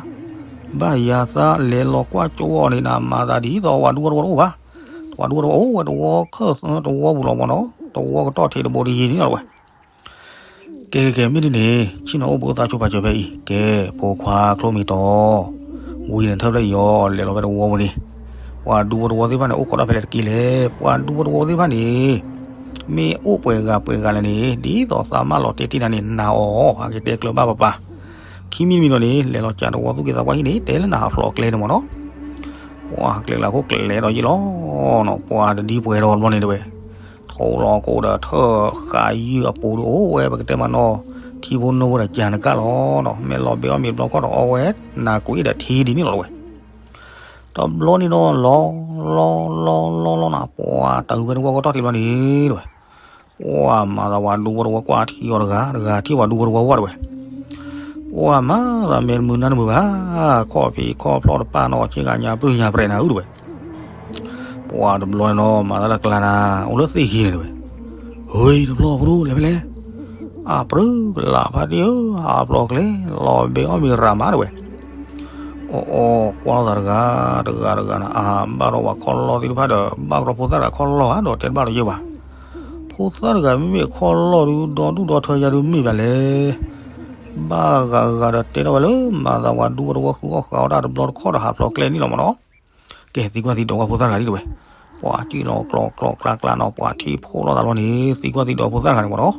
ဘၣ်ယၤသးလဲၤလီၤကွၢ်ကၠိအီၤန့ၣ်နၤ မၤသးဒ်သိးပှၤဒူဖိတဝီတအိၣ်ဘၣ်, ပှၤဒူဖိတဝီအိၣ်ဝဲတဝီခၢၣ်သၢတဝီပူၤလီၤမ့ၢ်နီၤ တဝီကတီၢ်ထံးတဘိတယံၤန့ၣ်လီၤဝဲ ကဲကဲကဲ မ့ၢ်ဒ်န့ၣ် ဆ့ၣ်နီၤအိၣ်ဘှံးအိၣ်သါဆိပာ်စၢၤဖဲအံၤ ကဲ ဖိခွါကျိမ့ၢ်တီၤ, ဝံၤန့ၣ်ထၢၣ်ဖျၢၣ်အံၤအီၤ လဲၤလီၤဖဲတဝီပူၤန့ၣ်, ပှၤဒူဖိတဝီသ့ၣ်တဖၣ်န့ၣ် အိၣ်ခိးတၢ်ဖဲလဲၣ်တက့ၢ်လဲၣ်, ပှၤဒူဖိတဝီသ့ၣ်တဖၣ်န့ၣ် မ့ၢ်အိၣ်ပှဲၤဂၤပှဲၤဂၤလဲၣ်န့ၣ် ဒ်သိးသးမၢလီၤတဲာ်တ့ၢ်နၤန့ၣ် နာ်အီၤ အကတဲကျၢၤဘၣ်ပပၢ်, ခံမံၤတမံၤဒီးန့ၣ် လဲၤလီၤကးတဝီသူၣ်က့သးပှၢ်ဟံၣ်န့ၣ် တဲလၢနဟးဖျိးကျဲန့ၣ်မ့ၢ်နီၤ ပှၤကျဲကျါခိၣ်ကျဲဒီးယ့ၣ်လီၤနီၤ ပှၤတဒံပှဲၤဒီးဘျီန့ၣ်တဝဲ, ထိးလီၤကိးဒီးထၢၣ်ဃာ်ယုၢ်အပူၤဒီး အိၣ်ဝဲပကတဲမးနီၤ, ထံဖိနိဖိဒီးကၢ်နကၣ်လီၤနီၤ မ့ၢ်လီၤဘဲအီၣ်မ့ၤတဘျီခီၣ်ဒီးအီဝဲ နၤကွံာ်ဒီးထံဒ်န့ၣ်လီၤတဝဲ, တဘျီန့ၣ်နီၤ လီၤ လီၤ လီၤ လီၤလီၤနၤ ပှၤတၢ်ဝံၤဖဲတဝီကတီၢ်ထံးဘျီန့ၣ်တဝဲ ပှၤမၤသးပှၤဒူဖိတဝီကွၢ်ထံအီၤတဂၤ တဂၤထံၣ်ပှၤဒူဖိတဝီဝဲတဝဲ, ပှၤမၤသးမ့ၢ်တမုာ်နၤတမုာ်ဘၣ်, ခီၣ်ဖံးခီၣ်ဖျီၣ်တပၢ်နီၤ ဆ့ကၤညါပြုၢ်ညါပြဲးနၤဧၢတဝဲ, ပှၤတဘျီန့ၣ်နီၤ မၤသးလၢကျါနၤ အိၣ်လၢသ့ၣ်ဂ့ၤန့ၣ်တဝဲ, ဟ့ တဘျီဖိဒိၣ်လဲၤဖဲလဲၣ်, အပြုၢ်ကလာ်ဖါတံၢ်ဧၢ အဖျိးကျဲ လီၤဘဲအီၣ်မ့ၤရၤမးတဝဲ အီၣ်အီၣ်ကွၢ်လိာ်သးတဂၤ တဂၤတဂၤနၤ အါ ဘၣ်ဒီးပှၤခီၣ်လီၢ်သ့ၣ်တဖၣ်ဒီး ဘၣ်ကဒီးဖိသၣ်တဂၤခီၣ်လီၢ်ဧါ ဒီးတဲတဘၣ်လီၤယဲၢ်ဘၣ်. ဖိသၣ်တဂၤမ့မ့ၢ်ခီၣ်လီၢ်ဒုး ဒီဒူၣ်ဒီထၢယၤဒုးမ့ၢ်ဘၣ်လဲၣ်. ဘၣ်ဂၤဂၤဒီးတဲထီၣ်ဝဲလၢ မၤသးပှၤဒူဖိတဝီဃုအီၣ်ဃုအီတၢ်တဘျီတခီၣ်ဒီးဟးဖျိးကျဲန့ၣ်လီၤမ့ၢ်နီၤ.ကဲ သံကွၢ်သံဒိးကွၢ်ဖိသၣ်တဂၤဒ်တဝဲ. ပှၤစံၣ်လီၤကျီကျီကျါကျါနီၤ ပှၤထံၣ်ဖှိၣ်လိာ်သးလီၤန့ၣ် သံကွၢ်သံဒိးဖိသၣ်တဂၤန့ၣ်မ့ၢ်နီၤ.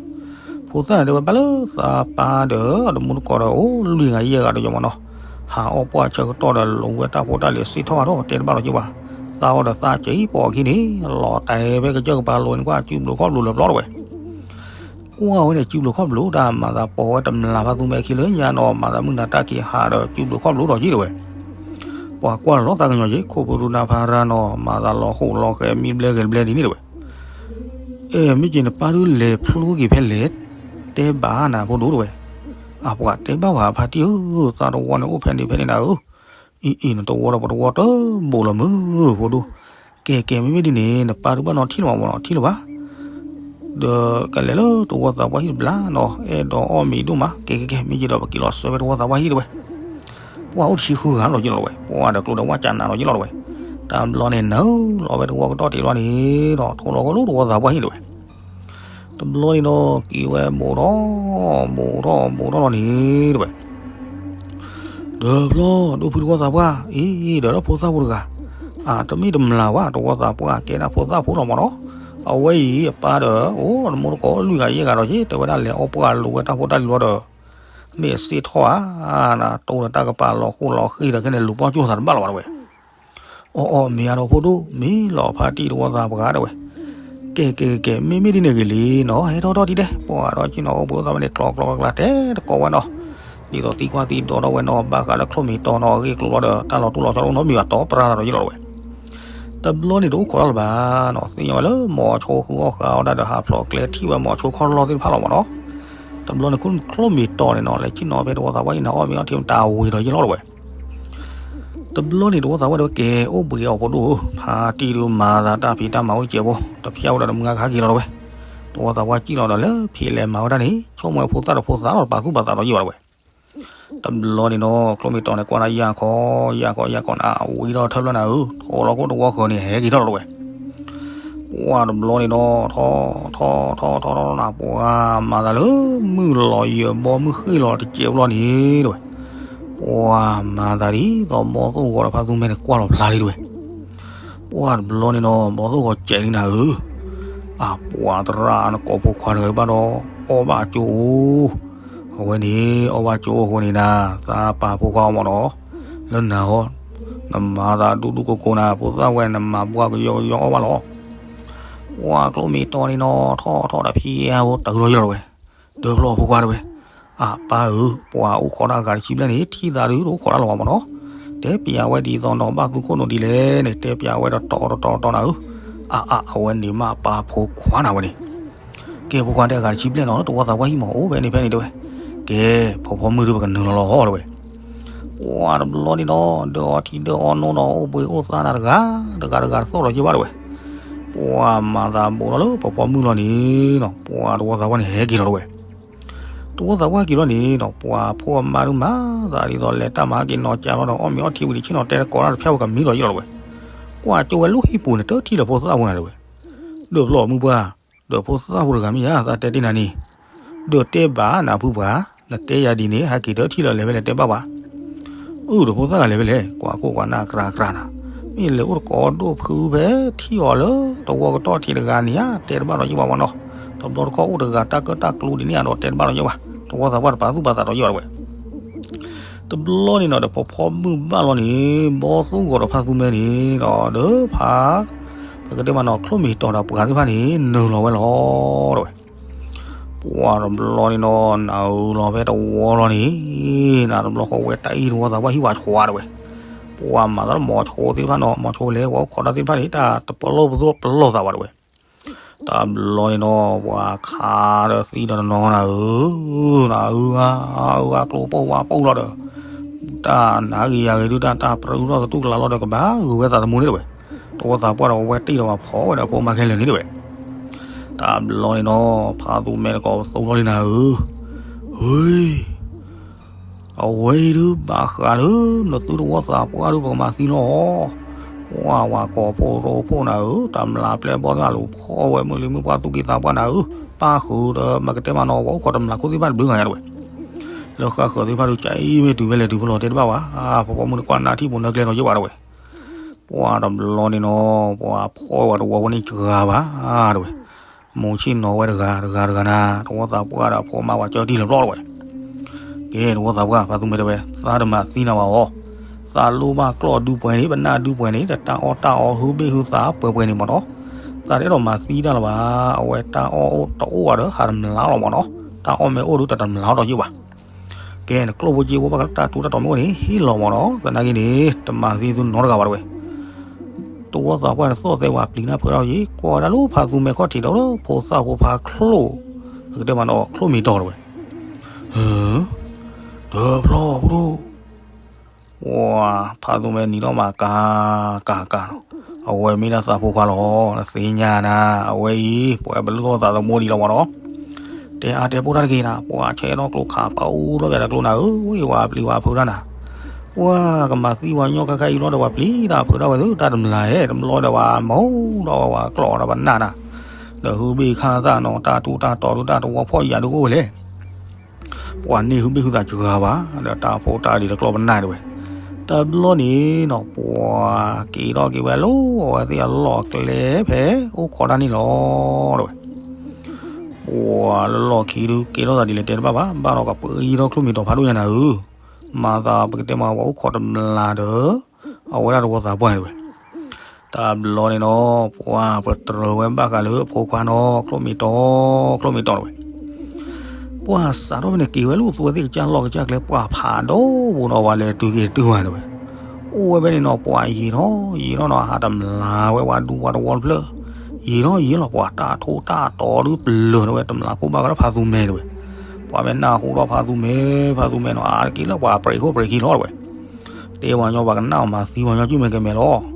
ဖိသၣ်န့ၣ်တဲဝဲဘၣ်လၢသးပၢ်ဒီး အတမူတကိးဒီး အိၣ်လွံၢ်ဂၤယဲၢ်ဂၤဒီးယမ့ၢ်နီၤ. ဟးအီၣ်ပှၢ်ဆၢကတီၢ်ဒီး လိၤဝဲတၢ်ဖိတၢ်လံၤစံၣ်ထီၣ်ဘၣ်ဒီး တဲတဘၣ်လီၤက့ၤဘၣ်. သးအီၣ်ဒီးသးကၠံၣ်ပိာ်အခံန့ၣ် လီၤတဲာ်ဖဲကစၢၢ်ကပၤလိၤန့ၣ် ကွၢ်စုဘျုးခီၣ်ဘျုးလၢပျီတဝဲ. ကွၢ်ဝဲန့ၣ် စုဘျုးခီၣ်ဘျုးတၢ် မၤသးပိာ်ဝဲတမျၢ်ဖးသူမဲခံလၢညါနီၤ မၤသးမုၢ်နၤတၢ်က့ၤဟးဒီးစုဘျုးခီၣ်ဘျုးဒီးက့ၤတဝဲ. ပှၤကွၢ်လီၤသးကညီၤက့ၤ ခိၣ်ဖူရူနၤဖးရၤနီၤ မၤသးလီၤဃိးလီၤဃဲၤမံဘျဲဂဲၤဘျဲဒ်န့ၣ်တဝဲ. အဲ မ့ၢ်က့ၤနပၢ်ဒုးလဲၤဖျိက့ၤဖဲလဲၣ် တဲဘၣ်နၤဖိဒိၣ်တဝဲ. အပှၤတဲဘၣ်ဝဲဖါတံၢ်ဧၢ သးတဝီန့ၣ်အိၣ်ဖဲန့ၣ်ဖဲန့ၣ်နၤဧၢ. အံၤအံၤ နတဝီဒီးပတဝီတဘိးလီၤမုၢ်ဖိဒိၣ်. ကဲကဲ မ့မ့ၢ်ဒ်န့ၣ် နပၢ်ဒုးဘၣ်နီၤထံၣ်လၢၤမ့ၢ်နီၤ ထံၣ်လၢၤဘၣ်. ဒီးကလဲၤလၢတဝီသးပှၢ်ဟံၣ်တဘျီနီၤ အဲၣ်ဒိးအီၣ်မ့ၤဒိၣ်မး ကဲကဲကဲ မ့ၢ်က့ၤဒီးပက့ၤလီၤဆှၢဖဲတဝီသးပှၢ်ဟံၣ်တဝဲ. ပှၤအိၣ်တဆံဃုဂၤလီၤယ့ၣ်လီၤတဝဲ ပှၤဒီးကျိဒီးဝၣ်ကနးလီၤယ့ၣ်လီၤတဝဲ. တဘျီန့ၣ်နၤဧၢ လီၤဝဲတဝီကတီၢ်တ့ၢ်လီၤန့ၣ်ဒီး ထိၣ်လီၤကအိၣ်လၢတဝီသးပှၢ်ဟံၣ်တဝဲ. တဘျီန့ၣ်ဒီး က့ၤဝဲဘိးထီၣ် ဘိးထီၣ် ဘိးထီၣ်လီၤန့ၣ်တဝဲ. ဒီးဘျီ ဒိၣ်ဖုတဝီသးပှၢ် အံၤ ဒီးလၢဖိသၣ်ဖိတဂၤ အတမ့ၢ်တမျၢ်ဝဲ တဝီသးပှၢ်ကဲဒၣ်ဖိသၣ်ဖိလီၤမ့ၢ်နီၤ. အဝဲအံၤအပၢ်ဒီး အိၣ်တမူတကိးလွံၢ်ဂၤယဲၢ်ဂၤဒီးက့ၤ တဲဝဲဒၣ်လဲၤအီၣ်ပှၢ်လိၤဝဲတၢ်ဖိတၢ်လံၤလီၤဒီး မ့ၢ်စ့ၢ်ထီၣ်ဧါ တိၢ်ဒီးတၢ်ကပၤလီၤဃိးလီၤဃ့ၢ်ဒီးခဲန့ၣ် လူၤပီၢ်ကၠိၣ်သးတဘၣ်လီၤဘၣ်တဝဲ. အီၣ်အီၣ်မ့ၢ်အါဒီးဖိဒိၣ် မ့ၢ်လီၤဖါတံၢ်တဝီသးပှၢ်တဝဲ. ကဲကဲကဲ မ့မ့ၢ်ဒ်န့ၣ်ဂ့ၤလံနီၤ ဟဲထီၣ်ထီၣ်ထံၣ်တဲ ပှၤဒီးက့ၤနီၤအိၣ်ဘှံးအိၣ်သါဝဲန့ၣ် ကျီကျီကျါကျါတဲတကိးဝဲနီၤ. ဒ်သိးသံကွၢ်သံဒိးထီၣ်ဝဲနီၤ ဘၣ်ဃးလၢကျိမ့ၢ်တီၤနီၤ အဂ့ၢ်ကျိၤလီၤဒီး တၢ်လီၤတူၢ်လီၤဆီအိၣ်နီတမံၤဘၣ် တီၤပြါသးဒီးယ့ၣ်လီၤတဝဲ. တဘျီန့ၣ်တအိၣ်ခိးတၢ်လၢၤဘၣ်နီၤ သ့ၣ်ညါဝဲလၢမိၤဆိဃုအီၣ်ဃုအီတၢ်ဒီးဟးဖျိးကျဲထံၣ်ဝဲမိၤဆိခီၣ်လီၢ်သ့ၣ်တဖၣ်လီၤမ့ၢ်နီၤ. တဘျီန့ၣ်ကျိမ့ၢ်တီၤန့ၣ်နီၤ လဲၤဆ့ၣ်နီၤဖဲတဝီသးပှၢ်ဟံၣ်န့ၣ် အီၣ်မ့ၤအီထံတၢ်ဝံၤဒီးယ့ၣ်လီၤတဝဲ. တဘျီန့ၣ်တဝီသးပှၢ်တဲဝဲ ကဲ အိၣ်ဘှံးအီၤဖိဒိၣ်ဧၢ ဖါတံၢ်ဒုးမၤသးတၢ်ဖံးတၢ်မၤအိၣ်တစဲးဖိ တဖျၢၣ်ဝဲဒီးတမုၢ်ဂၤကဟဲက့ၤလီၤတဝဲ. တဝီသးပှၢ်စံၣ်လီၤဒီးလၢဖံးလဲၤမၤဝဲဒၣ်န့ၣ် ဆိကမိၣ်ဝဲဖိသၣ်ဒီးဖိသၣ်လီၤ တပာ်သူၣ်ပာ်သးဒီးယ့ၣ်ဘၣ်တဝဲ. တဘျီန့ၣ်ဒီး ကျိမ့ၢ်တီၤန့ၣ် ကွၢ်ဒၣ်ယၢ်ခီ ယၢ်ခီ ယၢ်ခီန့ၣ် အဝံထီၣ်ထၢဖျၢၣ်နၤဧၢ ထိၣ်လီၤခိၣ်တဝီဃၢၤန့ၣ် ဟဲက့ၤထီၣ်လီၤတဝဲ. ပ ပှၢ်တဘျီန့ၣ်ဒီး ထီၣ်ထီၣ်ထီၣ်ထီၣ်ထီၣ်နၤ ပှၢ်မၤသးလၢ မုၢ်လီၤယဲၢ်ဘီမုၢ်ဃ့ၢ်လီၤတစဲးဘျီန့ၣ် တဲဝဲ, ပှၢ်မၤသးဒ်သိးဘီသိၣ်ဂီၤဒီးဖါသူမဲန့ၣ် ကွၢ်လီၤဖျါလံတဲဝဲ. ပှၢ်တဘျီန့ၣ်ဒီး ဘီသိၣ်ဂီၤစဲးလံနၤဧၢ, အပှၤသရၣ်နကိးဖိခွါတဂၤဘၣ်ဒီး အီၣ်ဘၣ်ကၠိအိၣ်, အဝဲန့ၣ် အီၣ်ဘၣ်ကၠိအိၣ်အဃိန့ၣ်နၤ သးပာ်ဖိခွါအီၤမးဒီး လၢနၤဟီ နမၤသးဒူဒူကိကိနၤ ဖိသၣ်ဝဲနမၤဘှါကယီကယီအီၣ်ဘၣ်လီၤ. ပှၢ်ကျိမ့ၢ်တီန့ၣ်နီၤ ထီၣ်ထီၣ်ဒီးဖံအဟိတၢ်ဂုၤလီၤယလီၤတဲဝဲ, ဒၢဖျီဖိခွါတဲဝဲ, အပၢ်ဧၢ ပှၤအိၣ်ခိးတၢ်အဂၤတဆံဘျဲၣ်န့ၣ် ထံၣ်သးဒုးတအိၣ်ခိးတၢ်လီၤမးနီၤ, တဲပျးဝဲဒ်သိးနီၤ ဘၣ်သူခိၣ်နူာ်ဒ်လဲၣ်န့ၣ် တဲပျးဝဲတတီၤတတီၤတတီၤနၤဧၢ, အအ အဝဲန့ၣ်မ့ၢ်ပၢ်ဖိခွါနၤဝဲန့ၣ် ကဲဖိခွါတဲအဂၤတဆံဘျဲၣ်နီၤ တဝီသးပှၢ်ဟံၣ်မး အိၣ်ဖဲန့ၣ်ဖဲန့ၣ်တဲဝဲ, ကဲ ဖီဖီမုၢ်ဒုးပကနုာ်လီၤလီၤတဲဝဲ. ပှၢ်တဘျီန့ၣ်ဒီး ဒၢအီထံဒၢအီနိဒီး အိၣ်ဘှံးအိၣ်သါနၤတဂၤ တဂၤတဂၤတသီၣ်ဒီးယဲၢ်ဘၣ်တဲဝဲ. ပှၢ်မၤသးဘူးထီၣ်လၢဖီဖီမုၢ်လီၤန့ၣ်နီၤ ပှၢ်တဝီသးပှၢ်န့ၣ်ဟဲက့ၤလီၤတဲဝဲ. တဝီသးပှၢ်က့ၤလီၤန့ၣ်နီၤ ပှၢ်ဖိအမါဒုးမၤသးဒ်သိးလဲၤတၢ်မၤဟဲက့ၤနီၤကၢ်လီၤဒီး အီၣ်မ့ၤအီထံဝံၤတဆ့ၣ်နီၤ တဲတကိးတၢ်တဖျၢၣ်ဝဲကမံလီၤယဲၢ်လီၤတဲဝဲ. ကွၢ်ကၠိဝဲလၢဟံၣ်ပူၤန့ၣ် တထံၣ်လၢဖိသၣ်ဖိနၤတဲဝဲ. ဒၢဖျီမုၢ်ပှၢ် ဒီးဖိသၣ်ဖိတဂၤမ့ၢ်ဧါ သးတဲတ့ၢ်နၤန့ၣ်, ဒီးတဲဘၣ်နၤဖုပှၢ်, နတဲယၤဒ်န့ၣ် ဟဲက့ၤဒီးထံၣ်လၢလဲၤဖဲလဲၣ်တဲဘၣ်ပှၤ. အုၣ်ဒီးဖိသၣ်ဂၤလဲၤဖဲလဲၣ် ကွၢ်ခိၣ်ကွၢ်နၢ်ကြၤကြၤနၤ, မ့ၢ်လဲၤအိၣ်တကိးဒိၣ်ဖုဖဲထံၣ်အီၤလၢတဝီကတီၢ်ထံးတဂၤန့ၣ်ဧါ တဲတဘၣ်ဒီးယဲၢ်ဘၣ်ပှၤနီၤ, တဘျီတခီၣ်အိၣ်တဂၤတၢ်ကၢၣ်တၢ်ကျူဒ်န့ၣ်ဧါဒီးတဲတဘၣ်ဒီးယဲၢ်ဘၣ်, တဝီသးပှၢ်တပာ်သူၣ်ပာ်သးဒီးယဲၢ်ဘၣ်တဲဝဲ. တဘျီန့ၣ်နီၤ ဒီးဖီဖီမုၢ်ဘၣ်လီၤန့ၣ် ဘီသူၣ်ဂီၤဒီးဖါသူမဲန့ၣ်ဒီး ဒီးဖး ပကတဲမးနီၤ ချိၣ်မ့ၢ်တီၤဒီးပှၤသ့ၣ်တဖၣ်န့ၣ် နုာ်လီၤဝဲလီၤတဲဝဲ. ပှၢ်တဘျီန့ၣ်နီၤ နၤဧၢလီၤဖဲတဝီလီၤန့ၣ်, နၤတဘျီဃီဝဲတၢ်အံၤတဝီသးပှၢ်ဟံၣ်ဝဲဆှါတဲဝဲ. ပှၢ်မၤသးလၢမီၤဆိသ့ၣ်တဖၣ်နီၤ မီၤဆိလဲၣ် ပှၤအိၣ်ခိးတၢ်သ့ၣ်တဖၣ်န့ၣ် တၢ်တပလီၢ်ပလီၢ်သးဘၣ်တဲဝဲ. တဘျီန့ၣ်နီၤ ပှၤခါဒီးသံဒီးတနီၤနၤဧၢ, နၤဧၢဧါ အၢဧါကျိပိၢ်ဝါပိၢ်လီၤဒီး တၢ်နးဂ့ၤယၤဂ့ၤဒုး တၢ်တၢ်ပြၢအုၣ်ထီၣ်သတူၢ်ကလာ်လီၤဒီး ကဘၣ်ဂုာ်ဝဲသးသမူန့ၣ်တဲဝဲ. တဝီသးပှၢ်ဒီးဝဲတ့ၢ်ဒီးပှၤဖီၣ်ဝဲဒီးဖိမါခဲလၢာ်န့ၣ်တဲဝဲ. တဘျီန့ၣ်နီၤ ဖါသူမဲတကိးပသူထီၣ်လံနၤဧၢ, ဟ့ အဝဲအံၤဒုးဘၣ်ဃးလၢ နသုတဝီသးပှၢ်ဒုး ပကမၤသံလီၤ. ပှၢ်ဝၤကိးဖှိၣ်ရိဖှိၣ်နၤဧၢ, တမျးပျဲၢ်ဘီၣ်သၣ်လူၤဖီၣ်ဝဲ မုၢ်လံမုၢ်ပှၢ်သူၣ်က့သးပှၢ်နၤဧၢ, ပၣ်ဃုာ်ဒီးမ့ၢ်ကတဲမးနီၤ ပှၤအိၣ်ခိးတမျးခိၣ်သ့ၣ်တဖၣ်တဘျုးဂၤညါတဲဝဲ. လၢဃၣ်ဃၢၤသ့ၣ်တဖၣ်ဒုး ကၠဲအံၤမ့ၢ်တုၤဖဲလဲၣ်တုၤဖဲလဲၣ်တဲတဘၣ်ဘၣ်, ဖီဖီမုၢ်န့ၣ်ကွၢ်နၢ်ထံၣ်ပူၤနၢ်ကျဲလီၤယဲၢ်ဘၣ်တဲဝဲ. ပှၢ်တဘျီန့ၣ်နီၤ ပှၤဖီၣ်ဝဲတဝီဝဲန့ၣ်စှၤဘၣ်တဲဝဲ. မိၤဆ့ၣ်နီၤဝဲတဂၤတဂၤတဂၤနၤ, တဝီသးပှၢ်ဒီးဖိမါပှၤကၢထံၣ်လၢၤပျီတဲဝဲ. ကဲ တဝီသးပှၢ် ဖါသူမဲတဲဝဲ သးတမၤသံနၤဘၣ်အီၤ, သးလိၣ်ဘၣ်ကျီၢ်ဒုးပှဲၤန့ၣ် ပနၢ်ဒုးပှဲၤန့ၣ် တၢ်အီၣ်တၢ်အီဟုဘ့ၣ်ဟုသးပှဲၤပှဲၤန့ၣ်မးနီၤ, သးတအဲၣ်ဒိးမၤသံတၢ်လၢၤဘၣ်, အဝဲတၢ်အီၣ်အိၣ်တအိၣ်ဘၣ်ဒီး ဟးတမျးလီၤမးနီၤ, တၢ်အီၣ်မ့ၢ်အိၣ်ဒုးတတမျးလီၤဒီးယဲၢ်ဘၣ်. ကဲ နကျိၣ်ဖိစ့ဖိဘၣ်ဃးလၢတၢ်ထူးတၢ်တီၤမ့ၢ်အိၣ်န့ၣ် ဟ့ၣ်လီၤမးနီၤ, သနာ်က့န့ၣ် တမၤသံသုနီတဂၤဘၣ်တဲဝဲ. တဝီသးပှၢ်န့ၣ်သီၣ်သဲဝဲပျံၤနၢ်ဖုးထီၣ်ယံၤ ကွၢ်ဝဲဒၣ်လၢဖါသူမဲခီၣ်ထံးဒီး ဖိသၣ်ဖိဖါချိၣ်, ပကတဲမးနီၤ ချိၣ်မ့ၢ်တီၤတဲဝဲ. တဖျီဖိဒိၣ် ပှၤဖါသူမဲနံၤထီၣ်မးကၤကၤကၤနီၤ, အဝဲမ့ၢ်ဒၣ်သးဖိခွါလီၤ, နသ့ၣ်ညါနၤ, အဝဲအံၤ ပှၤပလုၢ်ထီၣ်သးသမူဒံးလီၤမးနီၤ. တဲအါတဲပိၢ်တၢ်တဂ့ၤနၤ, ပှၤဆဲးထီၣ်ကျိခးပာ်အူထီၣ်က့ၤတကျိနၤဧၢ, ဝ့ၢ်ဝၤပျံၤဝၤဖုးတၢ်နၤ, ပှၤကမၤသံဝဲညီခါခါအံၤလီၤဒီး ပှၤပျံၤတၢ်ဖုးတၢ်ဝဲသု တၢ်တမျးဧဲ, တဘျီဒီးပှၤမၤဒီးဝဲကျီၢ်ဒီးပနၢ်နၤ, ဒီးဟုဘ့ၣ်ခါသၣ်နီၤ, တၢ်ထူးတၢ်တီၤဒုး တၢ်တဝီဖီၣ်ယာ်ဒုးအိၣ်ဝဲလဲၣ်. ပှၤန့ၢ်ဟုဘ့ၣ်ဟုသးစှၤဘၣ်, ဒီးတၢ်ဖိတၢ်လံၤတကျီၢ်ပနၢ်တဲဝဲ. တဘျီန့ၣ်နီၤ ပှၤက့ၤထီၣ်က့ၤဝဲလၢ အဝဲသ့ၣ်အလီၢ်အကျဲဖဲ အိၣ်ခိးတၢ်န့ၣ်လီၤတဲဝဲ. ပှၤလၢလီၢ်ခံဒုး ကဲထီၣ်သးဒ်လဲၣ်တဲတဘၣ်ဘၣ်, ဘၣ်ဒီးကပၢယံၤထီၣ်ချိၣ်မ့ၢ်တီၤဖးဒိၣ်ညါနၤဧၢ, မၤသးပကတဲမးပှၤအိၣ်ခိးတမျးဒီး အဝဲဒၣ်တဝီသးပှၢ်တဲဝဲ. တဘျီန့ၣ်နီၤ ပှၤပတြၢၤဝဲဘၣ်ဃးလၢအဖိခွါနီၤ ချိၣ်မ့ၢ်တီၤ ချိၣ်မ့ၢ်တီၤတဲဝဲ. ပှၤစးထီၣ်ဖဲန့ၣ်က့ၤဝဲလၢအဝဲသ့ၣ်ကစၢ်လီၢ်ကစၢ်ကျဲ ပှၤဖးဒိၣ်ဘိဒီး ပှၤလဲၤတုၤက့ၤတုၤဝဲတဲဝဲ. အိၣ်ဝဲဖဲန့ၣ်နီၤ ပှၤယံာ်ထီၣ်ယံာ်ထီၣ်နီၤ အဟးတမျးဝဲပှၤဒူပှၤတဝီတဖျၢၣ်, ယံာ်ထီၣ်ယံာ်လီၤ ပှၤတၢ်ထူးတၢ်တီၤဒုးပျၢၤတဲဝဲ တမျးခိၣ်ဘၣ်ဃးလၢဖါသူမဲတဲဝဲ. ပှၤမ့ၢ်နၢ်ဟူဒီးဖါသူမဲ ဖါသူမဲနီၤ အါတက့ၢ်လၢပှၤပြံးခိၣ်ပြံးခံလီၤတဲဝဲ. တဲပှၤညီပှၤကနၣ်အီၤမၤသံပှၤညီ ကုမဲာ်ကမဲာ်လီၤ.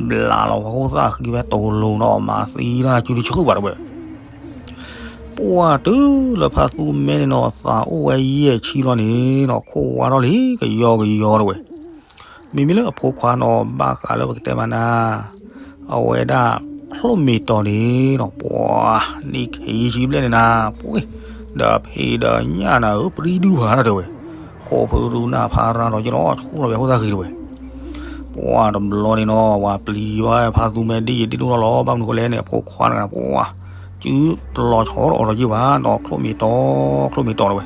ဘျးလီၤပှၤခိၣ်သၣ်ဃံဖဲတိၤလိၤနီၤ မၤသံတၢ်စုတဆၢဘၣ်တဲဝဲ. ပှၢ်တုၤလၢဖါသူမဲန့ၣ်နီၤ သးအိၣ်ဝဲယဲၢ်ဆံလီၤန့ၣ်နီၤ ခိၣ်ဝါထီၣ်လံကယီကယီတဲဝဲ. မ့မ့ၢ်လၢအဖိခွါနီၤ ဘၣ်ဃးလၢပကတဲမးနၤ အဝဲဒၣ် ချိၣ်မ့ၢ်တီၤန့ၣ်နီၤ ပှၤ နံၣ်ခံဆံဘျဲၣ်န့ၣ်နၤ ပှ့ၤ ဒီးဖံးဒီးညၣ်နၤဧၢ ပရံဒုဖးဒၣ်တဲဝဲ, ခိၣ်ဖုရူနၢ်ဖးရၤဒီးယလီၤ ဆူၣ်ထီၣ်ဝဲဖိသၣ်ဃံတဲဝဲ, ပှၤတဘျီန့ၣ်နီၤ ပှၤပျံၤဘၣ်ဖါသူမဲဒ်ယဒ်ဒိၣ်ထီၣ်လီၤ ဘၣ်မနုၤဃိလဲၣ်န့ၣ် အဖိခွါတဂၤ ပှၤ စုတလီၤဆီတအိၣ်ဒီးယဘၣ်နီၤ ချိၣ်မ့ၢ်တီၤ ချိၣ်မ့ၢ်တီၤတဲဝဲ,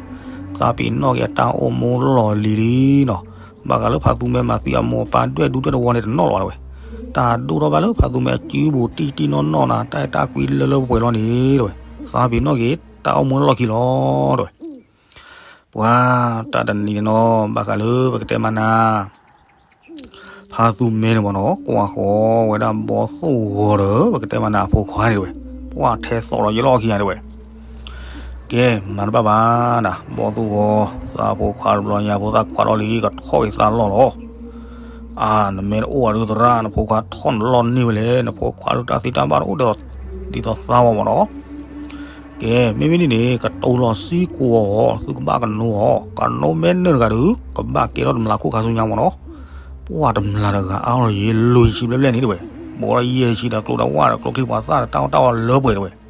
သးပ့ၤနီၣ်က့ၤအတၢ်အိၣ်မူလီၢ်လံၤလံနီၤ ဘၣ်ဃးလၢဖါသူမဲမၤသံအမိၢ်အပၢ်ဒွဲၣ်ဒူဒွဲၣ်တဝီန့ၣ်တနီၤလီၤတဲဝဲ, တၢ်ဒိၣ်ထီၣ်ဘၣ်လၢဖါသူမဲအစုပူၤတံၢ်တံၢ်နီၢ်နီၢ်နၤ တၢ်အဲၣ်တၢ်ကွံလၢလၢပှဲၤပှဲၤလီၤန့ၣ်တဲဝဲ, သးပ့ၤနီၣ်က့ၤတၢ်အိၣ်မူလီၢ်ခံလီၤတဲဝဲ, ပှၤ တၢ်တနံၤန့ၣ်နီၤ ဘၣ်ဃးလၢပကတဲမးနၤ ဖါသူမဲန့ၣ်မ့ၢ်နီၤ ကွၢ်ဃီၤဝဲဒၣ်ဘီသိၣ်ဂီၤဒီး ပကတဲမးနၤအဖိခွါန့ၣ်တဲဝဲ, ပှၤထဲသိးဒီးယလီၢ်ခံဂၤတဲဝဲ, ကဲ မၤတဘၣ်ဘၣ်နၤ ဘီသိၣ်ဂီၤ သးဖိခွါတဘျီညါ ဖိသၣ်ခွါထီၣ်လံ ကထီၣ်က့ၤသးလီၢ်လီၤ အါ နမ့ၢ်တအိၣ်ဝဲဒုးသရၣ် နဖိခွါထီၣ်နလီၢ်န့ၢ်ဝဲလဲၣ် နဖိခွါဒုးတၢ်သံတၢ်ဘၣ်တအိၣ်ဒီး ဒ်သိးသးဝဲမ့ၢ်နီၤ, ကဲ မ့မ့ၢ်ဒ်န့ၣ် ကတိၤလီၤစ့ၢ်ကီးအီၤ သုကဘၣ်ကနိအီၤ ကနိမ့ၢ်နၢၤတဂၤဒီး ကဘၣ်ကဲထီၣ်တမျးခိၣ်ခါဆူညါမ့ၢ်နီၤ, ပှၤတမျးတဂၤအါထီၣ်ယံာ်လွံၢ်ဆံဘျဲၣ်ဘျဲၣ်န့ၣ်တဲဝဲ, ဘီထီၣ်ယဲၢ်ဆံဒီးကျိတၢ်ဝၣ်ဒီးကျိချံပှၤသၣ်ဒီးတၢ်အီၣ်တၢ်အီလၢပှဲၤတဲဝဲ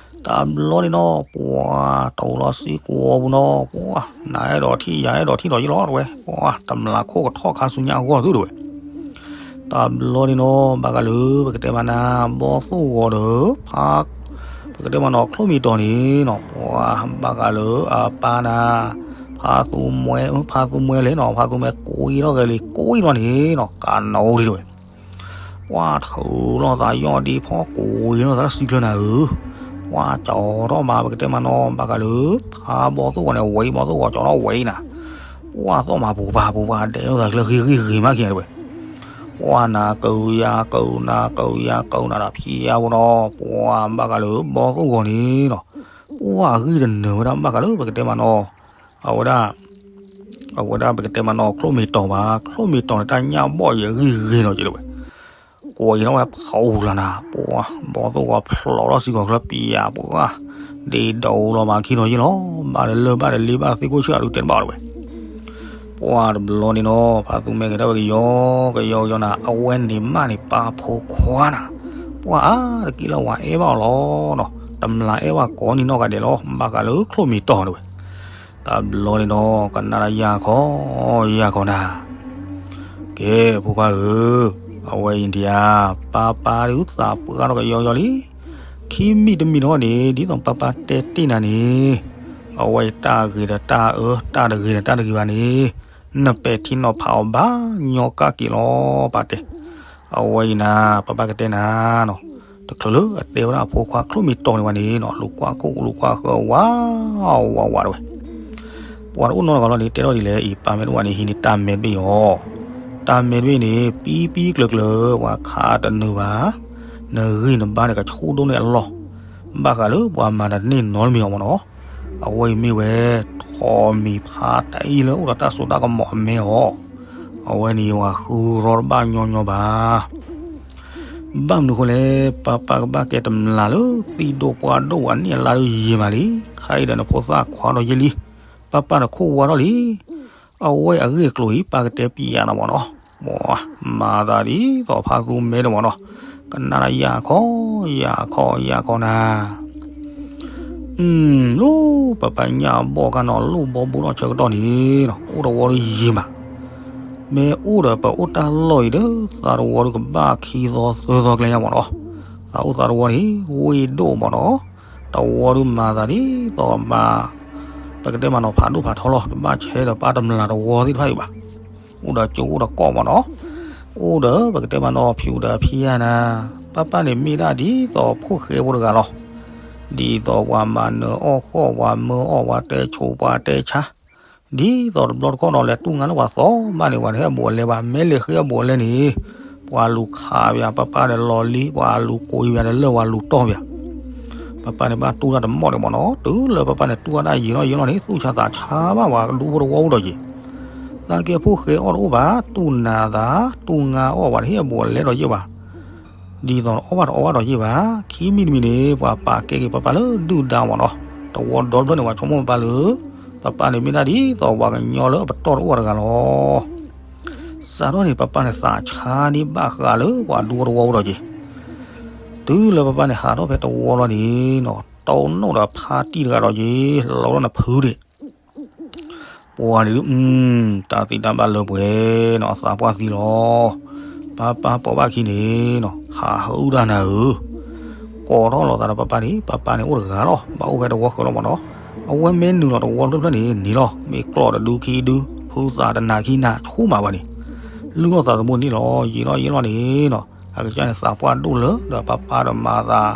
တဘျီန့ၣ်နီၤ ပှၤတိၤလီၤစ့ၢ်ကီးအီၤပူၤနီၤ ပှၤ နၤအဲၣ်ဒိးထံၣ်ယၤအဲၣ်ဒိးထံၣ်ဒီးယလီၤတဲဝဲ ပှၤ တမျးခိၣ်ကထီၣ်ခါဆူညါအဂီၢ်သုတဲဝဲ, တဘျီန့ၣ်နီၤ ဘၣ်ဃးလၢ ပကတဲမးနၤ ဘီသိၣ်ဂီၤဒီး ဖါ ပကတဲမးနီၤ ချိၣ်မ့ၢ်တီၤန့ၣ်နီၤ ပှၤ ဘၣ်ဃးလၢအပၢ်နၤ ဖါသူမဲ ဖါသူမဲလဲၣ်နီၤ ဖါသူမဲကိးအံၤထီၣ်ဂဲၤလံ ကိးအံၤထီၣ်န့ၣ်နီၤ ကနိဒံးတဲဝဲ ပှၤထုးလီၤသးယီၢ်ဒံးဖီၣ်ကိးအံၤလီၤသးလၢစုချၢနၤဧၢ, ပှၤကၠီထီၣ်မး ပကတဲမးနီၤ ဘၣ်ဃးလၢ ဖါဘီသိၣ်ဂီၤန့ၣ် ဝဲအံၤဘီသိၣ်ဂီၤကၠီထီၣ်ဝဲအံၤနၤ, ပှၤသီၣ်မးပူၤပၤပူၤပၤဒဲးလီၤသးကျၢဃံဃံဂ့ၤမးခံတဲဝဲ, ပှၤနၤကုၤယၤကုၤနၤ ကုၤယၤကုၤနၤဒီးဖံးယၤဖိနီၤ ပှၤဘၣ်ဃးလၢဘီသိၣ်ဂီၤန့ၣ်နီၤ, ပှၤအဂံၢ်တနၢၤဝဲဒၣ်ဘၣ်ဃးလၢပကတဲမးနီၤ, အဝဲဒၣ် အဝဲဒၣ်ပကတဲမးနီၤ ချိၣ်မ့ၢ်တီၤဘၣ် ချိၣ်မ့ၢ်တီၤန့ၣ် တၢ်ညၣ်ဘီၣ်ယဲၢ်ဂံၢ်ဂ့ၤနီၤက့တဲဝဲ, ကိးအံၤထီၣ်ဝဲဖီအူလၤနၤ ပှၤ ဘီသိၣ်ဂီၤဖျိးထီၣ်စ့ၢ်ကီးကျၢပံးယၤ ပှၤ ဒ်ဒိးလီၤမးခံနီၤယ့ၢ်လီၤ, ဘၣ်တလၢၢ်ဘၣ်တလ့ဘၣ်သ့ၣ်ခိၣ်ဆၢၣ်အဒုးတဲတဘၣ်အီၤတဲဝဲ, ပှၤတဘျီန့ၣ်နီၤ ဖါသူမဲက့ၤထီၣ်ဝဲကယီကယီကယီနၤ အဝဲန့ၣ်မးန့ၣ်ပၢ်ဖိခွါနၤ, ပှၤအါတက့ၢ်လၢဝၤအဲၣ်ဘၣ်အီၤလီၤနီၤ, တမျးအဲၣ်ဘၣ်ကိးနံၤနီၢ်ဂၤဒဲးလီၤ ဘၣ်ဃးလၢချိၣ်မ့ၢ်တီၤတဲဝဲ တဘျီန့ၣ်နီၤ ကနၣ်ဒၣ်ယၤခီ ယၤခီနၤ, ကဲ ဖိခွါဧၢ, အဝဲအံၤဒံးဧါ, ပၢ်ပၢ်ဒုးသးပှၢ်ထီၣ်ကယီကယီလံ, ခံမံၤတမံၤနီၤန့ၣ် ဒ်သိးပၢ်ပၢ်တဲတ့ၢ်နၤန့ၣ်, အဝဲအံၤတၢ်ဂ့ၤဒီးတၢ်အၢ တၢ်တဂ့ၤဒီးတၢ်တဂ့ၤဘၣ်န့ၣ်, နပဲာ်ထံနီၤဖးအီၤဘၣ်ညီကၣ်က့ၤလီၤ ပၢ်တဲ, အဝဲအံၤနၤ ပၢ်ပၢ်ကတဲနၤနီၤ တချုးလၢအတဲဝဲဒၣ်အဖိခွါချိၣ်မ့ၢ်တီၤန့ၣ်ဝဲန့ၣ်နီၤ လူၤကွၢ်ခိၣ်လူၤကွၢ်ဃၢၤဝး ဝးဝးတဲဝဲ, ပှၤတအိၣ်နီတဂၤလီၤန့ၣ် တဲထီၣ်ဒ်လဲၣ်အံၤ ပၢ်မ့ၢ်တအိၣ်ဘၣ်န့ၣ် ဟံးန့ၢ်တၢ်မဲာ်တဘ့ၣ်အီၤ, တၢ်မဲာ်တဘ့ၣ်န့ၣ် ပံပံကျၢၤကျၢၤ ပှၤခးတနုာ်ဘၣ်, နဂံၢ်နဘါန့ၣ် ကဆူၣ်ဒိၣ်န့ၢ်အလီၢ်, ဘၣ်ဃးလၢပှၤမၤတန့ၢ်နီတမံၤအီၤမ့ၢ်နီၤ, အဝဲအံၤမ့ၢ်ဝဲ ထိးမံၤဖါတံၢ်လၢအိၣ်ဒီးတၢ်စိတၢ်ကမီၤအမဲအီၤ, အဝဲန့ၣ်ပှၤဃုရီတဘၣ်ညီညီဘၣ် ဘၣ်မနုၤအဃိလဲၣ်, ပၢ်ပၢ်ကဘၣ်ကဲတမျးလၢသံၣ်ဒိၣ်ပှၢ်ဒိၣ်ဝဲန့ၣ်အလါဒုးယံာ်မးလံ, ခဲအံၤဒီးနဖိသၣ်ခွါဒီးယဲလံ, ပၢ်ပၢ်တခိၣ်ဝါထီၣ်လံ, အဝဲအဂ့ၢ်အကျိၤအံၤ ပၢ်ကတဲပျးနၤမ့ၢ်နီၤ, မၤသးဒ်သိးဖါသူမဲန့ၣ်မ့ၢ်နီၤ, ကနၣ်ဒၣ်ယၤခီ, ယၤခီ, ယၤခီနၤ လၢပပညၣ်ဘီၣ်ခါနီၤ လိၣ်ဘီဘူးထီၣ်ဆၢကတီၢ်န့ၣ်နီၤ အိၣ်တဝီဒုးယံာ်မး, မ့ၢ်အိၣ်ဒီးပအိၣ်တၢ်လီၢ်အံၤဒီး သးတဝီဒုးကဘၣ်ခံသီသၢသီကျဲညါမ့ၢ်နီၤ, သးအိၣ်သးတဝီန့ၣ် ဝ့ၢ်ဒိၣ်မ့ၢ်နီၤ, တဝီဒုးမၤသးဒ်သိးမၤ ပကတဲမ့ၢ်နီၤ ဖးဒိၣ်ဖးထီလီၤ တဘၣ်ဆဲးဒီးပၢ်တမျးတဝီသ့ၣ်တဖၣ်အံၤဘၣ်, အိၣ်ဒီးကၠိအိၣ်ဒီးကီၢ်မ့ၢ်နီၤ, အိၣ်ဒီးပကတဲမ့ၢ်နီၤ ဖံးအိၣ်ဒီးဖံးယါနၤ, ပၢ်ပၢ်န့ၣ်မ့ၢ်ဒၣ်ဒ်သိးဖိၣ်ဃဲဖိတဂၤလီၤ. ဒ်သိးပှၤမၤနၢၤအီၣ်ဃီၣ် ပှၤမၢအီၣ် ပှၤတဲဆိး ပှၤတဲဆါ, ဒ်သိးတဘျီတခီၣ်ဒီးလဲၤတူၢ်ငါလၢပှၤသီဘၣ်န့ၣ် ပှၤတဟဲအဘူးအလဲဘၣ်, မ့ၢ်လဲၤဃ့အဘူးအလဲန့ၣ် ပှၤလူၤခးပၠး ပၢ်ပၢ်ဒီးလီၤလံ ပှၤလူၤကိးအံၤပၠးဒီးလၢပှၤလူၤတီၢ်ပၠး ပၢ်ပၢ်န့ၣ်ဘၣ်တူၢ်တၢ်တမီၣ်ဒံးမ့ၢ်နီၤ, တုၤလၢပၢ်ပၢ်န့ၣ်တူၢ်တၢ်ယံာ်နီၣ်ယံာ်နီၣ်န့ၣ် သူၣ်ဆါသးဆါဘၣ်ပှၤကဒူဖိတဝီအိၣ်ဒီးက့ၤ, သးကဲဖိၣ်ဃဲအီၣ်တအိၣ်ဘၣ်, တူၢ်နၤသး, တူၢ်ငါအီၣ် ပှၤတဟ့ၣ်အဘူးအလဲဒီးယ့ၢ်ဘၣ်, ဒ်သိးအီၣ်ဘၣ်တအီၣ်ဘၣ်ဒီးယ့ၢ်ဘၣ်, ခံမံၤတမံၤန့ၣ် ပှၤပာ်ကဲက့ၤပၢ်ပၢ်လၢဒုၣ်ဒါမ့ၢ်နီၤ, တဝီဒီဖျၢၣ်န့ၣ် ပှၤဆိကမိၣ်ပၢ်ပၢ်လၢ ပၢ်ပၢ်န့ၣ်မ့ၢ်ဒၣ်ဒ်သိးပှၤကညီလၢအပတီၢ်တအိၣ်တဂၤလီၤ. စးထီၣ်န့ၣ် ပၢ်ပၢ်န့ၣ်သးဆါဒံးဘၣ်ဃးလၢပှၤဒူဖိတဝီအိၣ်ဒီးက့ၤ တုၤလၢပၢ်ပၢ်န့ၣ် ဟးထီၣ်ဖဲတဝီလီၤန့ၣ်နီၤ, တိၢ်နီၣ်ဒီးဖါတံၢ်တဂၤဒီးယ့ၢ် လီၤလီၤနဖုဒ့ၣ် ပှၤန့ၣ်ဒုး တၢ်သံတၢ်ဘၣ်လၢပှဲၤနီၤ, အသးပှၢ်သံလီၤ. ပၢ်ပၢ်ပိာ်ဘၣ်ခံန့ၣ်နီၤ, ဟးဟုၣ်တၢ်နၤဧၢ, ကိးထီၣ်လိာ်သးဒီးပၢ်ပၢ်န့ၣ်, ပၢ်ပၢ်န့ၣ်အိၣ်တဂၤလီၤ, ဘၣ်အိၣ်ဖဲတဝီဃၢၤလီၤမးနီၤ. အဝဲမ့ၢ်နုာ်လီၤတဝီဖျၢၣ်ဖျၢၣ်န့ၣ် န့ၣ်လီၤ, မ့ၢ်ကျီၢ်တဒုခံဒု, ဖုသးတနၤခံနၤ ဆိမးဘၣ်န့ၣ်, လုၢ်အီၣ်သးသမူန့ၣ်လီၤ. ယံာ်ထီၣ်ယံာ်လီၤန့ၣ်နီၤ, အကစၢ်န့ၣ်သးပှၢ်ဒိၣ်လၢ ဒီးပၢ်ပၢ်ဒီးမၤသး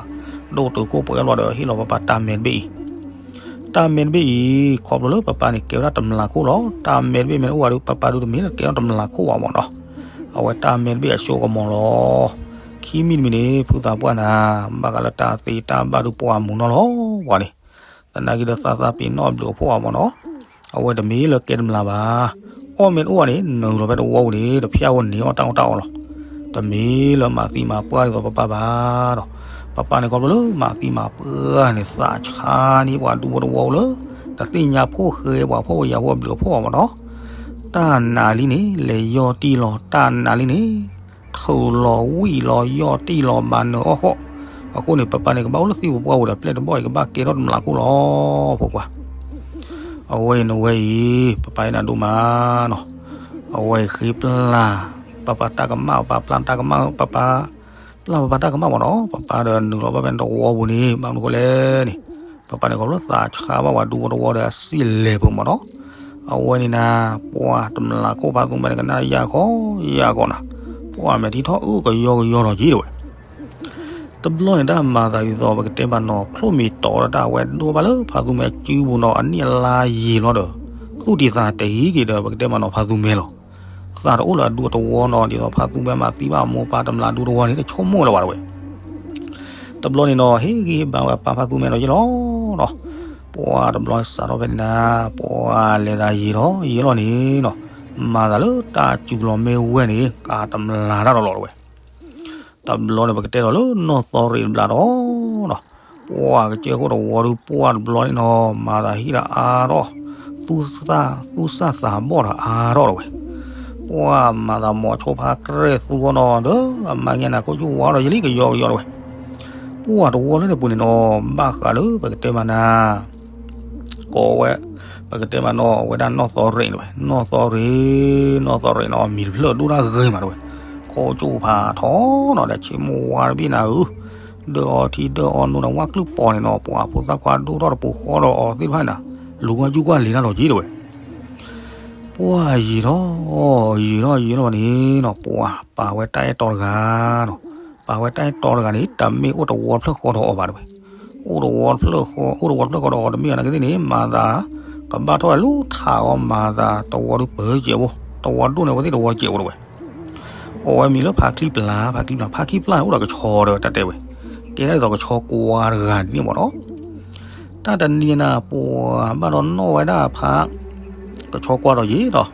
ဒိၣ်တုာ်ခိၣ်ပှဲၤလီၤဒီး ဟ့ၣ်လီၤပၢ်ပၢ်တၢ်မဲာ်တဘ့ၣ်အံၤ တၢ်မဲာ်တဘ့ၣ်အံၤ ခီဖျိလၢပၢ်ပၢ်န့ၣ် ကဲဝဲဒၣ်တမျးခိၣ်လီၤ. တၢ်မဲာ်တဘ့ၣ်မ့ၢ်အိၣ်ဝဲဒီး ပၢ်ပၢ်ဒုးတမ့ၢ်လၢကဲထီၣ်တမျးခိၣ်ဘၣ်မးနီၤ. အဝဲတၢ်မဲာ်တဘ့ၣ်အစိကမီၤလီၤ. ခံမံၤတမံၤန့ၣ် ဖုသးပှၢ်နၤ ဘၣ်ဃးလၢတၢ်သံတၢ်ဘၣ်ဒုးပှၤမုာ်နီၢ်လီၤဝဲန့ၣ်, သနာ်က့ဒီးသးသးပ့ၤနီၣ်အဘျုးအဖှိၣ်အါမးနီၤ. အဝဲတမ့ၢ်လၢကဲတမျးဘၣ်. အီၣ်မ့ၢ်တအိၣ်ဘၣ်န့ၣ် နုာ်လီၤဖဲတဝီပူၤန့ၣ် တဖျၢၣ်ဝဲန့ၣ်အီၣ်တၢ်အီၣ်တၢ်အီလီၤ. တမ့ၢ်လၢမၤသံမၤပှၢ်ဒ်သိးပၢ်ပၢ်ဘၣ်ဒီး ပၢ်ပၢ်န့ၣ် ခီဖျိလၢမၤသံမၤပှၢ်န့ၣ် သးဆါန့ၢ်ပှၤဒူဖိတဝီလၢ တသ့ၣ်ညါဖှိၣ်ဃဲပှၤဖှီၣ်ပယၤဖိအဘျုးအဖှိၣ်အါမးနီၤ. တၢ်နးလံန့ၣ် လဲၤယီၢ်တံၢ်လီၤ, တၢ်နးလံန့ၣ် ထုးလီၤဝံၣ်လီၤယီၢ်တံၢ်လီၤ မၤနၢၤအီၣ်ဃီၣ်. အဃိန့ၣ် ပၢ်ပၢ်န့ၣ် ကဘၣ်အိၣ်လၢသံၣ်ပူၤပှၢ်ပူၤဒီး ပျဲၢ်တဘီၣ်အံၤ ကဘၣ်ကဲထီၣ်တမျးခိၣ်လီၤ ဖိခွါ. အဝဲအံၤနဝဲအံၤ ပၢ်ပၢ်အဲၣ်နၤဒိၣ်မးနီၤ. အဝဲအံၤဃ့ပျၢ် ပၢ်ပၢ်တၢ်ကမၣ်, ပၢ်ပၢ်ပျၢ်တၢ်ကမၣ်, ပၢ်ပၢ် ပျၢ်ပၢ်ပၢ်တၢ်ကမၣ်မးနီၤ. ပၢ်ပၢ်ဒီးနုာ်လီၤဘၣ်ဖဲတဝီပူၤန့ၣ် ဘၣ်မနုၤဃိလဲၣ်န့ၣ်, ပၢ်ပၢ်န့ၣ် ခီဖျိသးဆါဘၣ်ပှၤဒူဖိတဝီဒီးအစံၣ်လဲၤပူၤမးနီၤ. အဝဲန့ၣ်နၤ ပှၤတမျးခိၣ်ဖါသူမဲန့ၣ် ကနၣ်ယၢ်ခီယၢ်ခီနၤ, ပှၤမဲာ်ထံထီၣ်အုၣ်ကယီကယီလီၤက့ၤတဲဝဲ တဘျီန့ၣ် တၢ်မၤသးဒ်သိး ပကတဲမးနီၤ ချိၣ်မ့ၢ်တီၤဒီးတၢ်ဝဲဒိၣ်ဘၣ်လၢဖါသူမဲအစုပူၤနီၤ အနံၣ်အလါယံာ်လီၤဒီး သူၣ်တံၢ်သးတဟံးက့ၤဒီး ပကတဲမးနီၤ ဖါသူမဲလီၤ. သးတအိၣ်လၢအဒူအတဝီနီၤ ဒ်သိးဖါသူမဲမၤသံဘၣ်အမိၢ်ပၢ်တမျးဒူတဝီန့ၣ် တဆိကမိၣ်လၢၤဘၣ်တဲဝဲ တဘျီန့ၣ်နီၤ ဟ့ၣ်ဂံၢ်ဟ့ၣ်ဘါဝဲပၢ်ဖါသူမဲဒီးယ့ၢ်လီၤနီၤ. ပှၤတဘျီစးထီၣ်ဖဲန့ၣ်နၤ ပှၤလဲၤသးယံာ်ထီၣ်ယံာ်လီၤန့ၣ်နီၤ မၤသးလၢတၢ်စူၤလီၤမ့ၢ်ဝဲန့ၣ် ကးတမျးတၢ်ဒီးလီၤတဲဝဲ တဘျီန့ၣ် ပကတဲဒီးလၢနီၢ်သီရံးတဘျီဒီးနီၤ ပှၤကစၢၢ်ခိၣ်တဝီဒုးပှၢ်တဘျီန့ၣ်နီၤ မၤသးဟံၣ်ဒီးအါထီၣ် သူၣ်သၣ် သူၣ်စၢ်သးဘီၣ်ဒီးအါထီၣ်တဲဝဲ ပှၤမၤသးမိၤဆိဖါကြဲၢ်သူအီၤနီၤ ဒီးအမါကဲနၤခိၣ်ဆူၣ်ဝါဒီး ယလံကယီကယီတဲဝဲ ပှၤတဝီလၢန့ၣ်ပူၤန့ၣ်နီၤ ဘၣ်ဃးလၢပကတဲမးနၤ ကိးဝဲ ပကတဲမးနီၤ အဝဲဒၣ်နီၢ်သီရံးတဲဝဲ နီၢ်သီရံး နီၢ်သီရံးနီၤ အမံၤတဖျၢၣ်ဒိၣ်တၢ်ဂ့ၤမးတဲဝဲ ခိၣ်ဆူၣ်ဖးထီနီၤ ဒီးဆ့မိၢ်ဝါတဘ့ၣ်နၤဧၢ ဒၢအီထံဒၢအီနိဒီးဝၣ်ကျုၢ်ပီၤန့ၣ်နီၤ ပှၤဖိသၣ်ခွါဒိၣ်ထီၣ်တပူၤဃီဒီးအီၤသ့ၣ်တဖၣ်န့ၣ် လူၤကွၢ်ကူကွၢ်လံၤတၢ်လီၤက့ၤတဲဝဲ ပှၤယံာ်ထီၣ် ယံာ်ထီၣ်ယံာ်ထီၣ်န့ၣ်နီၤ ပှၤပာ်ဝဲတၢ်အဲၣ်တီတဂၤနီၤ ပာ်ဝဲတၢ်အဲၣ်တီတဂၤန့ၣ် တမ့ၢ်အိၣ်တဝီတဖျၢၣ်ဃီဒီးအီၤဘၣ်တဲဝဲ အိၣ်တဝီတဖျၢၣ်ဃီ အိၣ်တဝီတဖျၢၣ်ဃီဒီးအီၤတမ့ၢ်ဘၣ်နာ်က့သ့ၣ်န့ၣ် မၤသး ကဘၣ်ထီၣ်ဝဲလူၤထးအီၤမၤသး တဝီဒုးပၢၤစဲးဖိ တဝီဒိၣ်န့ၣ် အဝဲသ့ၣ်တဝီစဲးဖိတဲဝဲ ကိးဝဲမံၤလၢဖါချံပျၢ် ဖါချံပျၢ် ဖါချံပျၢ်န့ၣ် အိၣ်ဒီးကဆီဒီးတၢ်တဲဝဲ ကဲဒၣ်ဒ်သိးကဆီကွၢ်တဂၤန့ၣ်မးနီၤ တၢ်တနံၤန့ၣ် ပှၤဘၣ်ဒီးနီၣ်ဝဲဒၣ်ဖါ ကဆီကွၢ်ဒီးယ့ၢ်ဒီး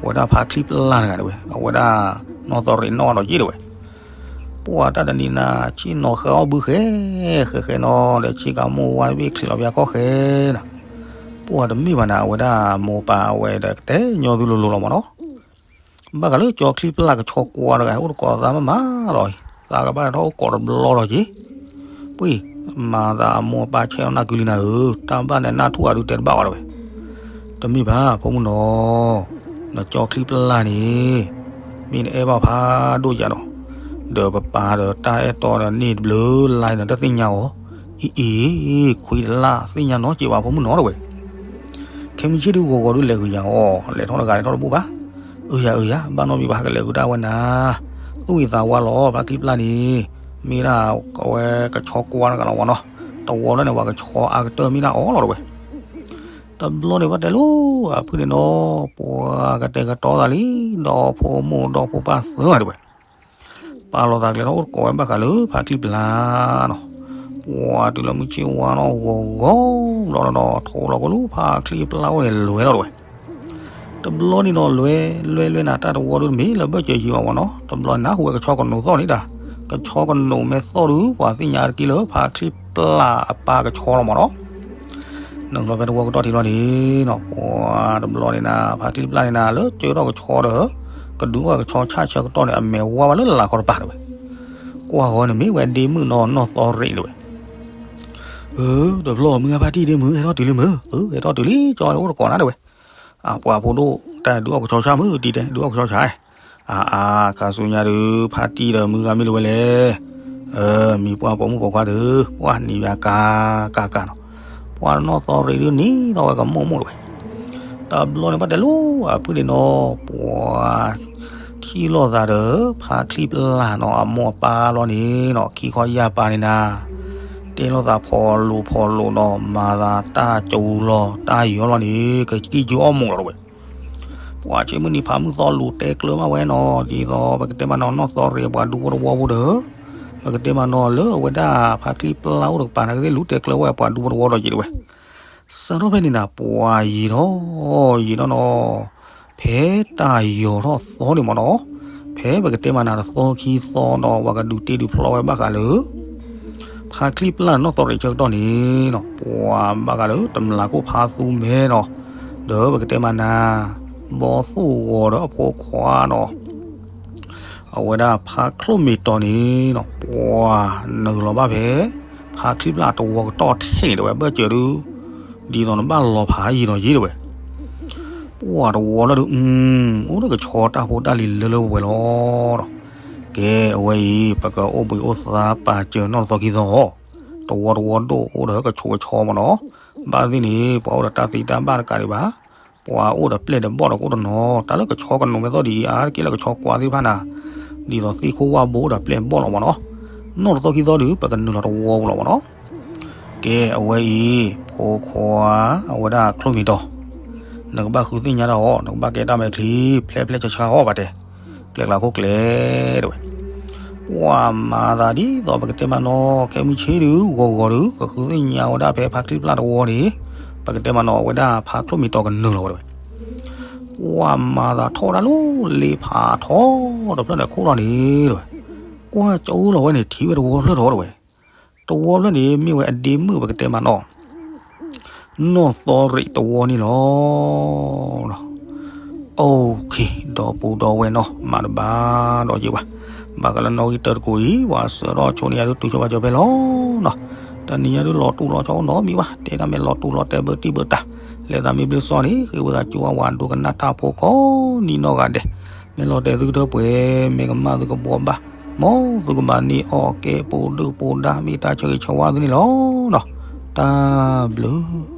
အဝဲဒၣ်ဖါချံပျၢ်တဂၤတဲဝဲ အဝဲဒၣ်နီၢ်သီရံးနီၣ်ဒီးယ့ၢ်တဲဝဲ ပှၤတၢ်တနံၤန့ၣ် ဆ့ၣ်နီၤဃဲအီၣ်ဘုဃဲ ဃဲဃဲနီၤ ဒီးဆ့ကၤမိၢ်ဝါတဘ့ၣ်ချံးလီၤပျၢ်ခီၣ်ဃဲနၤ ပှၤတမ့ၢ်ဘၣ်နၤ အဝဲဒၣ်မိၢ်ပၢ်အဝဲဒီးကတဲညီသုလိၤလိၤလီၤမးနီၤ ဘၣ်ဃးလၢကၠီချံပျၢ်ကဆီကွၢ်တဂၤ အိၣ်တကိးသးမးမးလီၤ သးကဘၣ်ထီၣ်အိၣ်ကိးတဘျီလီၤက့ၤ ပှၤမၤသးအမိၢ်အပၢ်ဆဲးနီၢ်နၢ်ကုလံနၤဧၢ တၢ်ဘၣ်န့ၣ်နၢ်ထူၣ်အဒုးတဲတဘၣ်ဘၣ်တဲဝဲ တမ့ၢ်ဘၣ် ဖိမုၣ်နီၤ နကၠီချံပျၢ်န့ၣ် မ့ၢ်နအဲၣ်ဘၣ်ဖးဒိၣ်ယၤဒီး ဒီးပပၢ်ဒီးတၢ်အဲၣ်တီဒီးန့ၢ်တဘျုးလါန့ၣ် တသ့ၣ်ညါအီၤ အံၤအံၤ ခွံတလၢ်သ့ၣ်ညါနီတစဲးဘၣ် ဖိမုၣ်နီၤတဲဝဲ ခဲမုၢ်ဆ့ၣ်ဒုးဂီၤဂီၤဒုးလဲၤဂုာ်ယၤအီၤ လဲၤထီၣ်တဂၤလဲၤထီၣ်တဘူၣ်ဘၣ် အၢယၤအၢယၤ ဘၣ်နီတမံၤဘၣ် ဟဲကလဲၤဂုာ်ဒၣ်ဝဲနၤ သူၣ်ဂ့ၤသးဝါလီၤ ဖါချံပျၢ်န့ၣ် မ့ၢ်ဒၣ်အဝဲကဆီကွၢ်တဂၤလီၤဝဲနီၤ တဝီလၢန့ၣ် ပှၤကဆီအါကတၢၢ်မ့ၢ်ဒၣ်အီၤလီၤတဲဝဲ တဘျီန့ၣ်ဘၣ်တဲလိၤ အဖုန့ၣ်နီၤ ပှၤကတဲာ်ကတီၤသးလံ ဒီဖိမိၢ်ဒီဖိပၢ်သၢဂၤတဲဝဲ ပာ်လီၤသးကျဲထီၣ်အိၣ်ကိးဝဲဘၣ်ဃးလၢဖါချံပျၢ်နီၤ ပှၤတုၤလၢမုၢ်ဆ့ၣ်ဝါနီၤ ဂီၤဂီၤဘျီဒီး ထိးလီၤကလူဖါချံပျၢ်အိၣ်န့ၣ် လဲၤလီၤတဲဝဲ တဘျီန့ၣ်နီၤ လဲၤလဲၤလဲၤနၤ တၢ်တဝီဒုးတမ့ၢ်လၢဘၢၣ်စၢၤယံၤဘၣ်မးနီၤ တဘျီန့ၣ် နၢ်ဟူဝဲကဆီကနိးသီၣ်န့ၣ်ဒၣ် ကဆီကနိးမ့ၢ်သီၣ်ဒုး ပှၤသ့ၣ်ညါတက့ၢ်လၢဖါချံပျၢ်အပၢ်ကဆီလီၤမးနီၤ နုာ်လီၤဖဲတဝီကတီၢ်ထံလီၤန့ၣ်နီၤ ပှၤတဘျီန့ၣ်နၤ ဖါချံပျၢ်န့ၣ်နၤ လၢကၢထီၣ်ကဆီဒီး ကဒုးအိၣ်ကဆီဆၣ်ဆၢကတီၢ်န့ၣ် အမဲာ်ဝါဘၣ်လၢလၤခီတပၤတဲဝဲ ကွၢ်ဃီန့ၣ်မ့ၢ်ဝဲဒ့မုၣ်နီၢ်နီၢ်သီရံးတဝဲ, အၢ တဘျီမုၢ်ဂၤဖါတံၢ်ဒ့မုၣ် ဟဲထီၣ်တုၤလံမုၢ်, အၢ ဟဲထီၣ်တုၤလံ ကၠီအိၣ်တကိးနၤတဝဲ, အပှၤဖိဒိၣ်တၢ်ဒုးအီၣ်ကဆီဆါမုၢ် တံၤတဲဒုးအီၣ်ကဆီဆါ, အါအါ ခါဆူညါဒုး ဖါတံၢ်ဒီးမုၢ်ဂၤမ့ၢ်လၢဝဲလဲၣ်, အၢ မံၤပှၢ်ပိာ်မုၣ်ပိာ်ခွါဒုး ပှၢ်နံၤဘၣ်ကါကါကါနီၤ, ပှၤနီၢ်သီရံးဒုးနံၤထီၣ်ဝဲကမိၢ်မိၢ်တဝဲ တဘျီန့ၣ်ဘၣ်တဲလိာ်အဖုၣ်ဒ့နီၤ ပှၤထံၣ်လိာ်သးဒီး ဖါချံပျၢ်နီၤ အမိၢ်အပၢ်လီၤန့ၣ်နီၤ ခံခီယၢ်ပၢ်န့ၣ်နၤ, တဲလိာ်သးဖီလိာ်ဖီလိာ်နီၤ မၤသးတၢ်ကၠူလီၤတၢ်ယီၤလီၤန့ၣ် ကကံၢ်ကၠူအီၣ်မိၢ်လီၤတဝဲ, ပှၤဆ့မုၢ်နံၤဖးမုၢ်သီလူၤတဲကျၢၤဘၣ်ဝဲနီၤ ဒ်သိးပကတဲမးနီၤ နီၢ်သီရံးပှၤဒူဖိတဝီဖိဒီး ပကတဲမးနီၤ လၢအဝဲဒၣ်ဖါချံပျၢ်အိၣ်တကပၤန့ၣ် ကသ့ၣ်လူၤတဲကျၢၤဝဲပှၤဒူဖိတဝီဒီးယံၤတဝဲ စးထီၣ်ဖဲန့ၣ်နၤ ပှၤယံၤထီၣ်ယံၤထီၣ်နီၤ, ဖဲတၢ်ယီၤထီၣ်သီန့ၣ်မးနီၤ, ဖဲပကတဲမးနၤတသီခံသီနီၤ ပှၤကဒုးတ့ဒုးဖျီဝဲဘၣ်ဃးလၢ ဖါချံပျၢ်နီၢ်သီရံးဆၢကတီၢ်န့ၣ်နီၤ ပှၤဘၣ်ဃးလၢတမျးခိၣ်ဖါသူမဲနီၤ, ဒီးပကတဲမးနၤ ဘီသိၣ်ဂီၤဒီးအဖိခွါနီၤ အဝဲဒၣ်ဖါချိၣ်မ့ၢ်တီၤန့ၣ်နီၤ ပှၤနုာ်လီၤဘၣ်ဖဲ ဖါချံပျၢ်တဝီကတီၢ်ထဲန့ၣ်တဝဲ ဘၢၣ်စၢၤဒုး ဒ်သိးနဘၣ်လီၤဖးယံၤဒီးယံၤတဝဲ, ပှၤတဝီလၢဒုး အိၣ်ဒီးကဆီတၢ်ဖိတၢ်လံၤလၢလၢပှဲၤပှဲၤလီၤနီၤ, ကဲအဝဲအံၤ ပကအိၣ်ဘှံးအိၣ်သါပာ်စၢၤနီၢ်တသီခံသီ, တဝီတဝီဒိၣ်အိၣ်ဒီးကဆိးကဆီမးနီၤ, ဘၣ်သ့ၣ်န့ၣ် ပှၤအိၣ်ဒီးတၢ်သံတၢ်ဘၣ်တကးဒံးဘၣ် ပှၤအိၣ်ဒီးပျဲၢ်ဒီးဘီၣ်ဒီးကအိၣ်တနီၤ တၢ်လၢကဆီကနိးမဲာ်သီၣ်ဒ်အံၤ အါတက့ၢ်လၢကဆီကွၢ်သ့ၣ်တဖၣ်နၤ, ဒ်သိးသ့ၣ်ခိၣ်ဝၣ်ဘိဒီးပျဲၢ်ဘီၣ်လီၤမးနီၤ, နီၢ်တသီခံသီဒုး ပကနုာ်လီၤတဝီပူၤလီၤမးနီၤ, ကဲအဝဲအံၤ ဖိခွါ အဝဲဒၣ်ချိၣ်မ့ၢ်တီၤ, နကဘၣ်ဃုသ့ၣ်ညါတၢ်အီၤ နကဘၣ်ကဲတၢ်မဲာ်ချံ ဖျဲးဖျဲးဆါဆါအီၤဘၣ်တဲ ကျဲကျးခိၣ်ကျဲ တဝဲ ပှၤမၤသးဒ်သိးပကတဲမးနီၤ ခဲမုၢ်ဆ့ၣ်ဒုး ဂီၤဂီၤဒုး ကဃုသ့ၣ်ညါဝဲဒၣ်ဖဲဖါချံပျၢ်တဝီန့ၣ် ပကတဲမးနီၤ အဝဲဒၣ်ဖါချိၣ်မ့ၢ်တီၤကနုာ်လီၤဝဲတဝဲ, ပှၤမၤသးထီၣ်ဝဲဒၣ်လၢလ့ဖးထီတဖျၢၣ်ဒီးခိၣ်လီၤန့ၣ်တဝဲ, ကွၢ်ကၠီလီၤဝဲန့ၣ် ထံၣ်ဝဲတဝီဖျၢၣ်ထီတဝဲ, တဝီဖျၢၣ်န့ၣ် မ့ၢ်ဝဲအဒ့မုၣ်ပကတဲမးနီၤ နီၢ်သီရံးတဝီန့ၣ်လီၤ. အိၣ်ခ့ ဒီပုၢ်ဒီဝဲၢ်နီၤ မၤတဘၣ်ဒီးယ့ၢ်ဝဲ, ဘၣ်ဃးလၢနီၣ်ဂံၢ်တၢတကိးအံၤ ပှၤဆှၢထီၣ်ဆိန့ၢ်ယၤဒုးတုၤဆိပာ်စၢၤဖဲလီၤနီၤ. တနံၤညါဒုးလီၤတူာ်လီၤဆီအိၣ်နီတမံၤဘၣ်, တဲတၢ်မ့ၢ်လီၤတူာ်လီၤတဲဘၢတံၢ်ဘၢတၢ်, လဲၤသးမ့ၢ်ဘျုးစီၤန့ၣ် ဃ့ဝံသးစူၤအဝဲဒိကနၣ်တၢ်ဖိကိးနံၤနီၢ်ဂၤဒဲး, မ့ၢ်လီၤတဲာ်သုကထၢပှဲၤ မ့ၢ်ကမၣ်သုကဘှီဘၣ်, မ်သုကဘၣ်န့ၢ်အီၣ်ကဲပူၤဒုၣ်ပူၤဒါ မ့ၢ်တၢ်ဆၢဂ့ၤဆၢဝါသုန့ၣ်လီၤနီၤ. တၢ်ဘျုး